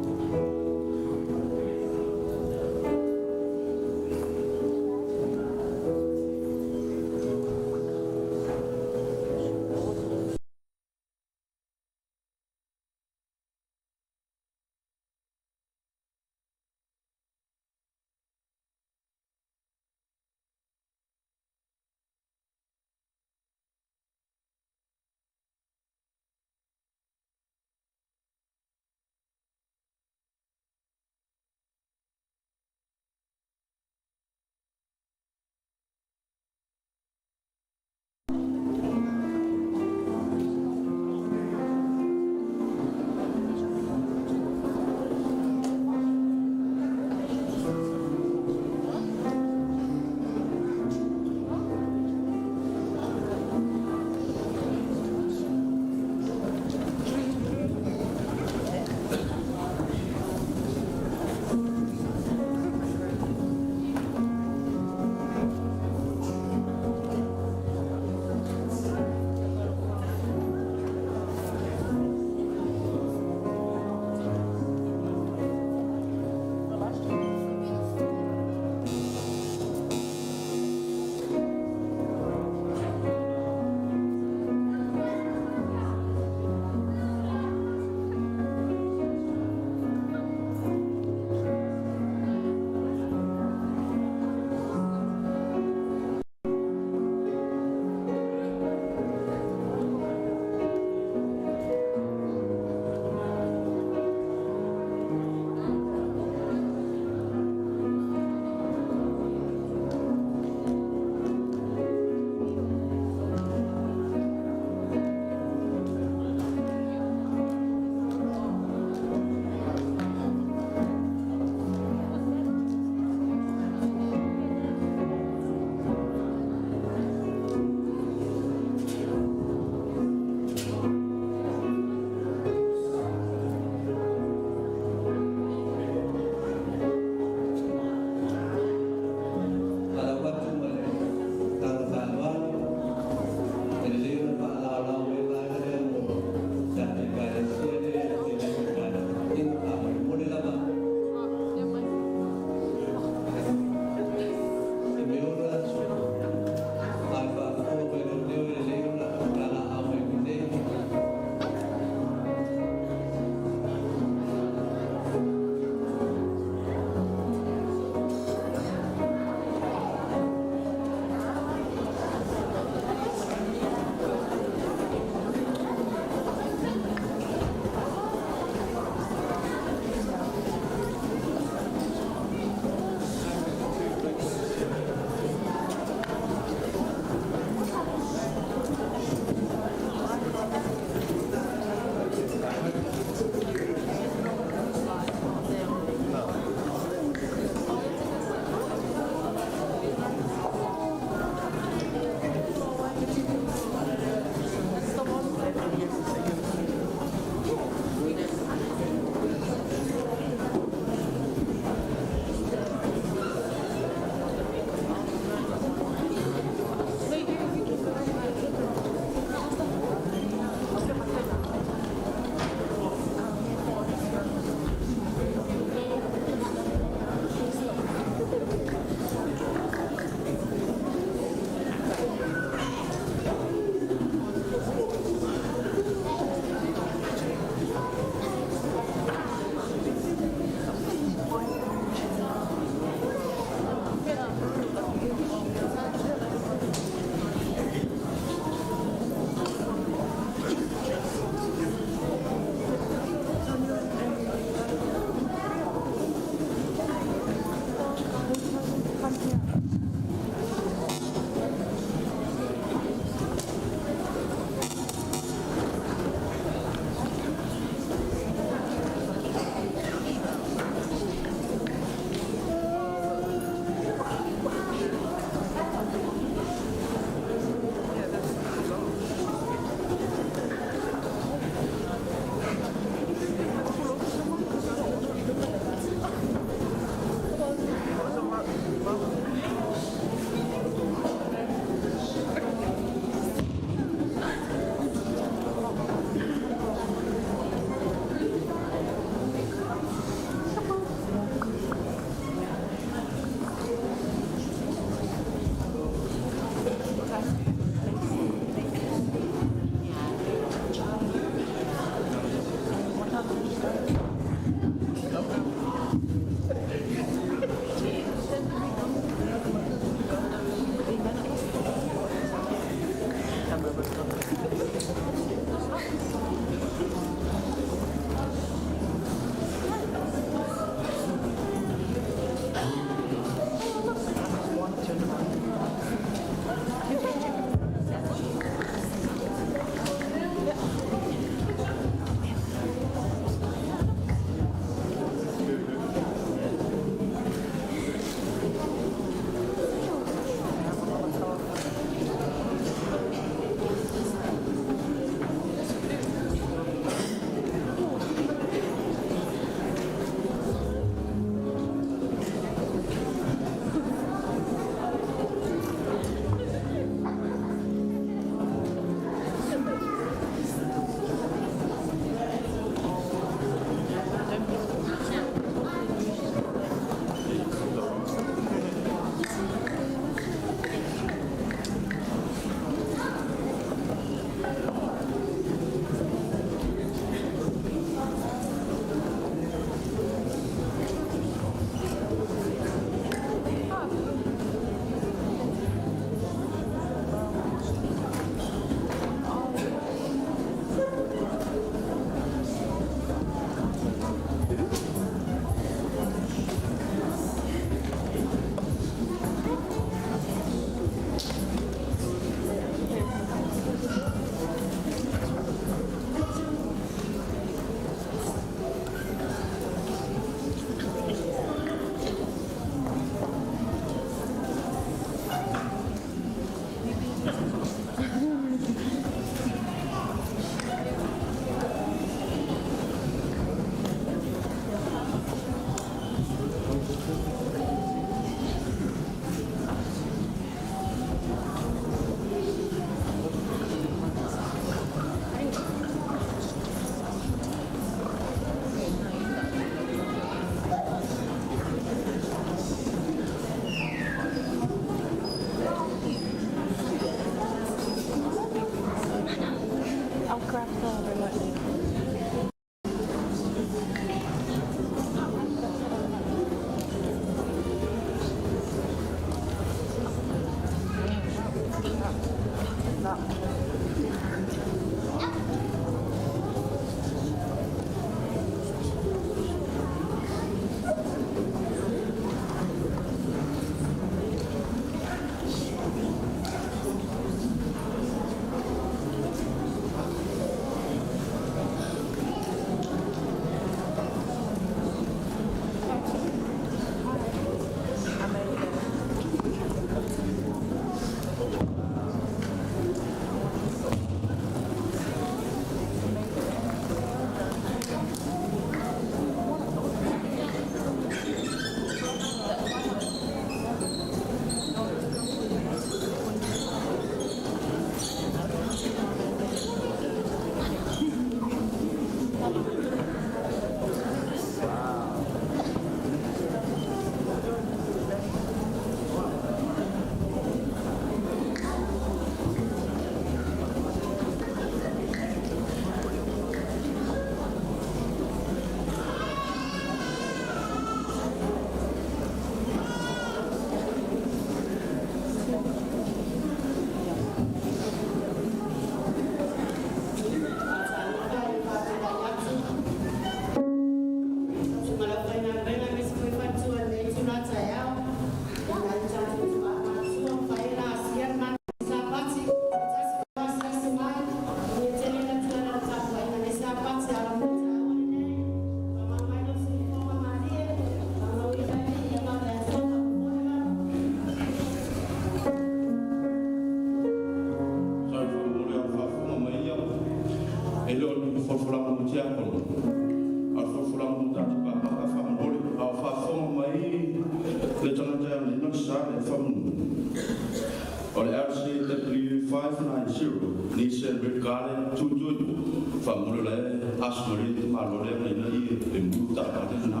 pass ma le tamaloa lea na ina ia e mu le taavale lena.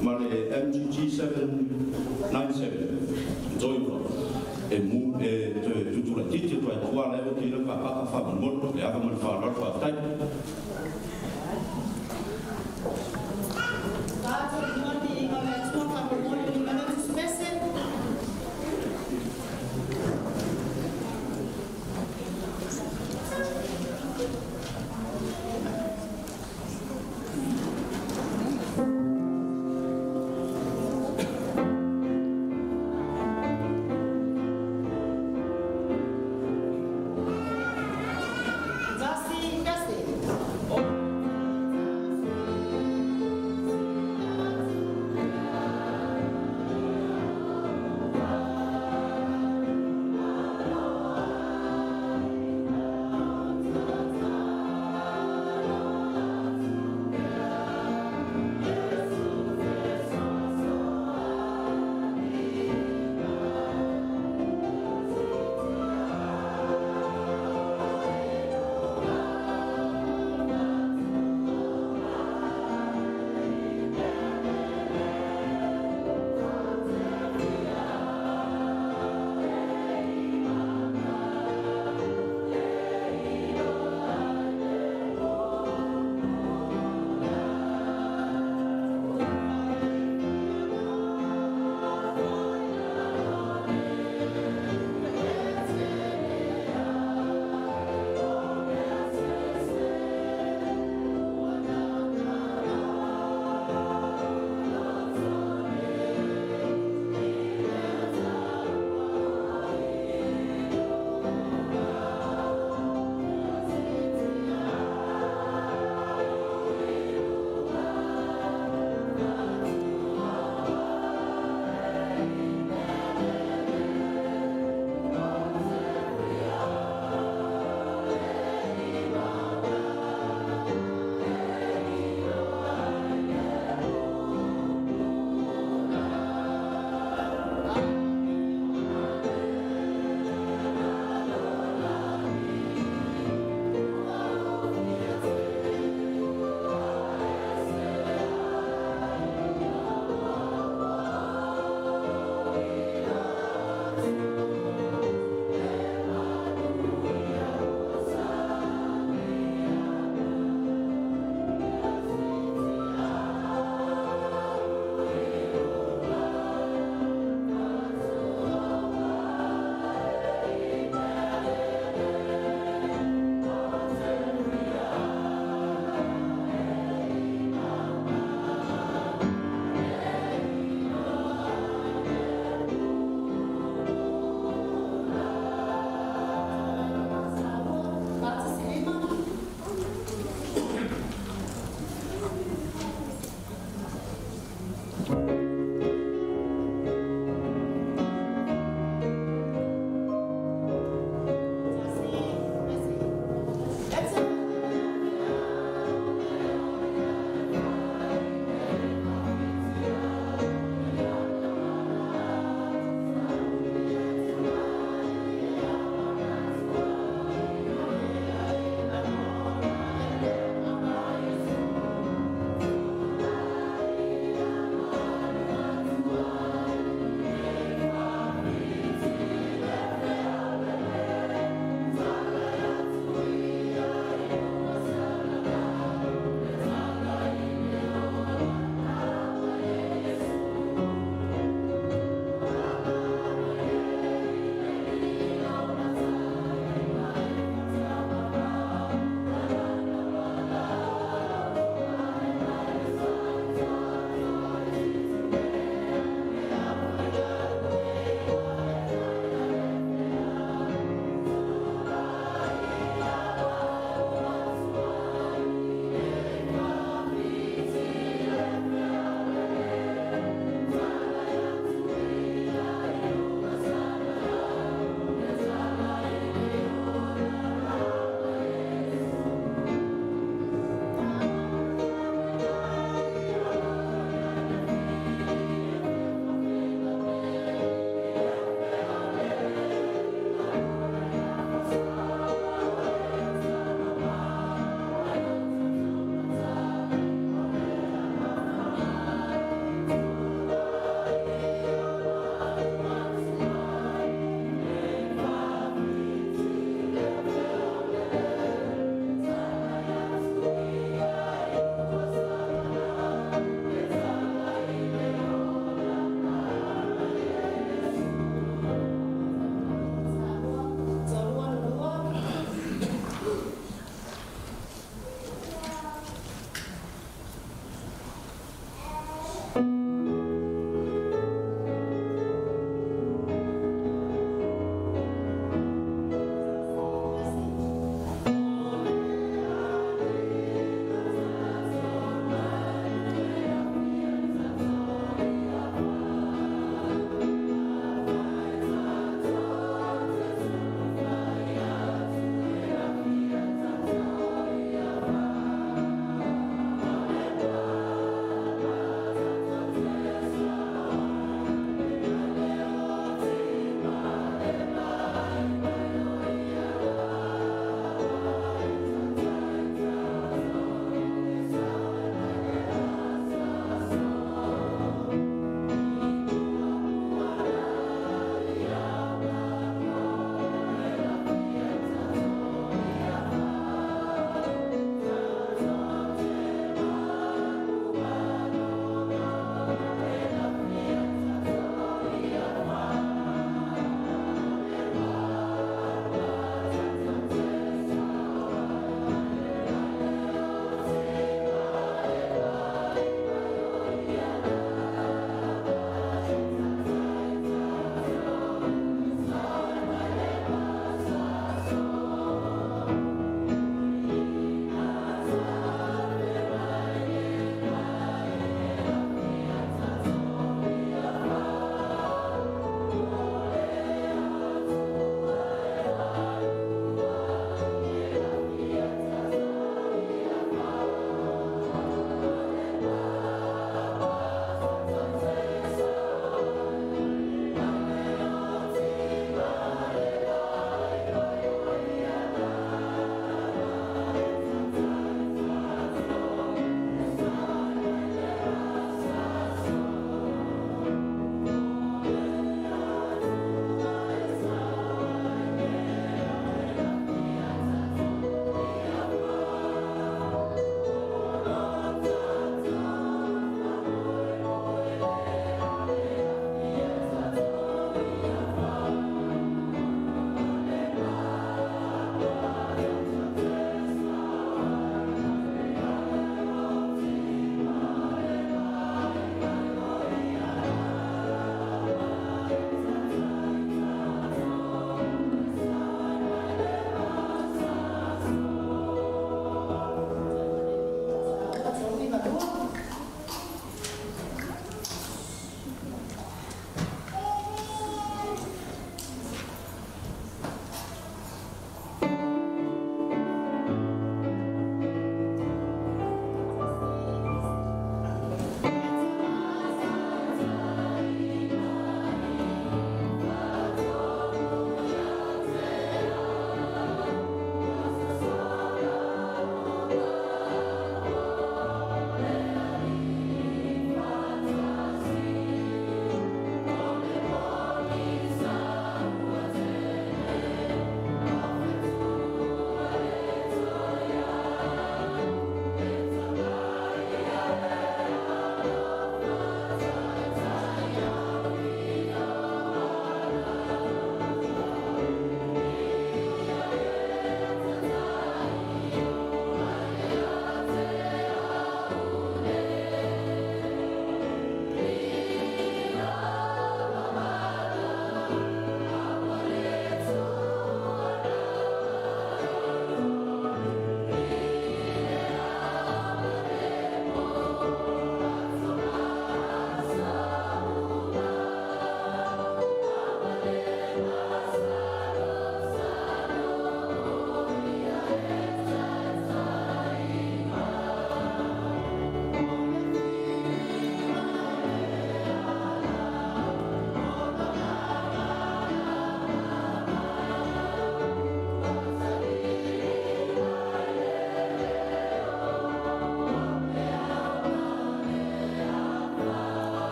Ma le MGG 797 Toyota e mu e toe tutulaitiiti atu ai i tua la e oki ai lau car paka faamolemole. Le ava ma le faaaloalo faafetai. Darcy Bessie.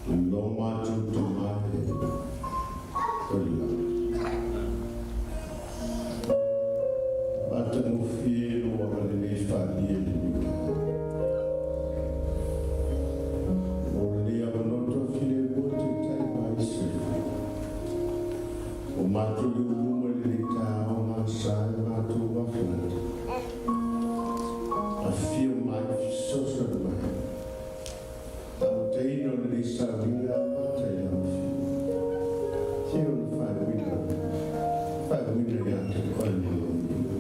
Lo matou Tama e o i le lagi. Matagofie lou agalelei faaalia i lenei taeao. Mo lenei avanoa toafilemu e taitai ma isi o le faiva. O matou i ou luma i lenei taeao gasa e matou afelata. Afio mai fesoasoani mai. Amataina o lenei sauniga amata i lau Afioga. Afio le faauiga, faauiga ia te oe ma lou nuu.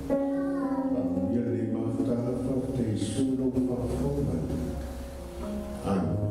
Faamanuia lenei mafutaga, faafetai Iesu i lou faafofoga mai. Amene.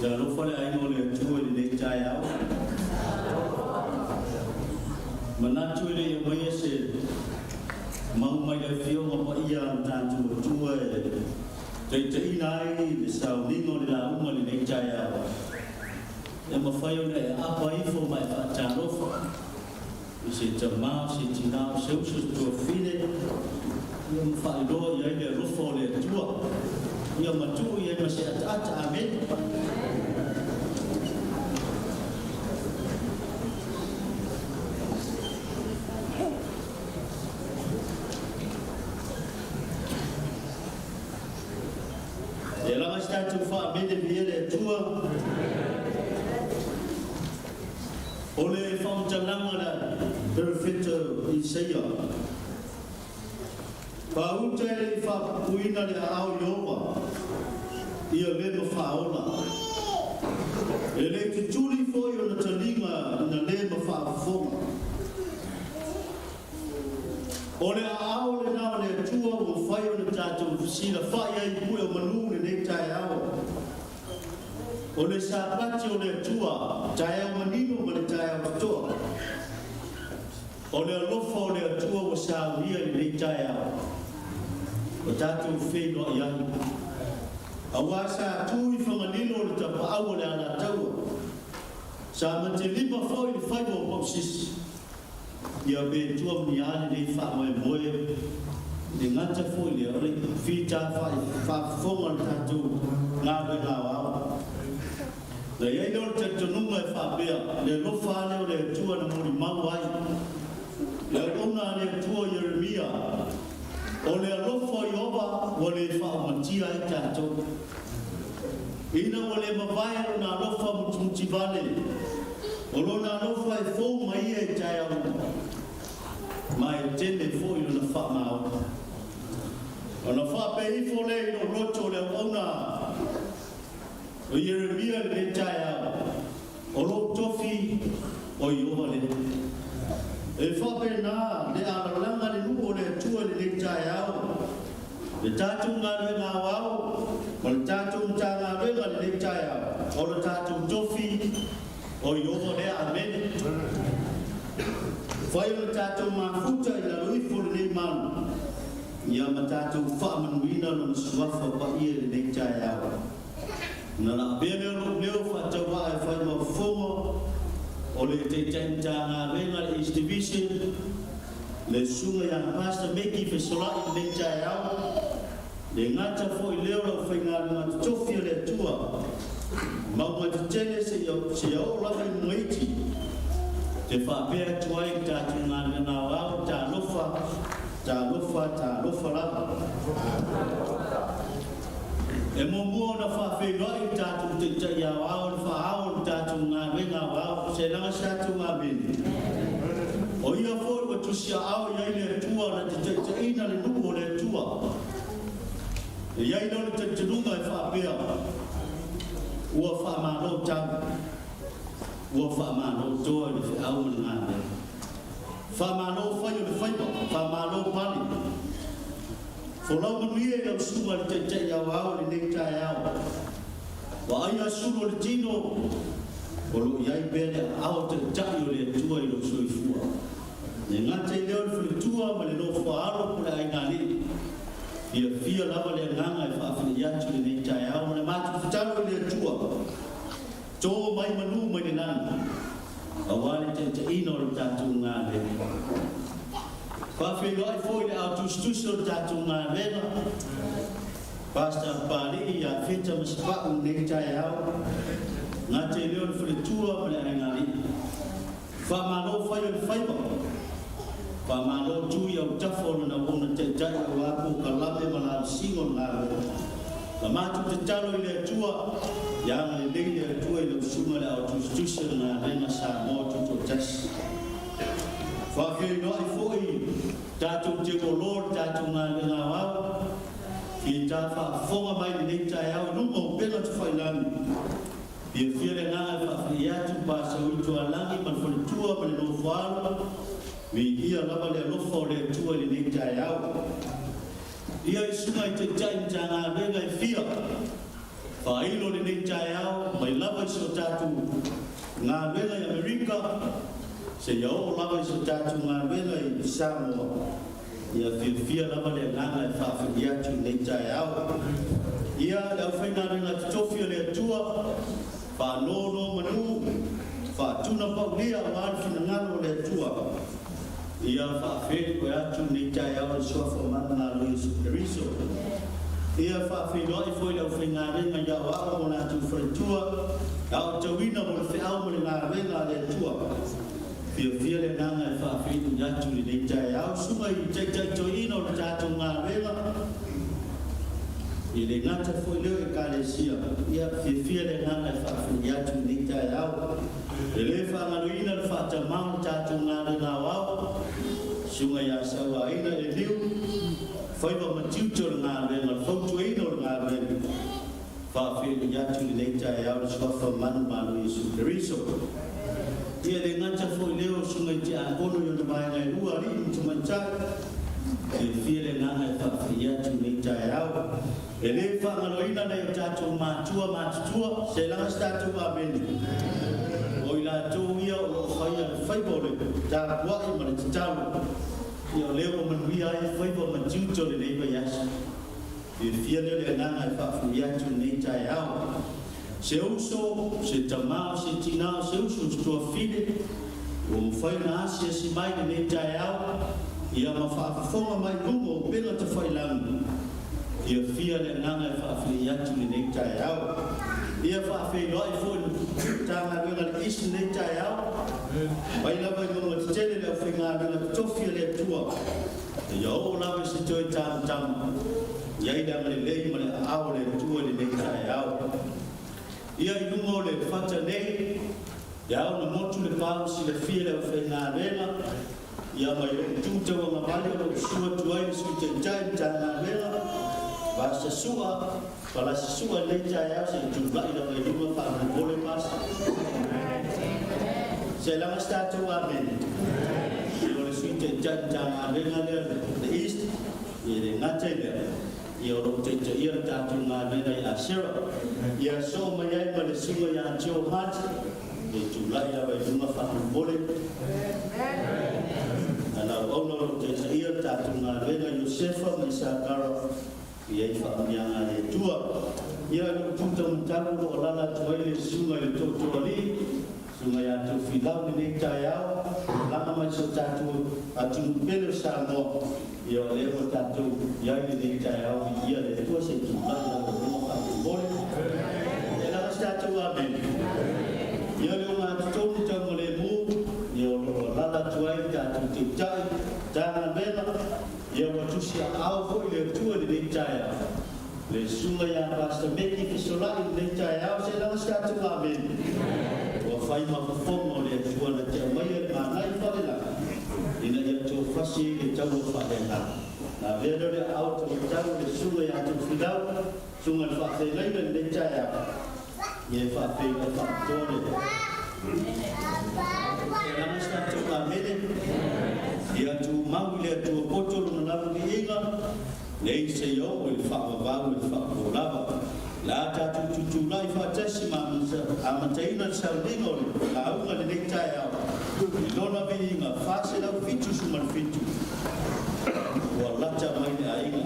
Talofa le aiga o le Atua i lenei taeao. Manatu e le i aumaia se mau mai le Afioga Paia a lo tatou Atua e taitaiina ai le sauniga o le lauga i lenei taeao, e mafai ona e aapa ifo ma e faatalofa i se tama, se tina, o se uso, se tuafafine, ia ma faailoa i ai le alofa o le Atua, ia ma tuu i ai ma se ataata. Amene. E laga se tatou faamene viia le Atua. O le faamatalaga a le Perofeta Isaia, Faauta e le i faapupuina le aao Ieova, ia le ma faaola. E le i tutuli foi ona taliga ina le ma faafofoga. O le aao lena o le Atua ua mafai ona tatou fesilafai ai i pue o manu i lenei taeao. O le Sapati o le Atua, taeao manino ma le taeao totoa. O le alofa o le Atua ua saunia i lenei taeao, ua tatou feiloai ai. Aua sa tu i Fagalilo le tapaau o le Alataua, sa matelima foi le faiva o Pausisi. Ia pe tua ma ni a lenei faamoemoe, le gata foi lea o le fita faafofoga o le tatou galuega aoao. Na i ai lea o le talitonuga e faapea, le alofa lava lea o le Atua na molimau ai le auauna a le Atua Ieremia, o le alofa o Ieova ua le faaumatia ai tatou. Ina ua le mavae lona alofa mutimutivale, o lona alofa e fou mai ia i taeao uma, ma e tele foi lona faamaoni. Ona faapea ifo lea i lou loto o le auauna o Ieremia i lenei taeao, O lou tofi o Ieova lea. E faapena le alalaga le nuu o le Atua i lenei taeao, le tatou galuega aoao ma le tatou Matagaluega i lenei taeao, o le tatou tofi o Ieova lea. Amene. Fai o le tatou mafuta i lalo ifo o lenei malu, ia ma tatou faamanuina Lona Suafa Paia i lenei taeao. Ona laavea lea o lou leo faatauvaa e fai ma fofoga o le Taitai Matagaluega a le East Division, le Susuga ia Pastor Meki Fesolai i lenei taeao, le gata foi lea o le aufaigaluega totofi a le Atua, mauga tetele seia oo lava i Mugaiti, te faapea atu ai i le tatou galuega aoao, talofa, talofa, talofa lava. E muamua ona faafeiloai le tatou Taitai Aoao i le faa-ao o le tatou galuega aoao, se laga se tatou amene. O ia foi ua tusiaao i ai le Atua na te taitaiina le nuu o le Atua. E i ai lea o le talitonuga e faapea, ua faamalo tau, ua faamalo toa i le feau ma le galuega. Faamalo fai o le faiva, faamalo pale. Folau manuia i lau susuga i le Taitai Aoao i lenei taeao. Vaaia sulu o le tino, o lo o i ai pea le aao taitai o le Atua i lou soifua. E gata i lea o le faletua ma le nofoaalo po o le aigaalii. Fiafia lava le agaga e faafilei atu i lenei taeao ma le matou tatalo i le Atua, to mai manu mai le lagi, aua le taitaiina o le tatou galuega. Faafeiloai foi i le ao tusitusi o le tatou galuega, Pastor Papalii ia Feta ma Sapa'u i lenei taeao, gata i lea o le faletua ma le aigaalii. Faamalo fai o le faiva. Faamalo tu i autafa o lana uauna taitai aua polokalame ma lalasiga o le galuega. Na matou tatalo i le Atua, ia agalelei le Atua i lau susuga le ao tusitusi o le galuega Samoa Tutoatasi. Faafeiloai foi tatou te olo le tatou galuega aoao, fita faafofoga mai lenei taeao i luma o upega tafailagi. Fiafia le agaga e faafetai atu Pastor Tualagi ma le faletua ma le nofoaalo, viia lava le alofa o le Atua i lenei taeao. Ia i susuga i Taitai Matagaluega e fia faailo lenei taeao mai lava i so tatou galuega i Amerika seia oo lava i so tatou galuega i Samoa. Ia fiafia lava le agaga e faafetai atu i lenei taeao. Ia, le aufaigaluega totofi a le Atua, faanonomanu, faatuna paulia aua le finagalo o le Atua. Ia faafeiloai atu lenei taeao i le Suafa Mana o Iesu Keriso. Ia faafeiloai foi le aufaigaluega i aoao ma o latou faletua, aotauina mo le feau ma le galuega a le Atua. Fiafia le agaga e faafeiloai atu i lenei taeao, susuga i Taitai Toeaina o le tatou galuega, e le gata foi lea o Ekalesia, ia fiafia le agaga e faafeiloai atu i lenei taeao. E le faagaloina le faatamā o le tatou galuega aoao, susuga ia Sauaina Eliu, faiva ma tiute o le galuega, le fautuaina o le galuega. Faafeiloai atu i lenei taeao i le Suafa manumalo o Iesu Keriso. Ia e le gata foi lea o Susuga i Tiakono i ona vaega e lua, alii ma tamaitai, fiafia le agaga e faafeiloai atu i lenei taeao. E le faagaloina nai o tatou matua matutua, se laga se tatou amene. O i latou ia o lo o faia le faiva o le tapuai ma le tatalo, ia o lea ua manuia ai faiva ma tiute o lenei vaiaso. Fiafia lea le agaga e faafoi atu i lenei taeao. Se uso, se tama, se tina, se uso, se tuafine, ua mafai ona asiasi mai lenei taeao, ia ma faafofoga mai luga o upega tafailagi. Fiafia le agaga e faafoi atu i lenei taeao. Ia faafeiloai foi le Matagaluega a le East lenei taeao, mai lava i mauga tetele le aufaigaluega totofi a le Atua. Ia oo lava i se toe tamatama, i ai le agalelei ma le aao o le Atua i lenei taeao. Ia i luga o le fata nei, e ao ona motu le pau silafia i le aufaigaluega, ia mai lou tu tauagavale o lou susu atu ai le Sui Taitai o le Matagaluega, Pastor Sua, Palasi Sua i lenei taeao se i tulai lava i luga faamolemole Pastor. Se laga se tatou amene. O le Sui Taitai Matagaluega lea le East, ia le gata i lea, ia o loo taitaia le tatou galuega i Asera. Ia soo mai ai ma le susuga ia Joe Hunt, e tulai lava i luga faamolemole. Na lauauna o loo taitaia le tatou galuega Iosefa ma Isakara, I ai faamanuiaga a le Atua. Ia lou tu taumatau o lo o alaala atu ai le Susuga i le Tootooalii, Susuga ia Tofilau lenei taeao, malaga mai si o tatou atunuu pele o Samoa. Ia o lea ua tatou i ai lenei taeao, viia le Atua se i tulai lava i luga faamolemole. Ia lava se tatou amene. Ia le ogatotonu taugalemu, ia o lo o alaala atu ai le tatou Taitai, Matagaluega, Ia ua tusi aao foi le Atua i lenei taeao. Le susuga ia Pastor Meki Fesolai i lenei taeao, se laga se tatou amene. Ua fai ma fofoga o le Atua na te aumaia le manai falelagi ina ia tofasi ai le taua faaleagaga. Na avea lea o le aao taumatau i le susuga ia Tofilau, susuga i le faafeagaiga i lenei taeao, ia e faafeiloai faapitoa le Se laga se tatou amene. Ia tumau i le Atua poto lona lava viiga. Nei seia oo i le faavavau e le faapō lava. La tatou tutulai faatasi ma amataina le sauniga o le lauga i lenei taeao i lona viiga 477 ua lata mai le aiga.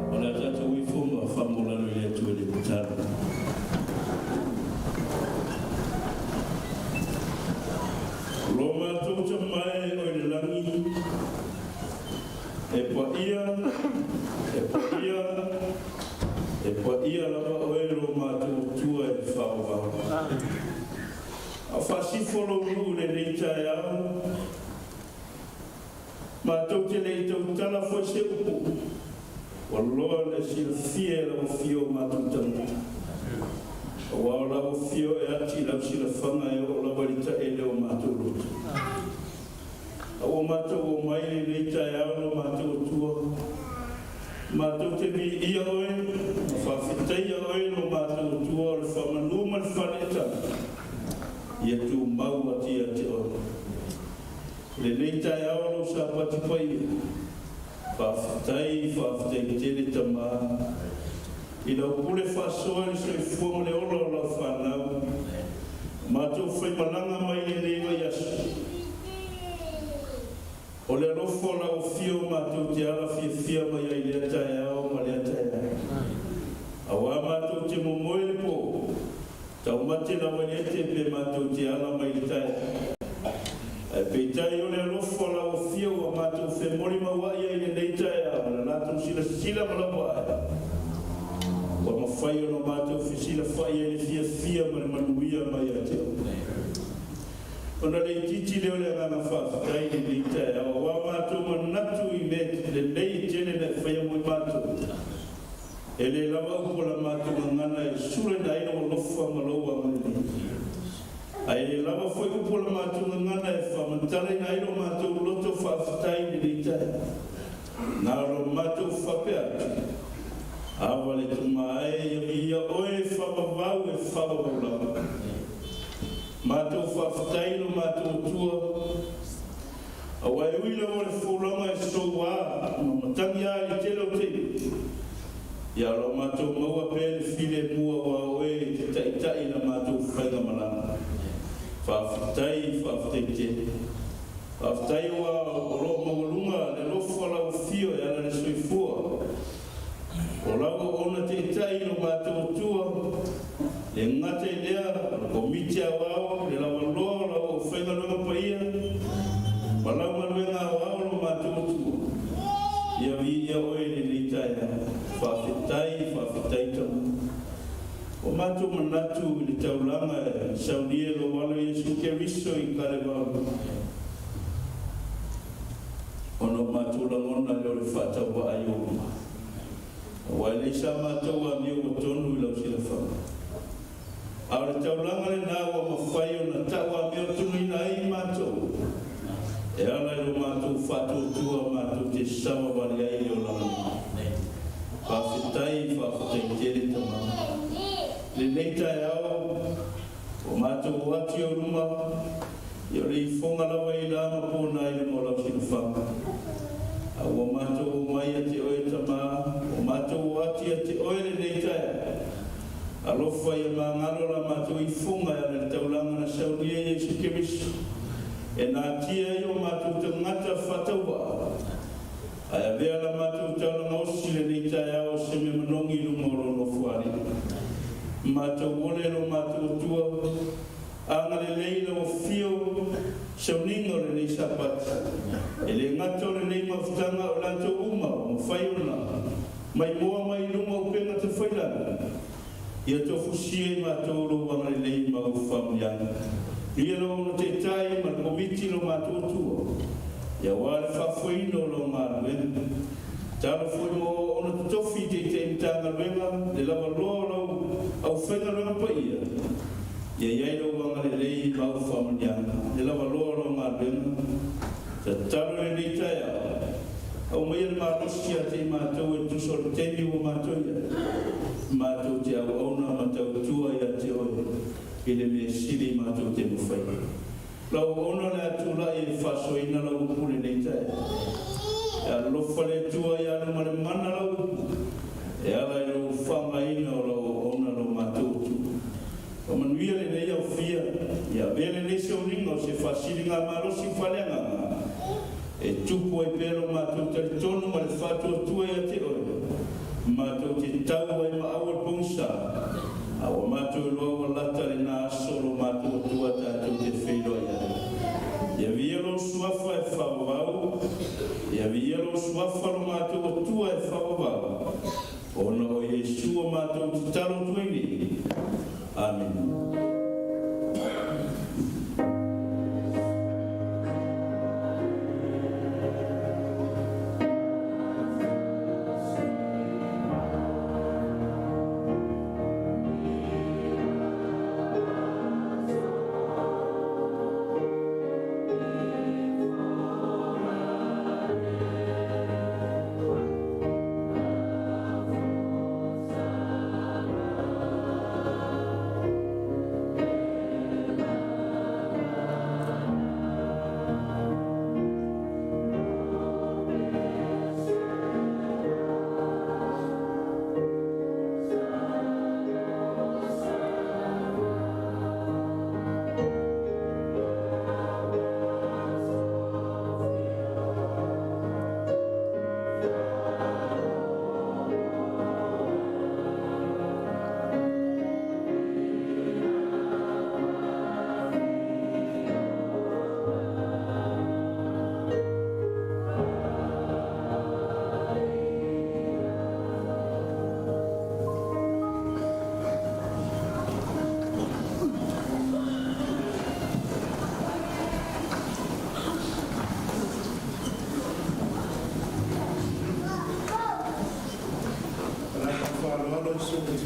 O le a tatou ifo ma faamaualalo i le Atua i le tatalo. Lo matou Tama e o i le lagi, e paia, e paia, e paia lava oe lo matou Atua e faavavau. A faasifo lou nuu i lenei taeao, Matou te le i tautala foi se upu, ua loa le silafia e lau Afio o matou tagata. Aua o lau Afio e ati i lau silafaga e oo lava i le taele o matou loto. A ua matou omai i lenei taeao lo matou Atua, matou te viia Oe ma faafetaia Oe lo matou Atua o le faamanu ma le faleetala, ia tumau atu ia te Oe. Lenei taeao lou Sapati paia. Faafetai, faafetai tele Tama i lau pule faasoa i le soifua ma le ola o lau fanau. Matou faimalaga mai lenei vaiaso. O le alofa o lau afio matou te ala fiafia mai ai i lea taeao ma lea taeao. Auā matou te momoe i le pō, taumate lava i le ete pe matou te ala mai i le taeao. Ae peitai o le alofa o lau afio ua matou femolimaua'i ai i lenei taeao i la latou silasila ma lau vaai, ua mafai ona matou fesilafa'i ai i le fiafia ma le manuia mai ia te oe. Ona le itiiti lea o le agaga faafetai i lenei taeao, auā matou manatu i mea lelei e tele na e faia mo i matou. E le lava upu a la matou gagana e sulaina ai lou alofa ma lou agalelei. Ae le lava foi upu a la matou gagana e faamatalaina ai lo matou loto faafetai i lenei taeao. Na o lo matou faapea atu, Ava le tuma ae ia viia oe e faavavau e faavavau lava. Matou faafetai i lo matou Atua, aua e ui lava o le folauga e soua ma matagi a i le tele o taimi, ia o lo matou maua pea le filemu aua o oe e te taitai i la matou faigamalaga. Faafetai, faafetai tele. Faafetai aua o lo o maualuga le alofa o lau afio e ala i le soifua o lau auauna taitai i lo matou Atua, le gata i lea, o le Komiti Aoao, le lavaloa o lau aufaigaluega paia ma lau galuega aoao lo matou Atua. Ia viia oe i lenei taeao. Faafetai, faafetai Tama. Ua matou manatu i le taulaga e saunia e lou Alo Iesu Keriso i Kalevalu, ona o matou lagona lea o le faatauvaa i ou luma. Aua e leai sa matou amio ua tonu i lau silafaga. A o le taulaga lena ua mafai ona tau amiotonuina ai i matou, e ala i lo matou faatuatua matou te savavali ai i le olaga nei. Faafetai, faafetai tele Tama. Lenei taeao, ua matou o atu i ou luma, ia o le ifoga lava i la ma pona i luma o lau silafaga. A ua matou o mai ia te oe Tama, ua matou o atu ia te oe lenei taeao. Alofa ia magalo la matou ifoga e ala i le taulaga na saunia i Iesu Keriso, e natia ai o matou tagata faatauvaa. Ae avea la matou taulaga osi lenei taeao o se mea manogi i luma o lou Nofoalii. Matou ole e lo matou Atua, agalelei lau afio sauniga o lenei Sapati. E le gata o lenei mafutaga a o latou uma ua mafai ona maimoa mai i luma o upega tafailagi, ia tofusia i matou lou agalelei ma ou faamanuiaga. Ia lau Aoga Taitai ma le Komiti lo matou Atua, ia aua le faafoeina o lau galuega. Tatalo foi mo ona totofi i Taitai Matagaluega le lavaloa o lau aufaigaluega paia, ia i ai lou agalelei ma au faamanuiaga, le lavaloa o lau galuega. Tatalo i lenei taeao, Aumaia le malosi ia te i matou e tusa o le taimi ua matou i ai, matou te auauna ma tautua ia te Oe i le mea sili matou te mafai. Lau auauna o le a tulai e faasoaina lau upu lenei taeao. E alolofa le Atua ia alu ma le mana lau upu e ala i lou faaaogaina o lau auauna lo matou Atua. Faamanuia lenei aufia, ia avea lenei sauniga o se faasiligamalosi faaleagaga e tupu ai pea lo matou talitonu ma le faatuatua ia te Oe, matou te tau ai ma aua le pogisa, a ua matou iloa ua lata lena aso lo matou Atua tatou te feiloai ai. Ia viia Lou Suafa e faavavau, ia viia Lou Suafa lo matou Atua e faavavau, Ona o Iesu o matou tatalo atu ai nei. Amene.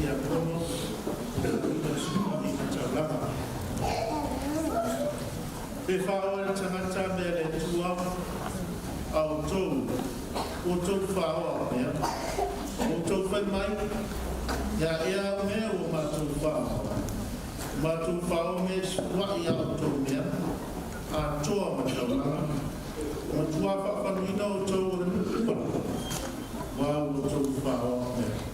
Tiakono, le Sulua'i ma Taulaga. Pe faaoa e le tagata mea a le Atua a outou, ua outou faaoa mea. Ua outou fai mai, E a ea au mea ua matou faaoa? Ua matou faaoa mea i sulua'i a outou mea, atoa ma taulaga. Ua matuā faafaluina outou o le nuu uma, aua ua outou faaoa mea.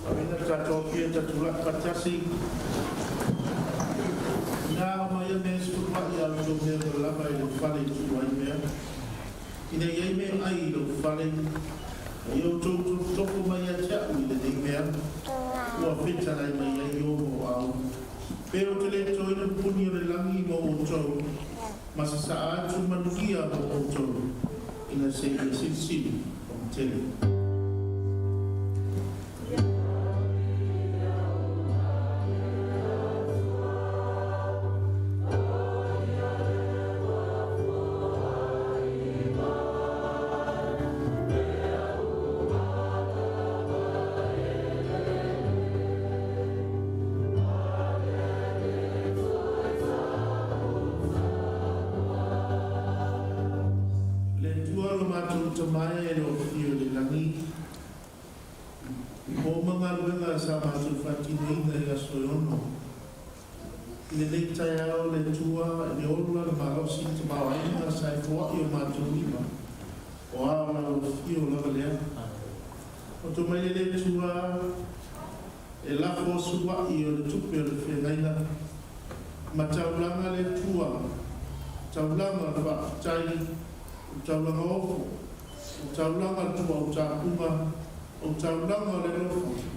Avea le tatou Afia ta tulai faatasi ina aumaia mea e sefulua'i a outou mea ua lava i lou fale i tuu ai mea, ina i ai meaai i lou fale, ma ia outou tofotofo mai ia te a'u i lenei mea ua fetalai mai ai o mo au. Pe ou te le toina puni o le lagi mo outou, ma sasaa atu manuia mo outou, ina seia silisili ona tele. Le Atua lo matou Tamae e lo afio i le lagi, o uma galuega sa matou faatinoina i aso e ono. I lenei taeao le Atua i le ola, le malosi, le tamaoaiga sa e foai o matou lima, o a o lau afio lava lea. Poto mai le le Atua e lafo sulua'i o le tupe o le feagaiga ma taulaga le Atua, taulaga o le faafetai, o taulaga ofo, o taulaga o le tuuau tapuga, o taulaga o le alofa,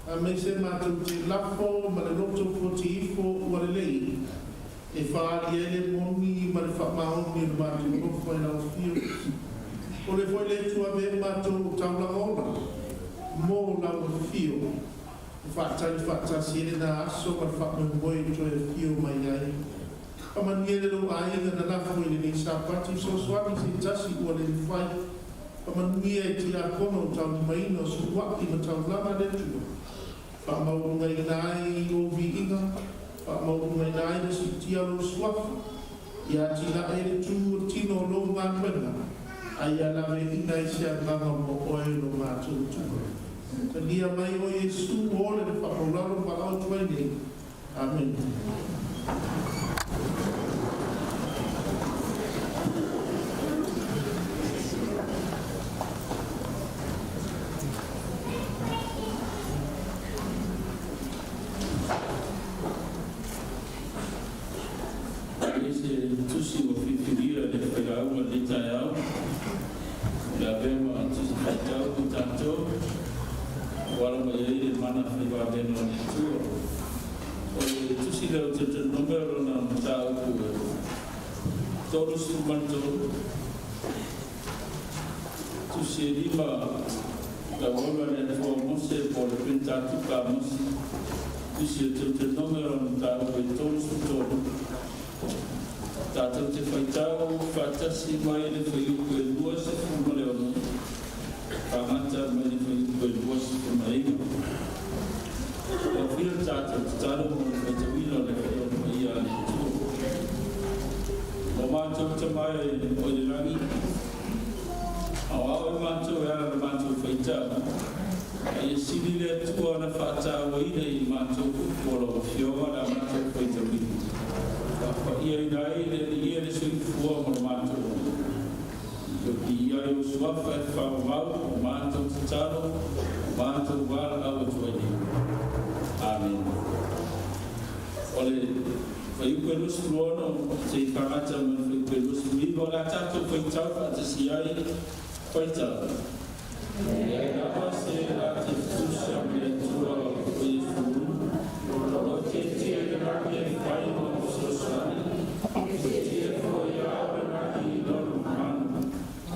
aemaise matou te lafo ma le loto fuati ifo ua lelei, e faaali ai le moni ma le faamaoni o le matou alofa i lau afio. O le foi le Atua avea matou o taulaga ola mo lau afio, e faatali faatasi ai lena aso ma le faamoemoe e toe afio mai ai. Faamanuia le lou aiga na lafo i lenei Sapati, fesoasoani se tasi ua le mafai. Faamanuia i tiakono o taulimaina o sulua'i ma taulaga le Atua. Faamaualugaina ai lou viiga, faamaualugaina ai le siitia o lou suafa, ia atinae ai le tu o le tino o lou galuega, a ia laveaiina ai se agaga mo oe lo matou Atua. Talia mai o Iesu o le faamaulalo ma valaau atu ai nei. Amene. E se tusi ua filifilia e le failauga i lenei taeao, o le avea ma tusi faitau mo tatou, ua ala mai ai le mana faivavega o le Atua. O le tusi lea o Deuteronome o lona mataupu e 33, tusi e lima tauaula le Atua o Mose po o le Penitatuka a Mose. Tusi o Deuteronome o lona mataupu e 33, tatou te faitau faatasi mai le fuaiupu e 26, faagata mai le fuaiupu e 29. Ua fia le tatou tatalo mo le faitauina o le Afioga Paia a le Atua. O matou Tama e o i le lagi, aoao e matou e ala le matou faitau, a ia sili le Atua ona faatauaina i matou upu o lau Afioga le a matou faitauina. Faapaiaina ai le Alii e le soifua ma lo matou ola. Toe piia ai ou suafa e faavavau o matou tatalo, o matou valaau atu ai nei. Amene. O le fuaiupu e 26 seia fagata ma le fuaiupu e 29, o le a tatou faitau faatasi ai, faitau. E leai lava se la te tutusa ma le Atua o Iesu, o lo o tietie i le lagi e fai ma fesoasoani, e tietie foi ia ao le lagi i lona mamalu.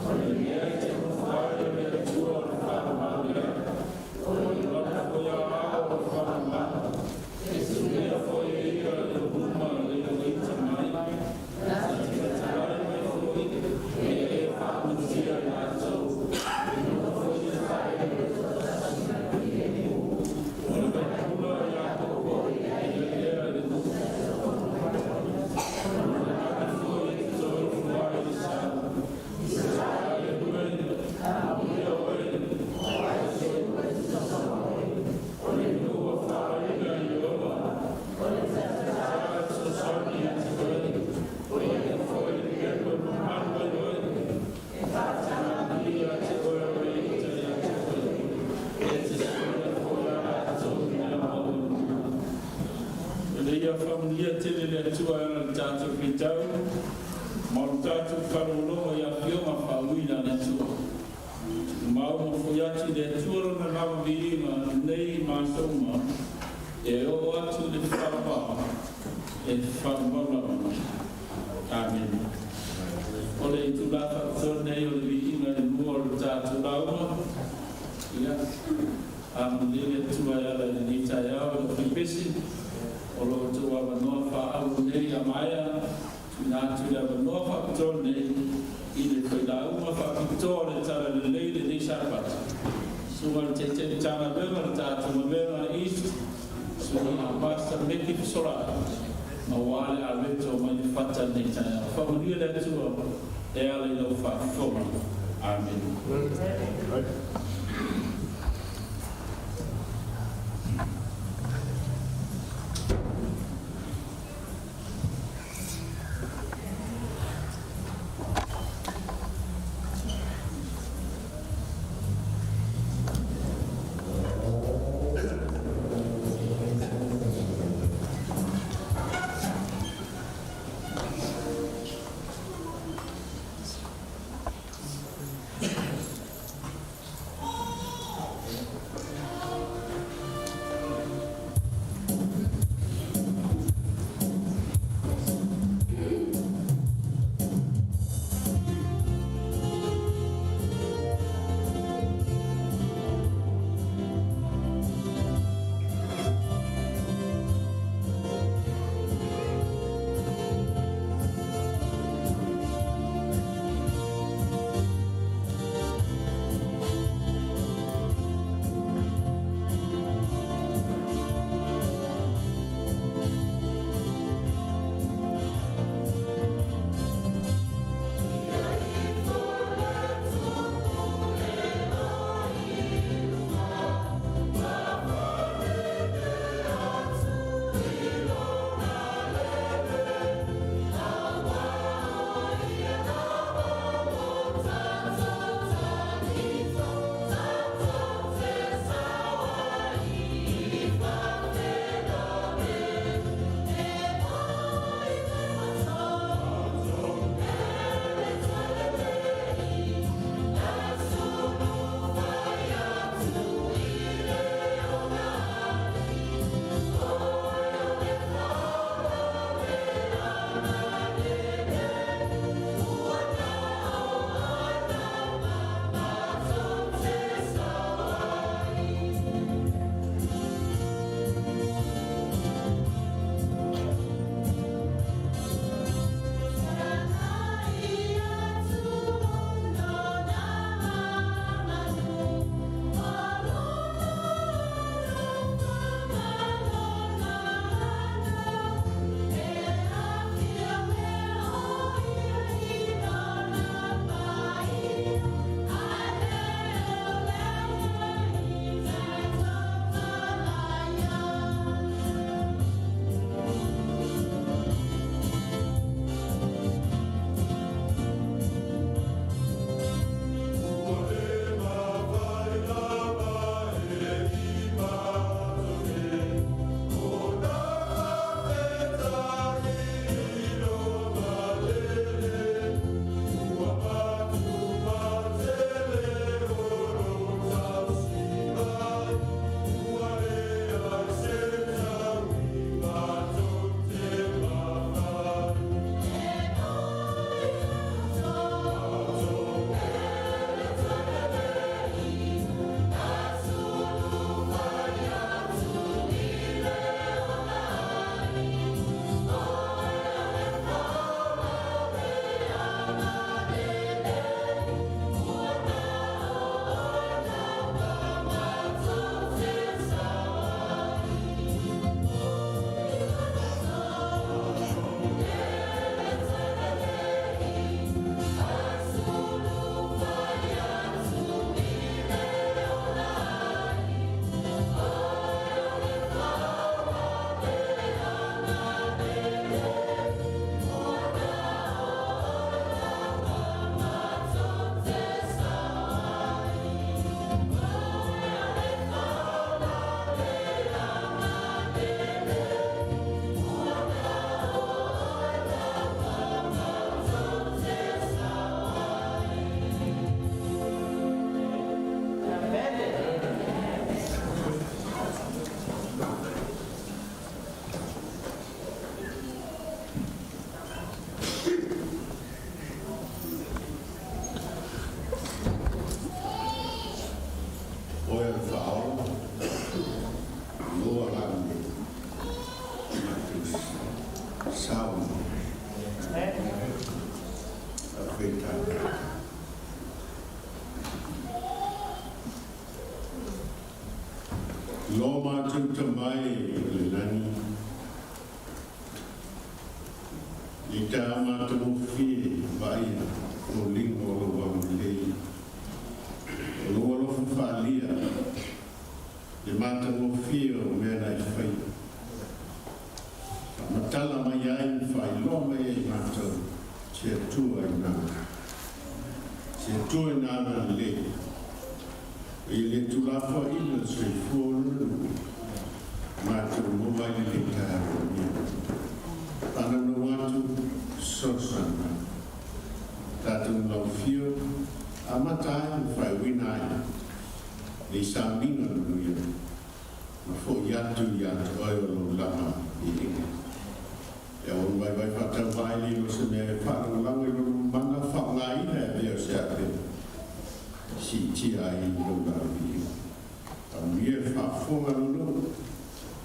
O le mea e te nofo ai o le Atua o le faamamalu lea, o lona foi aoao o le faamamalu, e suia foi e ia i ou luma le ita mai, na te fetalai mai foi ia e faamanuia i latou e nofo i le fale. O le faipula o Iakopo e ia lea i le nuu. O lona lagi foi e totoifua ai le sau. Israele oe, amuia oe, o le nuu ua faalaina i Ieova. Sa fesoasoani ia te oe, o ia foi le pelu e mamalu ai oe. E ia te oe o le ita ia te oe, e te suia foi a latou mea maualuga. Ina ia faamanuia tele le Atua e ala i le tatou faitau ma o le tatou faalogologo i afioga faauuina a le Atua. Tumau ma foi atu i le Atua lona lava viiga nei ma aso uma, e oo atu i le faavavau e faamau lava mai. Amene. O le itulā faapitoa lenei o le viiga i le mua o le tatou lauga. Ia, agalelei le Atua e ala i lenei taeao i lau faipese, o lo outou avanoa faaauro nei a maea, tuuina atu le avanoa faapitoa lenei i le failauga faapitoa o le Talalelei i lenei Sapati. Susuga i le Taitai Matagaluega o le tatou galuega East, Susuga i le Pastor Meki Fesolai, aua le aveto mai le fata i lenei taeao. Faamanuia le Atua e ala i lau faafofoga. Amene. le Faaola, maua la le matou sao ma faafetai. Lo matou Tama e i le lagi, i ta matagofie vaaia foliga o lou agalelei, o lou alofa faaalia, le matagofie o mea na e faia, faamatala mai ai ma faailoa mai ai i matou se Atua i na se Atua i na agalelei. E le tuulafoaiina le soifua o lona nuu, matou maua ai lenei taeao manuia. Faanaunau atu, fesoasoani mai. Tatou laufio, amata ai ma faaiuina ai nei sauniga manuia, ma fo'i atu ia te oe o lou lava viiga. E aua vaivai faatauvaa ai le o se mea e faalagolago i lona mana faaaogaina e avea o se ape siitia ai lou lava viiga. Faamanuia le faafofoga a lou nuu.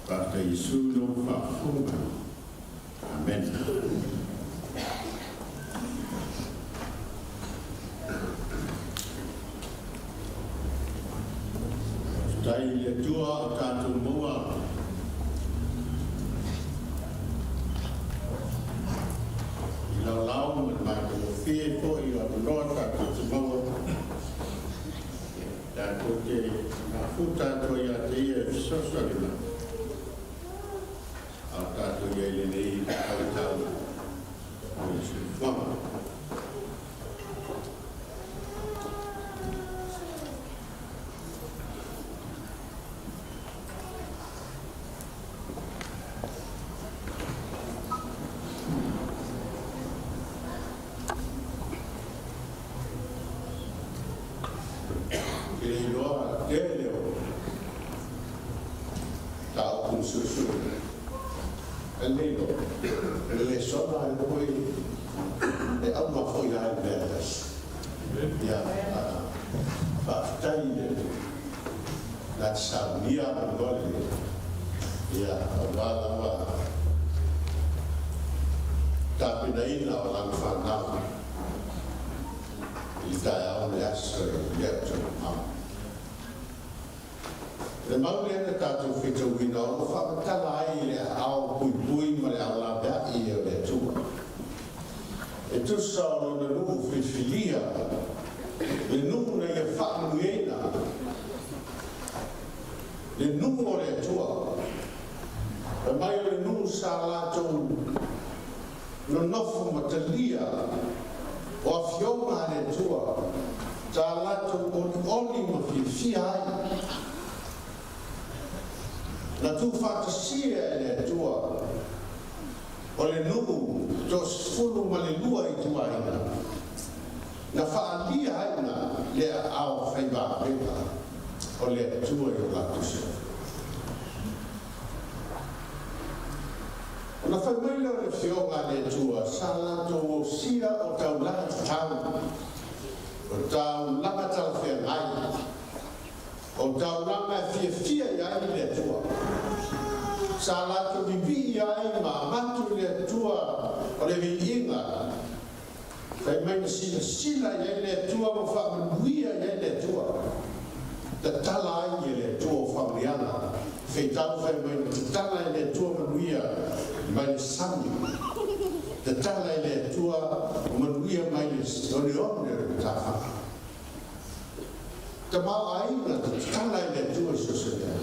Faafetai Iesu i lou faafofoga mai. Amene. Faafetai i le Atua o tatou maua i laolao ma le matagofie foi o avanoa tatou te maua tatou te mafuta atu ai ia te ia e fesoasoani mai a o tatou i ai i lenei vaitau o le soifuaga. I le iloa tele o mataupu na suesue e le iloa, e le lesona ai foi e auga foi lava i le mea e tasi. Ia, faafetai i le na te saunia avanoa lenei, ia, aua lava tapenaina o lana fanau i le taeao ma le aso e le o toe mamao. Le mau lea na tatou faitauina o lo o faamatala ai i le aao puipui ma le ao laveai o le Atua. E tusa o lona nuu filifilia, le nuu na ia faamanuiaina, le nuu o le Atua. Fai mai o le nuu sa latou nonofo ma talia o afioga a le Atua, sa latou olioli ma fiafia ai. Na tuufaatasia e le Atua o le nuu 12 ituaiga, na faaalia ai na le aao faivavega o le Atua i o latou soifua. Ona fai mai lea o le Afioga a le Atua, sa latou osia o taulaga tatau, o taulaga talafeagai, o taulaga e fiafia i ai le Atua. Sa latou vivii ai ma avatu i le Atua o le viiga, fai mai na silasila i ai le Atua ma faamanuia i ai le Atua. Tatala ai e le Atua o faamanuiaga, feitau fai mai na tatala e le Atua manuia mai le sami, tatala e le Atua o manuia mai le oneone o le matafaga. Tamaoaiga tatala e le Atua i so o se mea,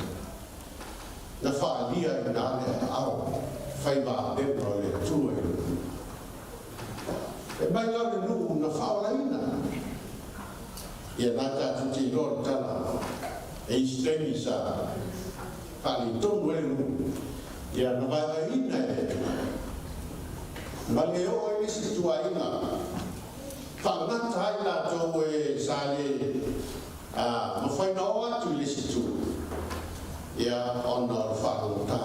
na faaalia i na le aao faivavega o le Atua i lona nuu. E mai la le nuu na faaolaina. Ia na tatou te iloa le tala e isi taimi sa faaletonu ai le nuu, ia na vaevaeina e le Atua. Ma le oo ai le isi ituaiga faagata ai latou e sa le mafai ona oo atu i le isi itu, ia ona o le faalogotā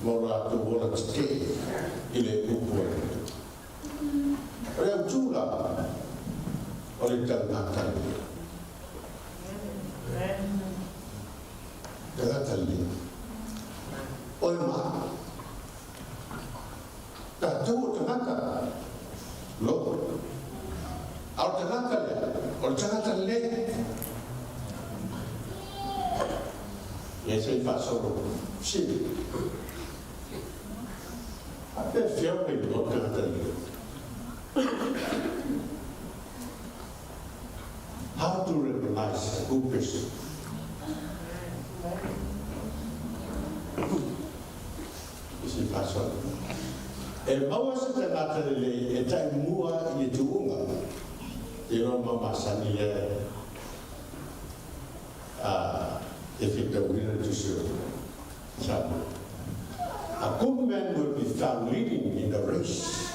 ma o latou ola tetee i le upu a le Atua. O le autu la o le taugata lenei. lelei. Ia se i faasolo. Fesili. Faapefea ona iloa tagata lelei? How to recognize a good person? Se i faasolo. E maua se tagata lelei e taimua i le tuuga. Te iloa ma masani lea a e fetauina le tusi o Samoa. A good man will be found leading in the race.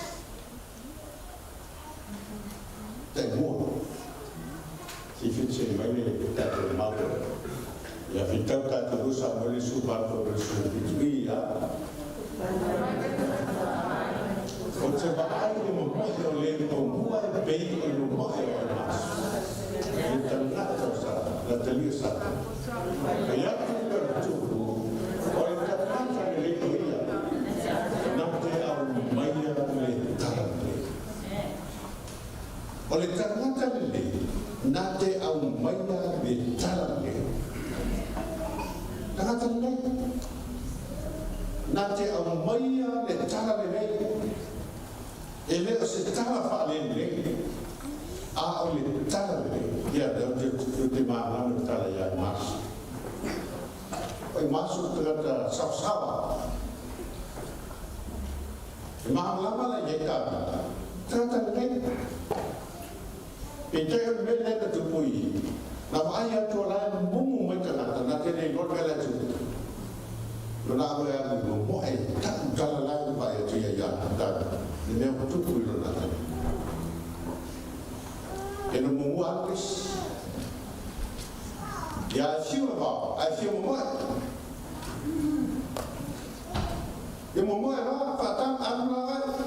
Taimua. Se i fetisai mai le tatou Maota. Ia fetau tatou lua Samoa le 18 le 17 i a. Ou te vaai i le momoe o le muamua e pei o le momoe o le maso. Le tagata o sa, la talia sa. Fai atu le tupu, o le tagata lelei o ia, na te aumaia le tala lelei. O le tagata lelei, na te aumaia le tala lelei. Tagata lelei, na te aumaia le tala lelei. E le o se tala faalelelei, a o le tala lelei. Ia, lea ou te, ou te malamalama i le tala ia Maso. Oi Maso o le tagata saosaoa. E malamalama la i ai tātou. Tagata lelei. Peitai o le mea lea na tupu i i, na vaai atu o la e mumu mai tagata, na te le iloa le mea la e tupu. Lona alo e alu i momoe, ta'u tala la e vaai atu ia ia tātou, le mea ua tupu i lona taimi. E no mumua alu le isi. Ia e fiu e vao, ae fiu momoe. Ia momoe loa, faatau, alu la oe.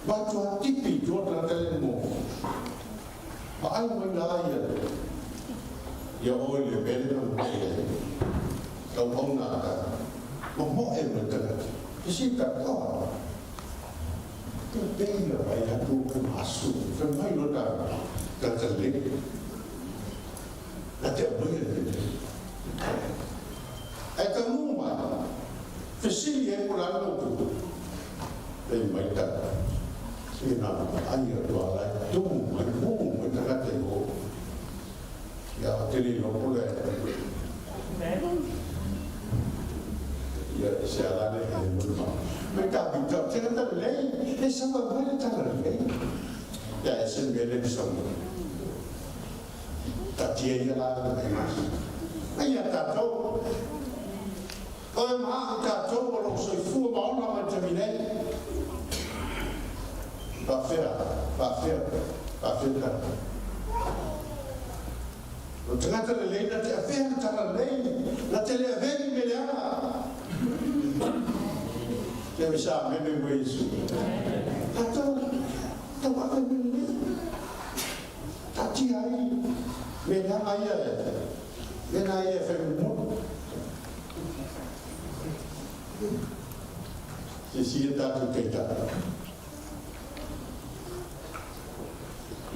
Matua tipi i tua tagata le mo. Vaai mai la ia ia oe le mea lea na momoe ai. Tauauna a ka momoe mai tagata. Fesili ta toa. Te pei la vai atu o masu. Fai mai lona tagata lelei. Na te aumaia le mea. Ae taunuu mai, fesili ai po o le a le mautu. Pei mai ta, se na ai atu a la e tumu mai, mumu mai tagata i o. Ia, ou te le iloa po o le Ia, se ala le e mulu mai. Mai ta pita, te tala lelei, e sawa mai le tala lelei. Ia, e se mea le sawa. Taatia ia la e masi. Mai ia tatou. Oe ma a'u tatou o loo soifua ma ola mai le taimi nei. Faafea, faafea, faafea tatou. O le tagata lelei na te avea le tala lelei, na te le avea ni mea leaga. Te ave sa amene mo Iesu. Tatou, tau ave mea lelei. Taatia ai mea leaga ia e, mea na ia e fai muamua. Silasila tatou taitai.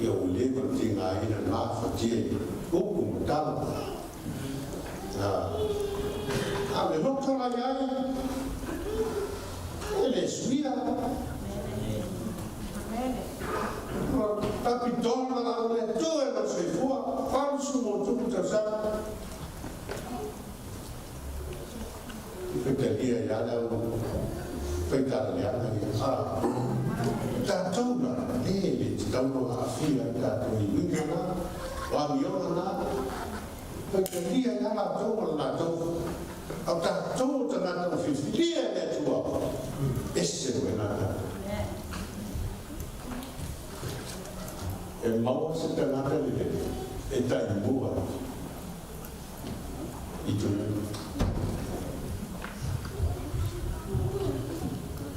Ia ua leva ona tigaina na afatia i upu ma tala. A o le loto la i ai, e le suia. Tapitola la o le Atua e lou soifua, 80+ tausaga. I faitalia ia le au faitala leaga ia. A tatou la, e le tatau ona aafia ai tatou i uiga na, o amioga na. Faitalia ia latou ma le latou, a o tatou o tagata ua filifilia e le Atua, ese mai la tatou. E maua se tagata lelei e taimua i tonu.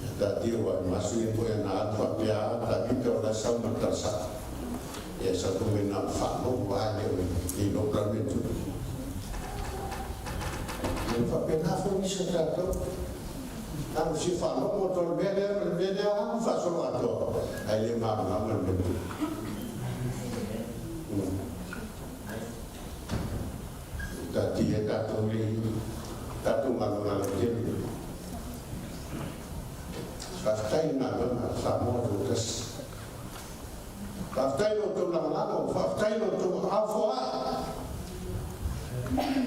Ia taatia ua e masu ia koe ana atu faapea a Tavita o la sau ma tala Ia sa tonga i na faalogo a le o i lo pla me tu. Ia faapena foi nisi o tatou. Na o fia faalogo atu o le mea lea ma le mea lea, a faasolo atoa, ae le malamalama le mea. Taatia ai tatou lea i tatou galuega lautele. Faafetai i le galuega a Samoa Toatasi. Faafetai i lo outou lagolago, faafetai i lo outou aao foai.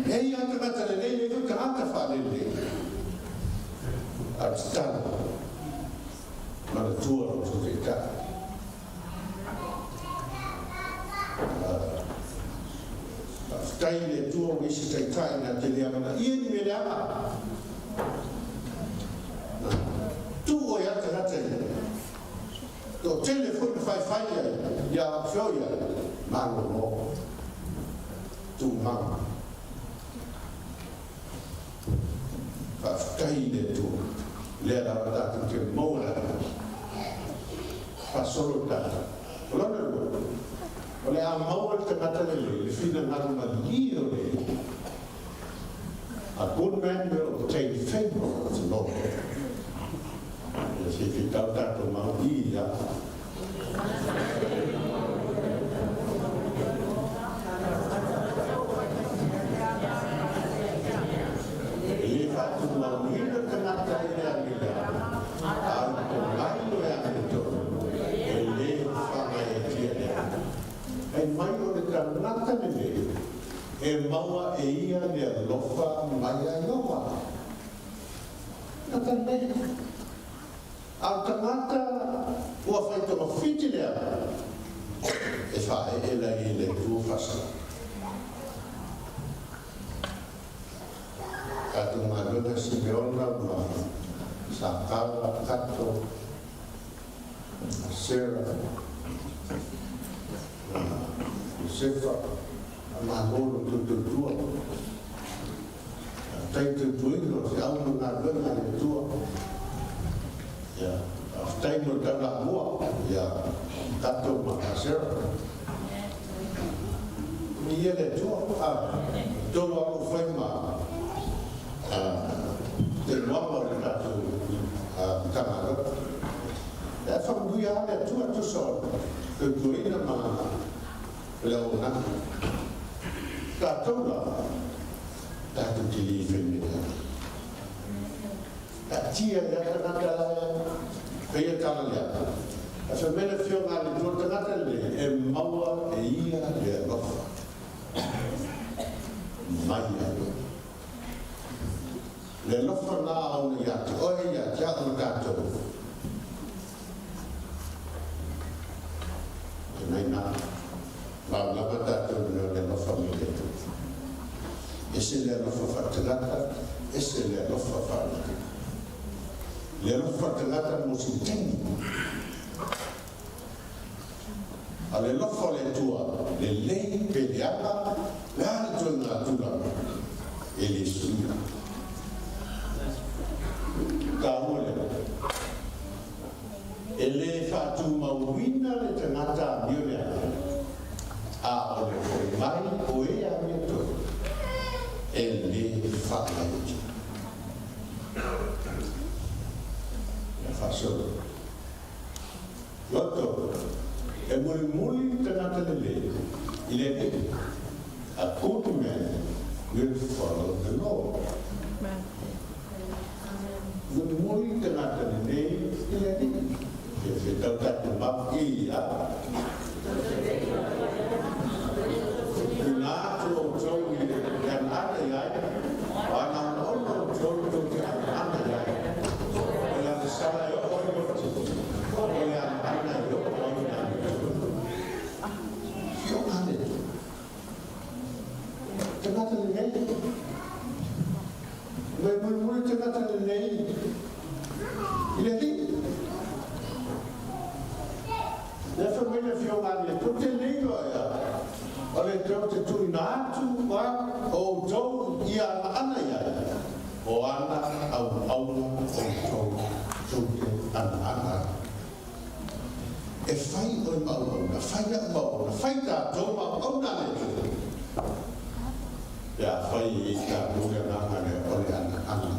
E i ai lava tagata lelei, e i ai foi tagata faalelelei. A o le tatalo, manatua lo outou Taitai. Faafetai i le Atua ua i ai se Taitai na te le amanaia ni mea leaga. Na tuu ai lava tagata ia. Toatele foi na faifai ai ia feoi ai, malolo. Tumau. Faafetai i le Atua, lea lava tatou te maua le avanoa. Faasolo le tatou. O lona lua, o le a maua e le tagata lelei le finagalo malie o le Alii. A good man will obtain favour of the Lord. Ia se i fitau tatou mau i ia. E le faatumauina tagata i le amileaga, a o le pogai o e amiotonu, e le faagaeetia le amiga. Fai mai o le tagata lelei, e maua e ia le alofa mai a Ieova. Tagata lelei. A o le tagata ua fai togafiti le aga, e faaee la i le Atua faasala. Tatou galuega Simeona ma Sakala, Kato, Asera, ma Iosefa, Malo lo outou tautua. Faafetai i tautuaina o feau ma galuega a le Atua. Ia, faafetai mo le taulamua ia tatou ma Asera. Viia le Atua. A, outou lava o fai ma teimuaga o le tatou Matagaluega. Ia, faamanuia lava le Atua tusa o le tautuaina ma le auaunaga. Tatou la, tatou te le fai mea leaga. Taatia ai lava tagata la e faia tala leaga. Ae fai mai le Afioga a le Atua, le tagata lenei e maua e ia le alofa mai ia te oe. Le alofa lena ona ia te oe, ia te au ma tatou. E nai nā, laolava tatou i mea o le alofa mai le Atua. Ese le alofa faaletagata, ese le alofa faale-Atua. Le alofa faaletagata mo sina taimi. A o le alofa o le Atua, lelei pe leaga, le a le ituaiga tulaga, e le suia. Taua lea. E le faatumauina le tagata amio leaga, a o le foi mai o e amiotonu, e le faalaiti. Ia faasolo. Loto, e mulimuli le tagata lelei i le Alii. A good man will follow the Lord. Mulimuli le tagata lelei i le Alii. E whetau tatou mau i a. Tuina atu outou i le anaana i ai, o ana onaona outou tou te anaana i ai. O le agasala e oo ai loto, o le anaana e oo ai nā mea. Fioga le tagata lenei. Mai mulimuli tagata lenei i le Alii. Lea fai mai le Afioga a le Atua, te le iloa ea, o le tou te tuuina atu a o outou i anaana i ai, o ana auauna outou tou te anaana ai. E fai oe ma auauna, fai au ma auauna, fai tatou ma auauna a le Atua. Pe a fai e i tatou le agaga lea o le anaana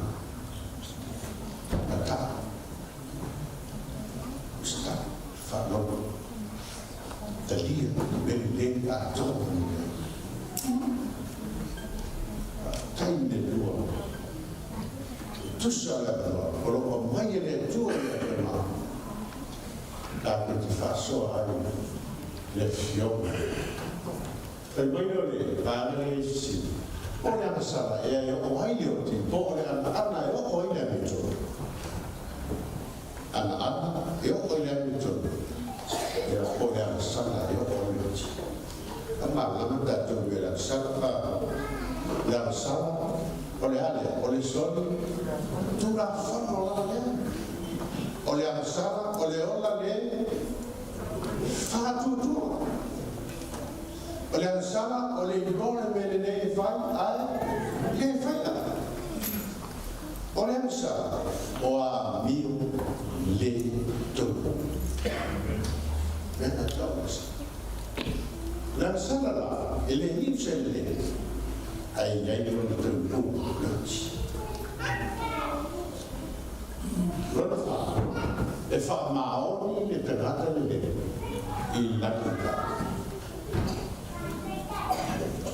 matau, usitai, faalogo, talia, mea lelei atoa ma mea. Tutusa le avanoa o lo o aumai e le Atua i Aperama tatou te faasoa ai le Afioga. Fai mai lea o le vaega lea i fesili, Po o le agasala ea e oo ai le oti, po o le anaana e oo ai le amiotonu? Anaana e oo i le amiotonu, ia, po o le agasala e oo ai le oti. A malamalama tatou i mea o le agasala, a le agasala, o le a lea? O le soli tulafono lava lea. O le agasala, o le ola le faatuatua. O le agasala, o le iloa le mea lelei e fai, ae le faia. O le agasala, o amio le tonu. Mea na tau agasala. O le agasala la, e le iu se lelei, ae i ai lona taunuuga loti. Lona wha, e whaamaoni le tagata lelei i lana mataupu.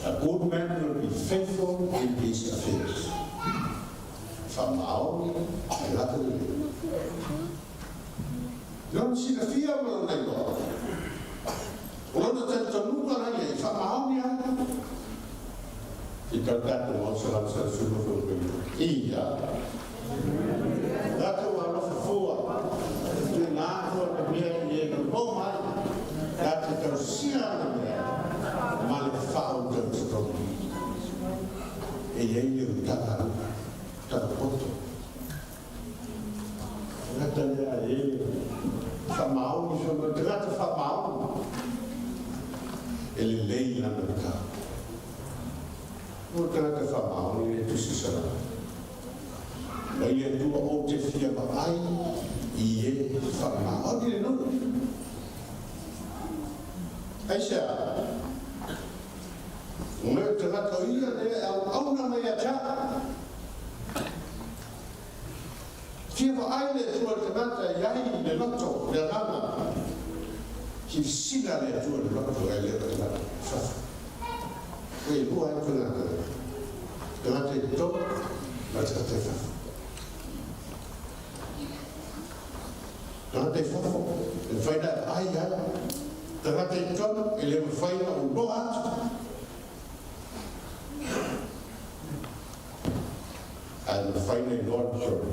A good man will be faithful in his affairs. Faamaoni tagata lelei. Lona silafia ma lona iloa. O lona talitonuga la ia i faamaoni ai. I tau tatou ao 119 Ia. Tatou alofa fua, tuuina atu ana mea i e nono mai, ta te tausia ana mea ma le faautautatogi. E i ai le utaga utaga poto. Tagata lea e faamaoni fai mai, tagata faamaoni, e lelei lana mataupu. O tagata faamaoni le Tusi Salamo. Mai le Atua ou te fia vaai i e faamaoni le nuu. Aisea? O mea o tagata o ia lea e auauna mai ia te au. Fia vaai le Atua i le tagata e i ai le loto, le agaga. Silasila le Atua i le loto ae le o le tagata i fafo. Ua e lua ai tagata, tagata i totonu ma le tagata i fafo. Tagata i fafo, e mafai ona e vaai ai. Tagata i totonu, e le mafai ona ou loa atu. Ae mafai ona iloa le solo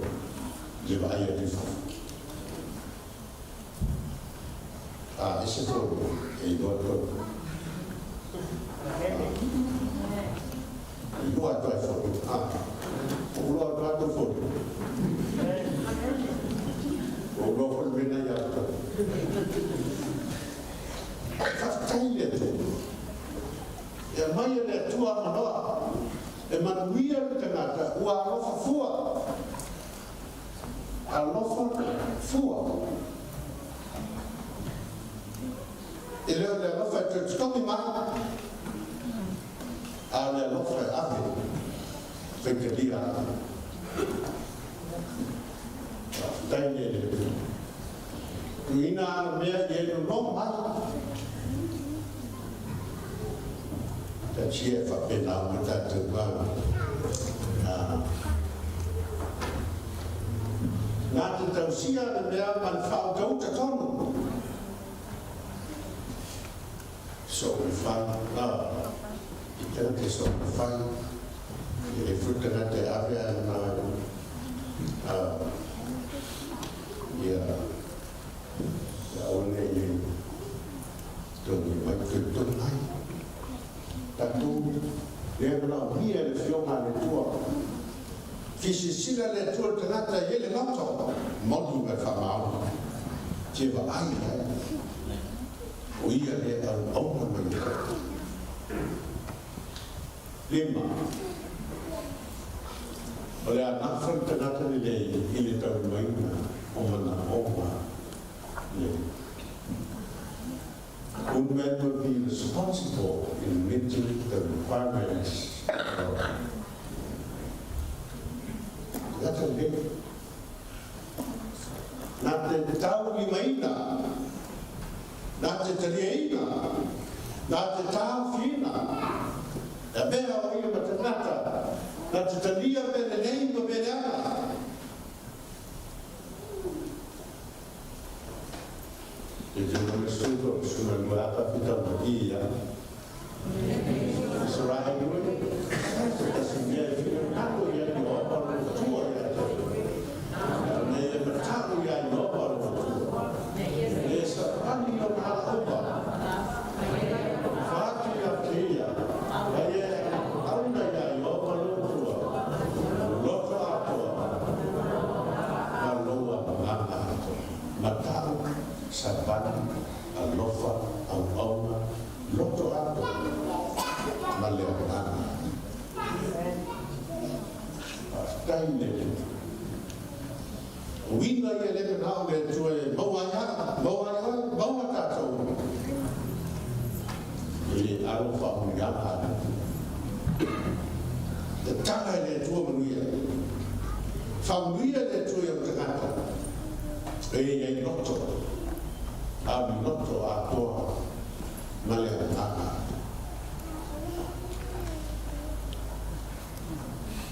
i le vaai atu i fafo. A ese tonu, e iloa tonu. E iloa atu ai foliga. A, ua iloa atu ai tou foliga. Ua iloa foi le mea lena ia te au. Faafetai i le Atua. E aumai e le Atua avanoa e manuia le tagata ua alofa fua. Alofa fua. E le o le alofa e toe totogi mai, a o le alofa e ave faitalia atu. Faafetai i le Atua. Tuuina ana mea i e nono mai. Tausia e faapena uma tatou mau. Nā te tausia le mea ma le whaautauta tonu. So me whai, i tangata so me whai, e futa tangata e ave ana ia aua nei e togi mai, toe togi mai. Tatou lea manaomia e le Afioga a le Atua. Fisilisila le Atua i le tagata e i ai le loto moni ma le faamaoni. Tia vaai ai, o ia lea e auauna mai ai. 5. O le a nafa le tagata lelei i le taulimaina o manaoga lelei. A good man will be responsible in meeting the requirements of Tagata lelei. Nā te taulimaina, nā te taliaina, nā te taofiina, e mea o ia ma tagata, nā te talia mea lelei ma mea leaga. Susuga Luaka Fita Maia. Israel ue, se tasi mea e whina ngalo ia Iopa lo tua ia te. Ne e mataku ia Iopa lo tua. Ne sa pani o na opa. Whātu ia te ia. Mai e auna ia Iopa lo tua. Loto atoa. Ma loa nganga atoa. Matau, savani, alofa, auauna, loto atoa. Ma le agaga. Faafetai i le Atua. O uiga ia lea manao le Atua e maua ai au, maua ai oe, maua tatou uma. I le alo faamanuiaga a le Atua. Tatala e le Atua manuia. Faamanuia le Atua i ona tagata e i ai loto, a o ni loto atoa ma le agaga.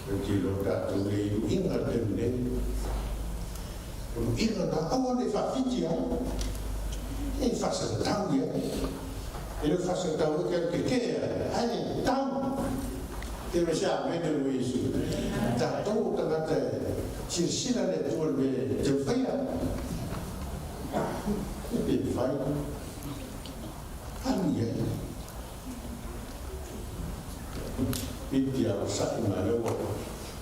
E tilo tatou le i luiga le taimi nei. O luiga na aua ne i faafiti ai, e faasagatau i ai. E le o faasagatau ai ke alu kekē ai, ae tau. Te mea se amene mo Iesu. Tatou o tagata e silasila le Atua i le mea e taufaia. E pe mafai. Alu i ai. Piti a sa'i mai lea ua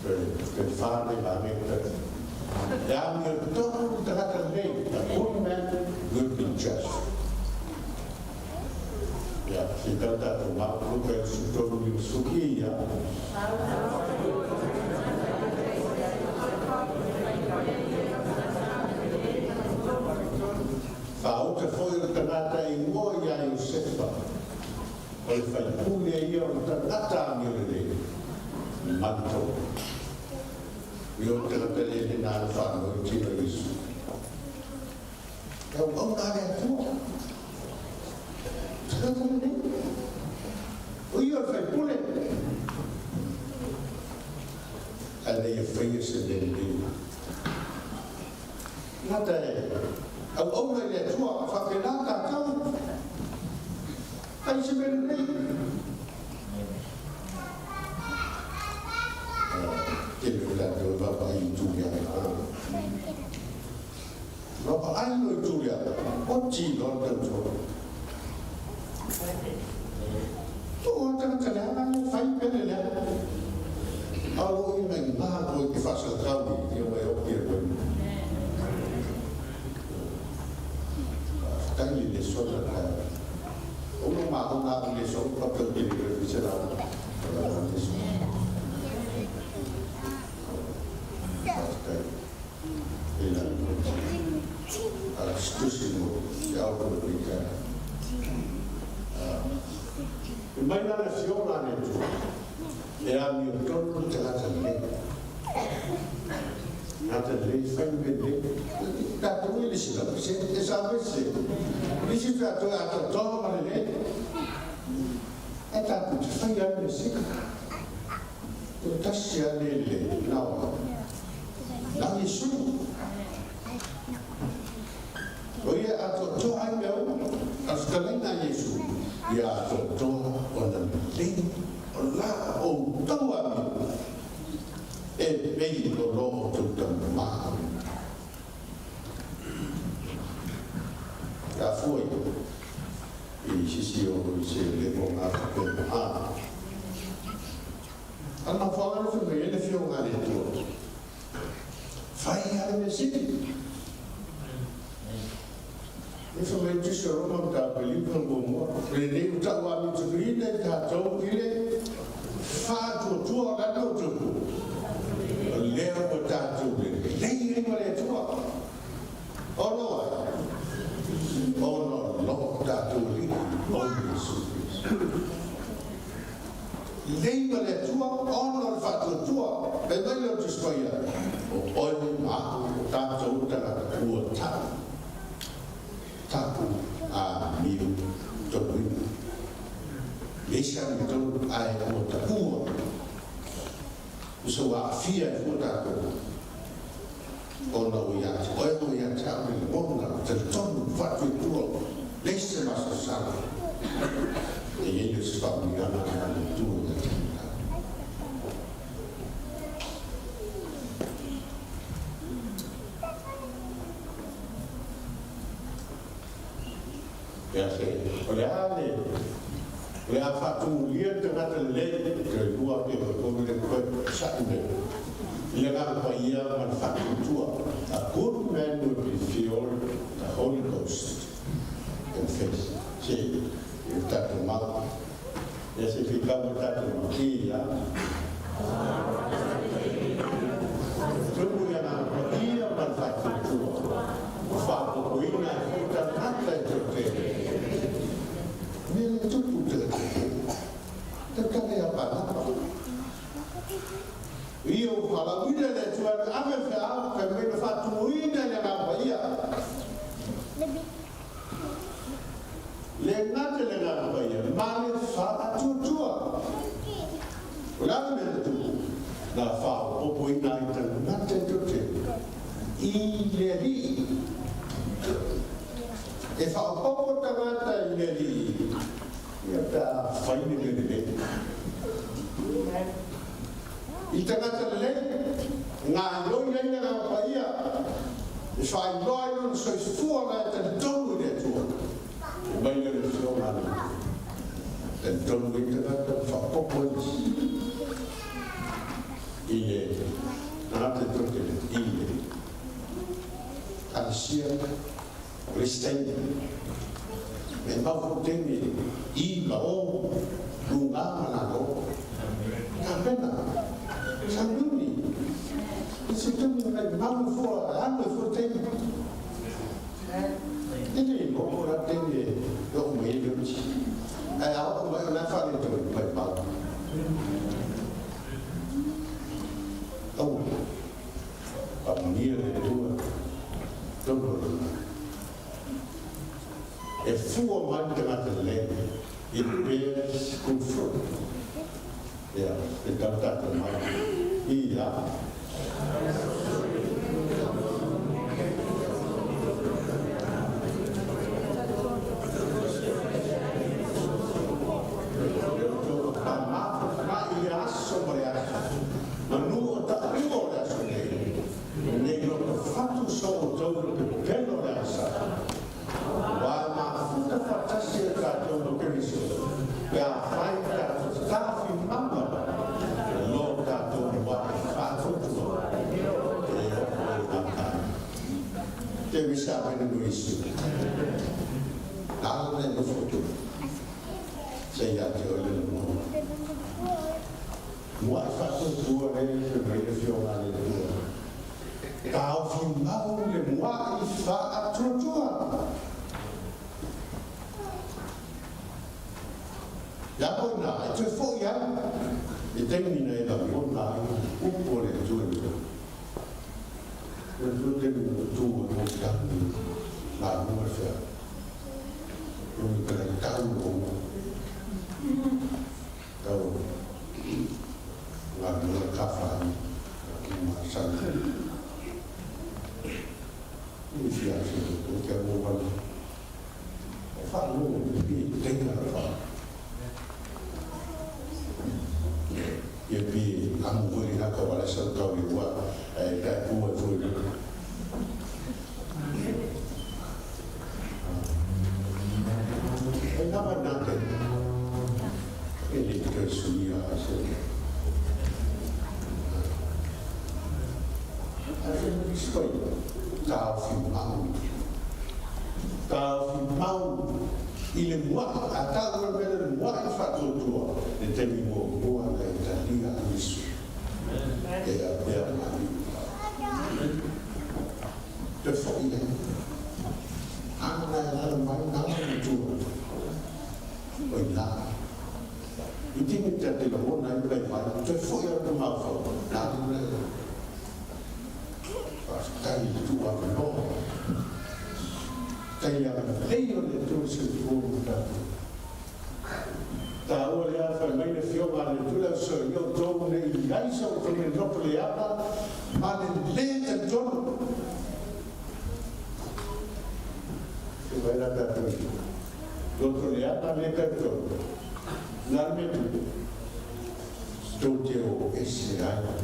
toe fa nei vaega e E amiotonu le tagata lenei, a good man will be judged. Ia, se i tau tatou mau, Luka 13, 50 ia. Faaota foi o le tagata e igoa ia Iosefa. O le faipule ia o le tagata amiolelei, matou. I o tagata lele na le faanoi tino Iesu. E auauna a le Atua. Tagata lelei. O ia o le faipule. Ae na ia faia se mea lelei. Tagata e auauna i le Atua, faapena tatou. Fai se mea lelei. Tele o tatou e vaavaai i itu leaga. Vaavaai loa i itu leaga, oti loa le tautua. O tagata leaga e fai pea le leaga. A o loo ina i ngā koe te whaasalatau i te oe o ke koe. Faafetai le lesona taeao. O lo mahona au i leso pa tau te le koe se la la leso. Faafetai. E la a tusi mo te ao ko le taeao. E mai lana fioga a le Atua, e amiotonu le tagata lelei. Tagata lelei, fai le mea lelei. Tatou e le 100%, e sa vese. Nisi tatou e atoatoa ma lelei. Ae tatou te fai lava le mea sili. O tasi lava le lelei, na o na o Iesu. O ia e atoatoa ai mea uma. A o le fetalaiga a Iesu, ia atoatoa ona lelei o la outou amio e pei o lo outou Tama o le lagi. Ka fua i sisi o se lepo ngā whakapena. A. A na whaanga le whenua i le whionga le Atua. Whai a le mea sili. E wha mai tusi o Roma ma tā pelipa muamua. Lenei o tau a mitunuina i tātou i le whaatuatua o lana o tupu. O lea ua tātou lelei ai ma le Atua. Ono ai. Ono lo tātou alii o Iesu Keriso. Lelei ma le Atua ona o le faatuatua. Fai mai le Tusi Paia, O oe ma au o tatou tagata ua tau, tapu āmio tonuina. Leai se amiotonu ae ua taua. Usa ua aafia ai fua tatou ona ua ia te oe ma ia te au le lagona, le talitonu, le faatuatua. Leai se masalosalo e i ai le isi faamanuiaga a le Atua ia te outou. Ia se, o le a le, o le a faatumulia le tagata lelei, toe lua pe toe tolu le toe sa'i mai i le Agaga Paia ma le faatuatua, a good man will be filled with the Holy Ghost and faith. Se, i le tatou mau. Ia se fitau o tatou mau. Ia. Tumu i Agaga Paia ma le faatuatua, ua faaopoopoina ai foi tagata e toatele. Mea le tupu te tautala ia Panapa. Ia ua faalauina e le Atua e ave le feau, fai mai na faatumuina i le Agaga Paia. Le gata i le Agaga Paia, ma le faatuatua. O le a le mea na tupu? Na faaopoopoina ai tagata e toatele i le Alii. E faaopoopo tagata i le Alii, ia pe a fai le mea lelei. I tagata lelei, gaoioi ai le Agaga Paia, e faailoa ai lona soifua la e talitonu i le Atua. E mai lea le Afioga a le Atua. Talitonu ai tagata ma faaopoopo ai i le tagata e toatele i le Kalesia o le isi taimi. E mau foi taimi i ma o, luga ma lalo. Tapena, sauniuni, i se taimi nai mau fua, alu e fua taimi. E le iloa po o le a le taimi e oo mai ai le oti. Ae a oo mai o la e faaletonu mai mau. Aua. Faamanuia le Atua tonu o lona. E fua mai le tagata lelei, it bears good fruit. Ia, e tau tatou mai. Ia. I le aso ma le aso, manu o taua o le aso nei, nei loto fatu so outou i le pepelo o le agasala. Aua e mafuta faatasi ai tatou ma Keriso, pe afai tatou te tafimama i lo tatou mua'i faatuatua e oo i gauta. Te visa mena no Iesu. Nāna e nofo atu. Se ia te oe le lagona. Mua'i faatuatua le fai mai le Afioga a le Atua. Taofi mau le mua'i faatuatua. Ia koe nā, e toe fo'i ai i taimi na e lagona ai upu o le Atua i le Le Atua taimi na tū ai mo te ahu i ngā runga le whea. Runga i te tau o tau ngā runga ka whai ki ngā sana. I whia atu i te kia mō wale. E whaanō i teina ra wha. Ia pi amu hoi haka wale sau tau i ua e tae pū ai fui runa. E nama nā te e le toe suia a se. Stoi, taofi mau. Taofi mau i le mua'i, a tau le mea le mua'i faatuatua, le taimi muamua na e talia a Iesu. E avea ma Alii. Toe fo'i ai. Ana na e lalo mai, nana na tua. Oi la. I tini te te lagona ai mai mai, toe fo'i au te maufau, nana na e. Faafetai i le tuuavanoa. Tai agalelei o le Atua i soifua ma tatou. Taua lea fai mai le Afioga a le Atua le au soia outou ne i ai so outou le loto leaga ma le lē talitonu. Se mai la tatou i a le talitonu, o le a le mea e tupu? Tou te o ese ai ma le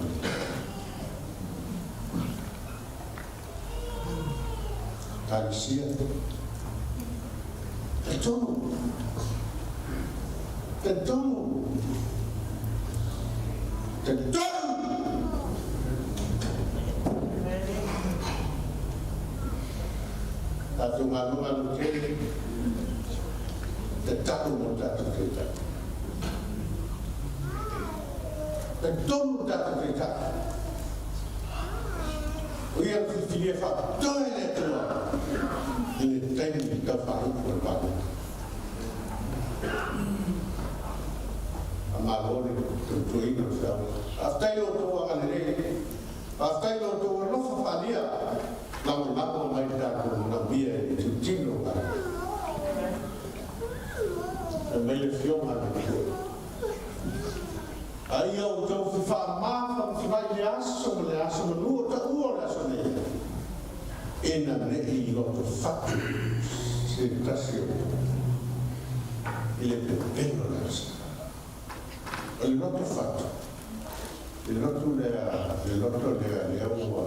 Ekalesia. Talitonu. Talitonu. Talitonu! Tatou galuega lautele, tatalo mo tatou taitai. Talitonu tatou taitai. O ia na filifilia faapitoa e le Atua i le taimi tau faaiu o le palota. Faamalo le tautuaina o le feau. Faafetai lo outou agalelei. Faafetai lo outou alofa faaalia lagolago mai i le tatou manaomia i le tilotilo o tatou. Fai mai le Afioga a le Atua. A ia outou fefaamafamafivai i le aso ma le aso manu o taua o le aso nei, ina ne i loto fatu se tasi o outou i le pepelo o le aso. O le loto fatu, le loto lea, le loto lea, lea ua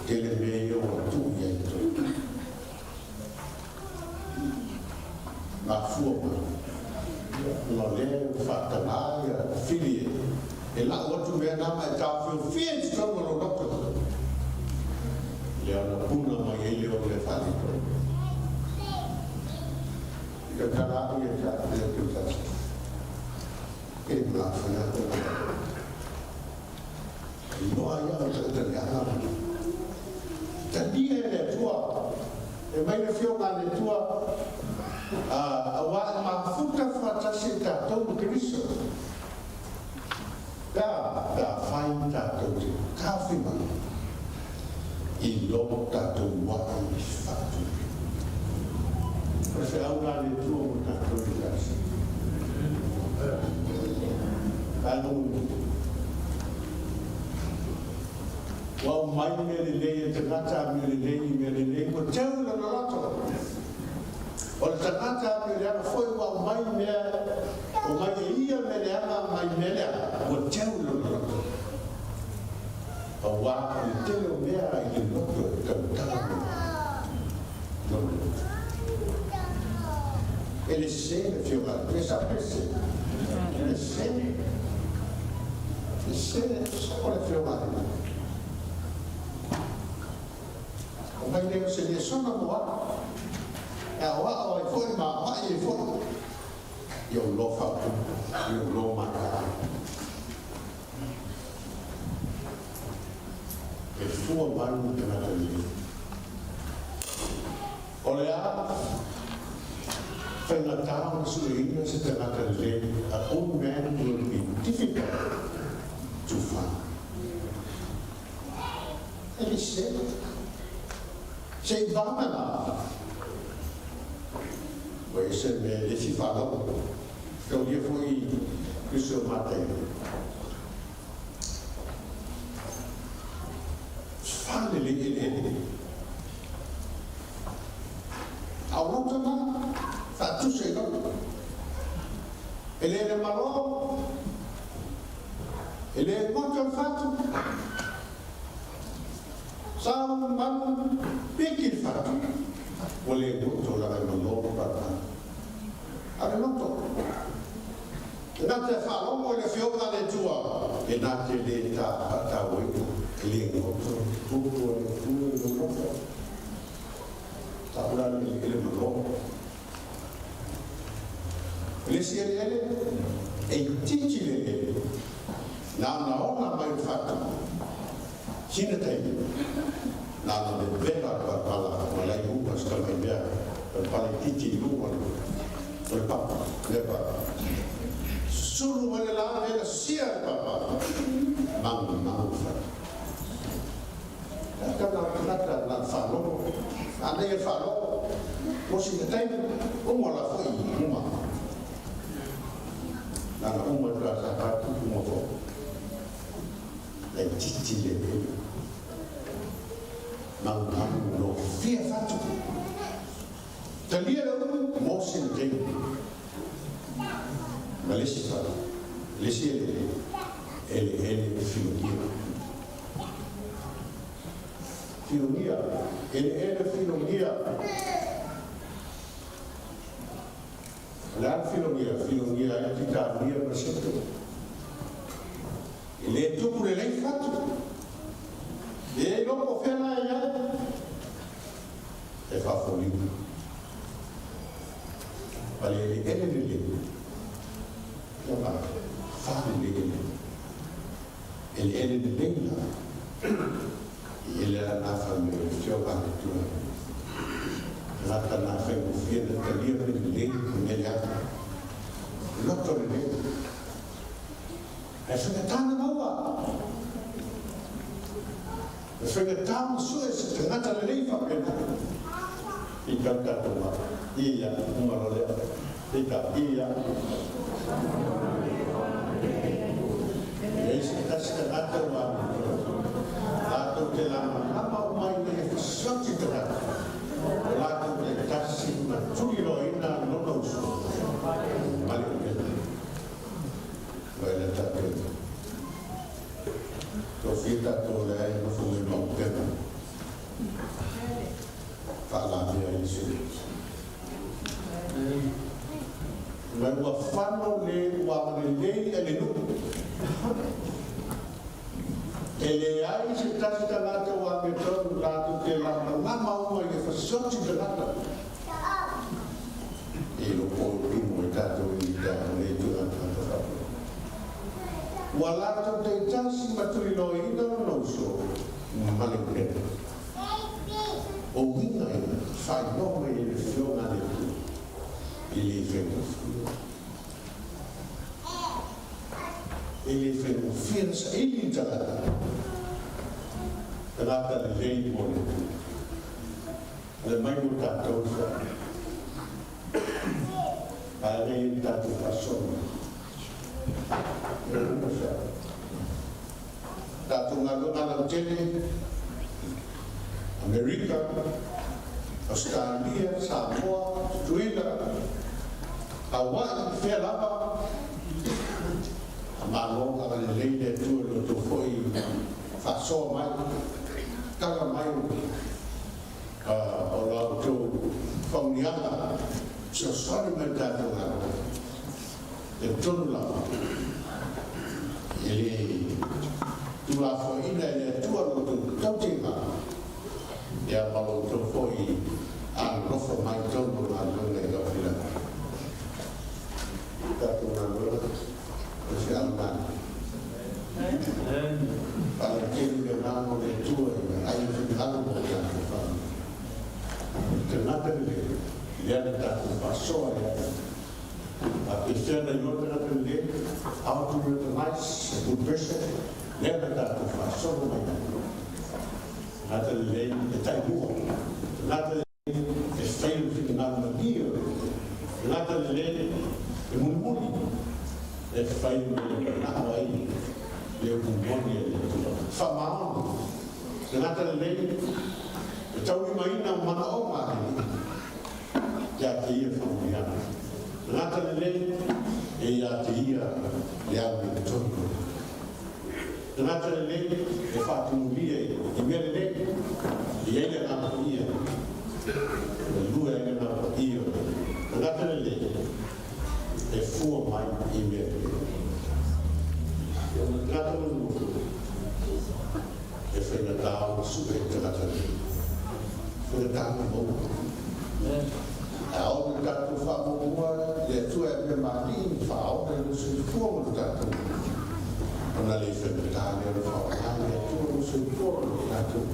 tele mea ia ua tuu i ai totonu. Mafua mai ona o lea ua faataga ia fili e lau atu mea na ma e taofiofia i totonu o lou loto. Lea ona puna mai ai lea o mea faaletonu. I tautala au ia te au lea tautala. E mafai atu Iloa ai au tagata leaga ma talia e le Atua. E mai le Afioga a le Atua, auā e mafuta faatasi e tatou ma Keriso, pe a, pe afai tatou te taofi mai i lo tatou ae i fatu. O le feau la a le Atua mo tatou i le aso. Vaega mulimuli. Ua aumai mea lelei e tagata amio lelei i mea lelei ua teu i lona loto. O le tagata amio leaga foi ua aumai mea aumai e ia mea leaga mai mea leaga ua teu i lona loto. Auā o le tele o mea i le loto e tautala mai ai lona loto. E le sese le afioga a le sa pe sese? E le sese. Le sese, sao le afioga a le O mai lea o se lesona mo au, e aoao ai foi ma aoai ai foi i ou loa faaupuga, i ou loa mataala. E fua malu le tagata lelei. O le a faigata ona sueina se tagata lelei, a old man will be difficult to find. E le sese. Se i vagana ua ese me le isi faalogo. Taulia foi i Kristo Mataio. Fa lelei eleele. A o loto na, faatusa i loto. Eleele malo, e le goto le fatu. Sa o manu piki le fatu. Ua le goto laga e malo le palapala. A le loto. E na te faalogo i le Afioga a le Atua, e na te le tāuina, e le goto upu a le Atua i lou loto. Taula le eleele malo. O le isi eleele, e itiiti le eleele, na ona ola mai le fatu, sina taimi, na ona vevela le palapala ma lai upa se tamai mea, palapala itiiti i luga o le papa, le papa. Susulu mai le la mea sia le papa, magumagu le fatu. Tata na tagata na le faalogo, anei le faalogo, mo sina taimi, uma la foi uma. Na na uma atu la sa patu uma fo. Laitiiti le ele. Magumagu no fia fatu. Talia le ulu, mo osi le taimi ma le isi fale, le isi eleele, eleele filogia. Filogia, eleele filogia. O le a le filogia? Filogia ai le titanuia ma le septo. E le tupu lelei fatu. E iloa po o fea la e i ai. E faafoliga. Ma le eleele lelei, ia ma fa lelei eleele. Eleele lelei la. E ele ala na fai mai o le fioga a le Atua. Tagata na faigofie na talia mea lelei ma mea leaga. Loto lelei. Ae faigata na maua. E faigata ona sue se tagata lelei faapena. I tau tatou ma ia uma loa lea. Peitai, ia. E leai se tasi tagata ua amiotonu. Latou te lamalama uma ina ia fesooti tagata, o latou taitasi ma tuliloaina lona uso ma le upega. Ua ela tatou. Tofia tatou lea e nofo mai ma upega. Faalavea ai le sui. Mai ua fano le ua agalelei e le nuu. E leai se tasi tagata ua amiotonu latou te lamalama uma i le fesooti tagata. E loko o limo e tatou i taeao nei tulaga tagata faapea. Ua latou taitasi ma tuliloaina lona uso ma le upega. O uiga ia, faailoa mai e le Afioga a le Atua e le faigofie. E le faigofie na saili le tagata, tagata lelei mo le Atua. Ale mai mo tatou le fai. Ae lei le tatou faasoa. E uma fai. Tatou galuega lautele, Amerika, Ausetalia, Samoa, Tutuila, Hawaii, fea lava, a Malo agalelei le Atua i lo outou foi faasoa mai, tala mai o la outou fauniaga fesoasoani mai i le tatou galuega. E tonu lava, e le tuulafoaiina e le Atua lo outou tautega, ia ma lo outou foi alolofa mai i totonu o galuega i lau filemu. O tatou galuega, o le feau lena. Faalautele le agaga o le Atua i ai le finagalo mo tatou faamanuiaga. O le tagata lelei, lea na tatou faasoa i ai. A pefea na iloa tagata lelei, how to recognize a good person, lea na tatou faasolo mai ai. Tagata lelei e taimua, tagata lelei e fai le finagalo malie o le Atua, tagata lelei e mulimuli, e fai le mea e manao ai le upu moni a le Atua. Faamaoni, tagata lelei e taulimaina manaoga a le Alii. Ia te ia faamanuiaga. Tagata lelei e ia te ia le amiotonu. Tagata lelei e faatumulia i mea lelei, e i ai le Agaga Paia, e lue ai le Agaga Paia o le tagata lelei e fua mai i mea lelei. O le tagata manumanu e faigata ona sue i tagata lelei, faigata ona maua. A oo le tatou faamuamua i le Atua e avea ma Alii ma faaola i lou soifua ma lo tatou ona le faigata lea ona faaaoga e le Atua lou soifua ma lo tatou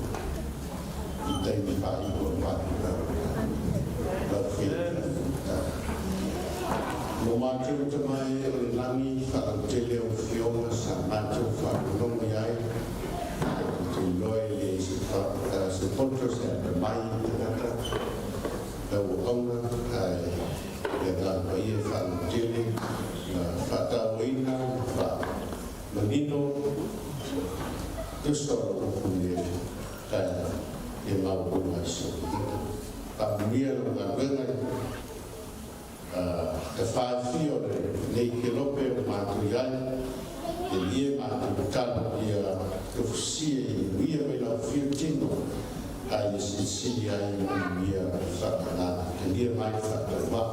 i taimi faaiu o le matou lau Afioga. Lo matou Tama e o le lagi, faalautele au Afioga sa matou faalogologo i ai, ou te iloa e le se poto se atamai i tagata lau auauna, ae le Agaga Paia e faalautele ma faatauaina ma faamanino tusa o lau upu i le taeao ia maualuga ai si ou ita. Faamanuia lau galuega i. tafa e fia o lenei kelope o matou i ai, talia matou tatalo ia tofusia ia uia mai lau Afio tino a ia silisili ai manuia faapena. Talia mai le faatauvaa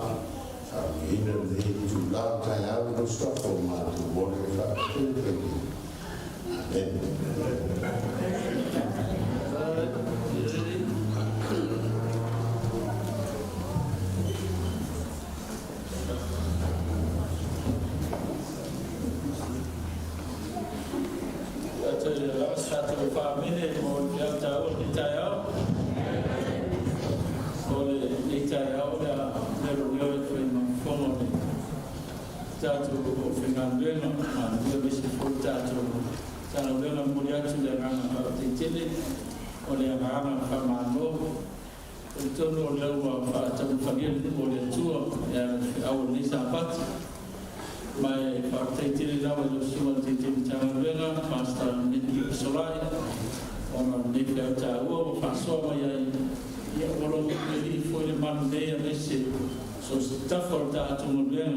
faamanuiaina lenei itulā o le taeao i lou Suafa ua matou momoli le faafetai. Amene. Tatou faamene mo le taua le taeao. O lenei taeao o le a leo e fai ma fofoga o le tatou aufaigaluega galulue aemaise foi le tatou Matagaluega. E momoli atu le agaga faafetai tele, o le agaga faamalo. Talitonu o lea ua faataumafagia le nuu o le Atua e ala i le feau o lenei Sapati. Ma e faafetai tele lava i lau Susuga i le Taitai Matagaluega, Pastor Nick Solai, ona o lenei feau taua ua faasoa mai ai. Ia, ua logoilelii foi le malu nei aemaise so o se tafa o le tatou galuega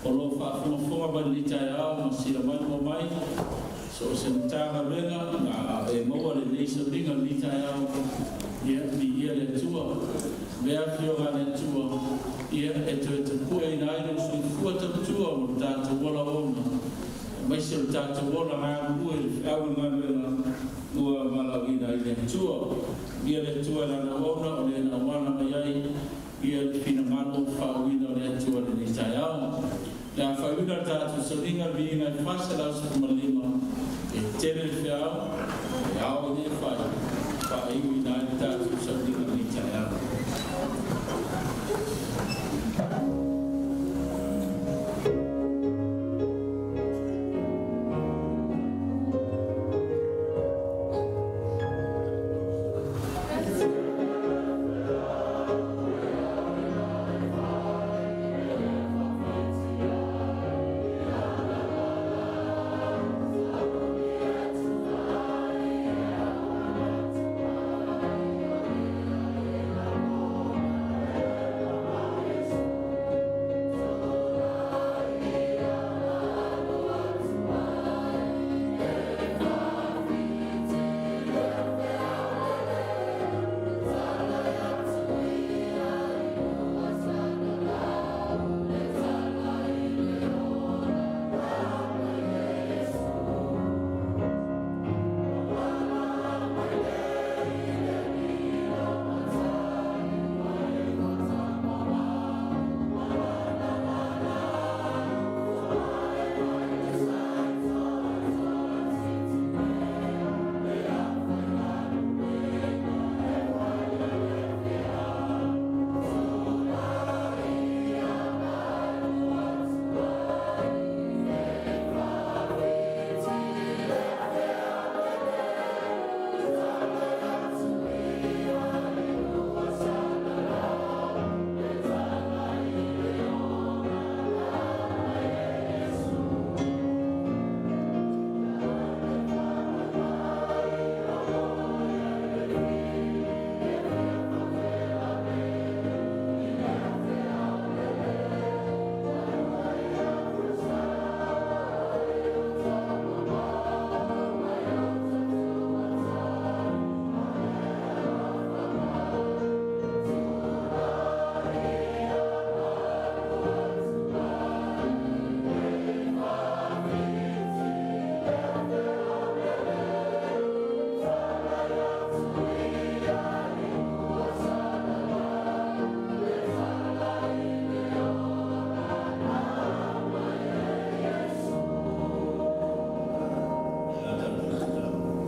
o lo o faafogafoga mai lenei taeao ma sila mai ma mai so o se Matagaluega na e maua lenei sauniga lenei taeao. Ia, viia le Atua. Lea afioga a le Atua, ia e toe tapueina ai lou soifua tautua mo le tatou ola ona aemaise o le tatou ola galulue i le feau i galuega ua valaauina ai le Atua. Ia le Atua e lana auauna o le na auala mai ai ia le finagalo faauuina o le Atua lenei taeao. Le a faaiuina le tatou sauniga le viiga e 415, e tele le feau e ao i le fai faaiuina ai le tatou sauniga lenei taeao.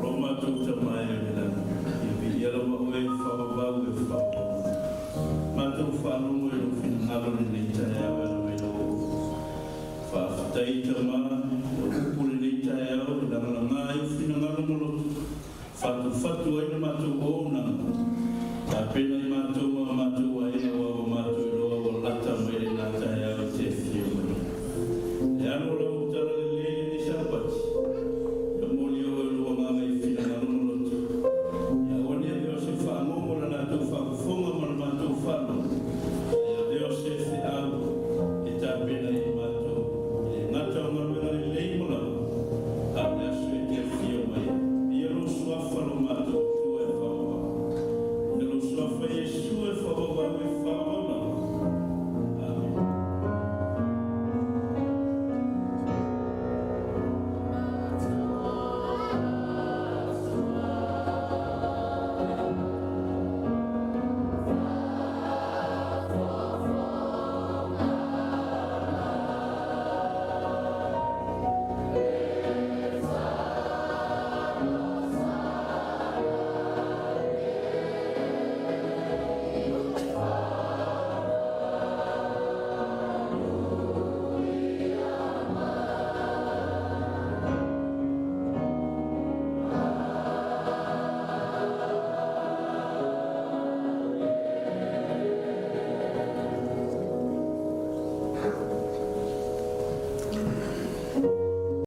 Lo matou Tama e o i le lagi, ia viia lava oe, faavavau e faaopopo. Matou faalogo i lou finagalo lenei taeao e ala mai lau upu. Faafetai Tama, o upu lenei taeao e lagalaga ai ou finagalo ma loto, fatufatu ai le matou auaunaga. Tapena i matou ma matou aiga aua ua matou iloa ua lata mai lena taeao e te afio mai ai. E alu o lau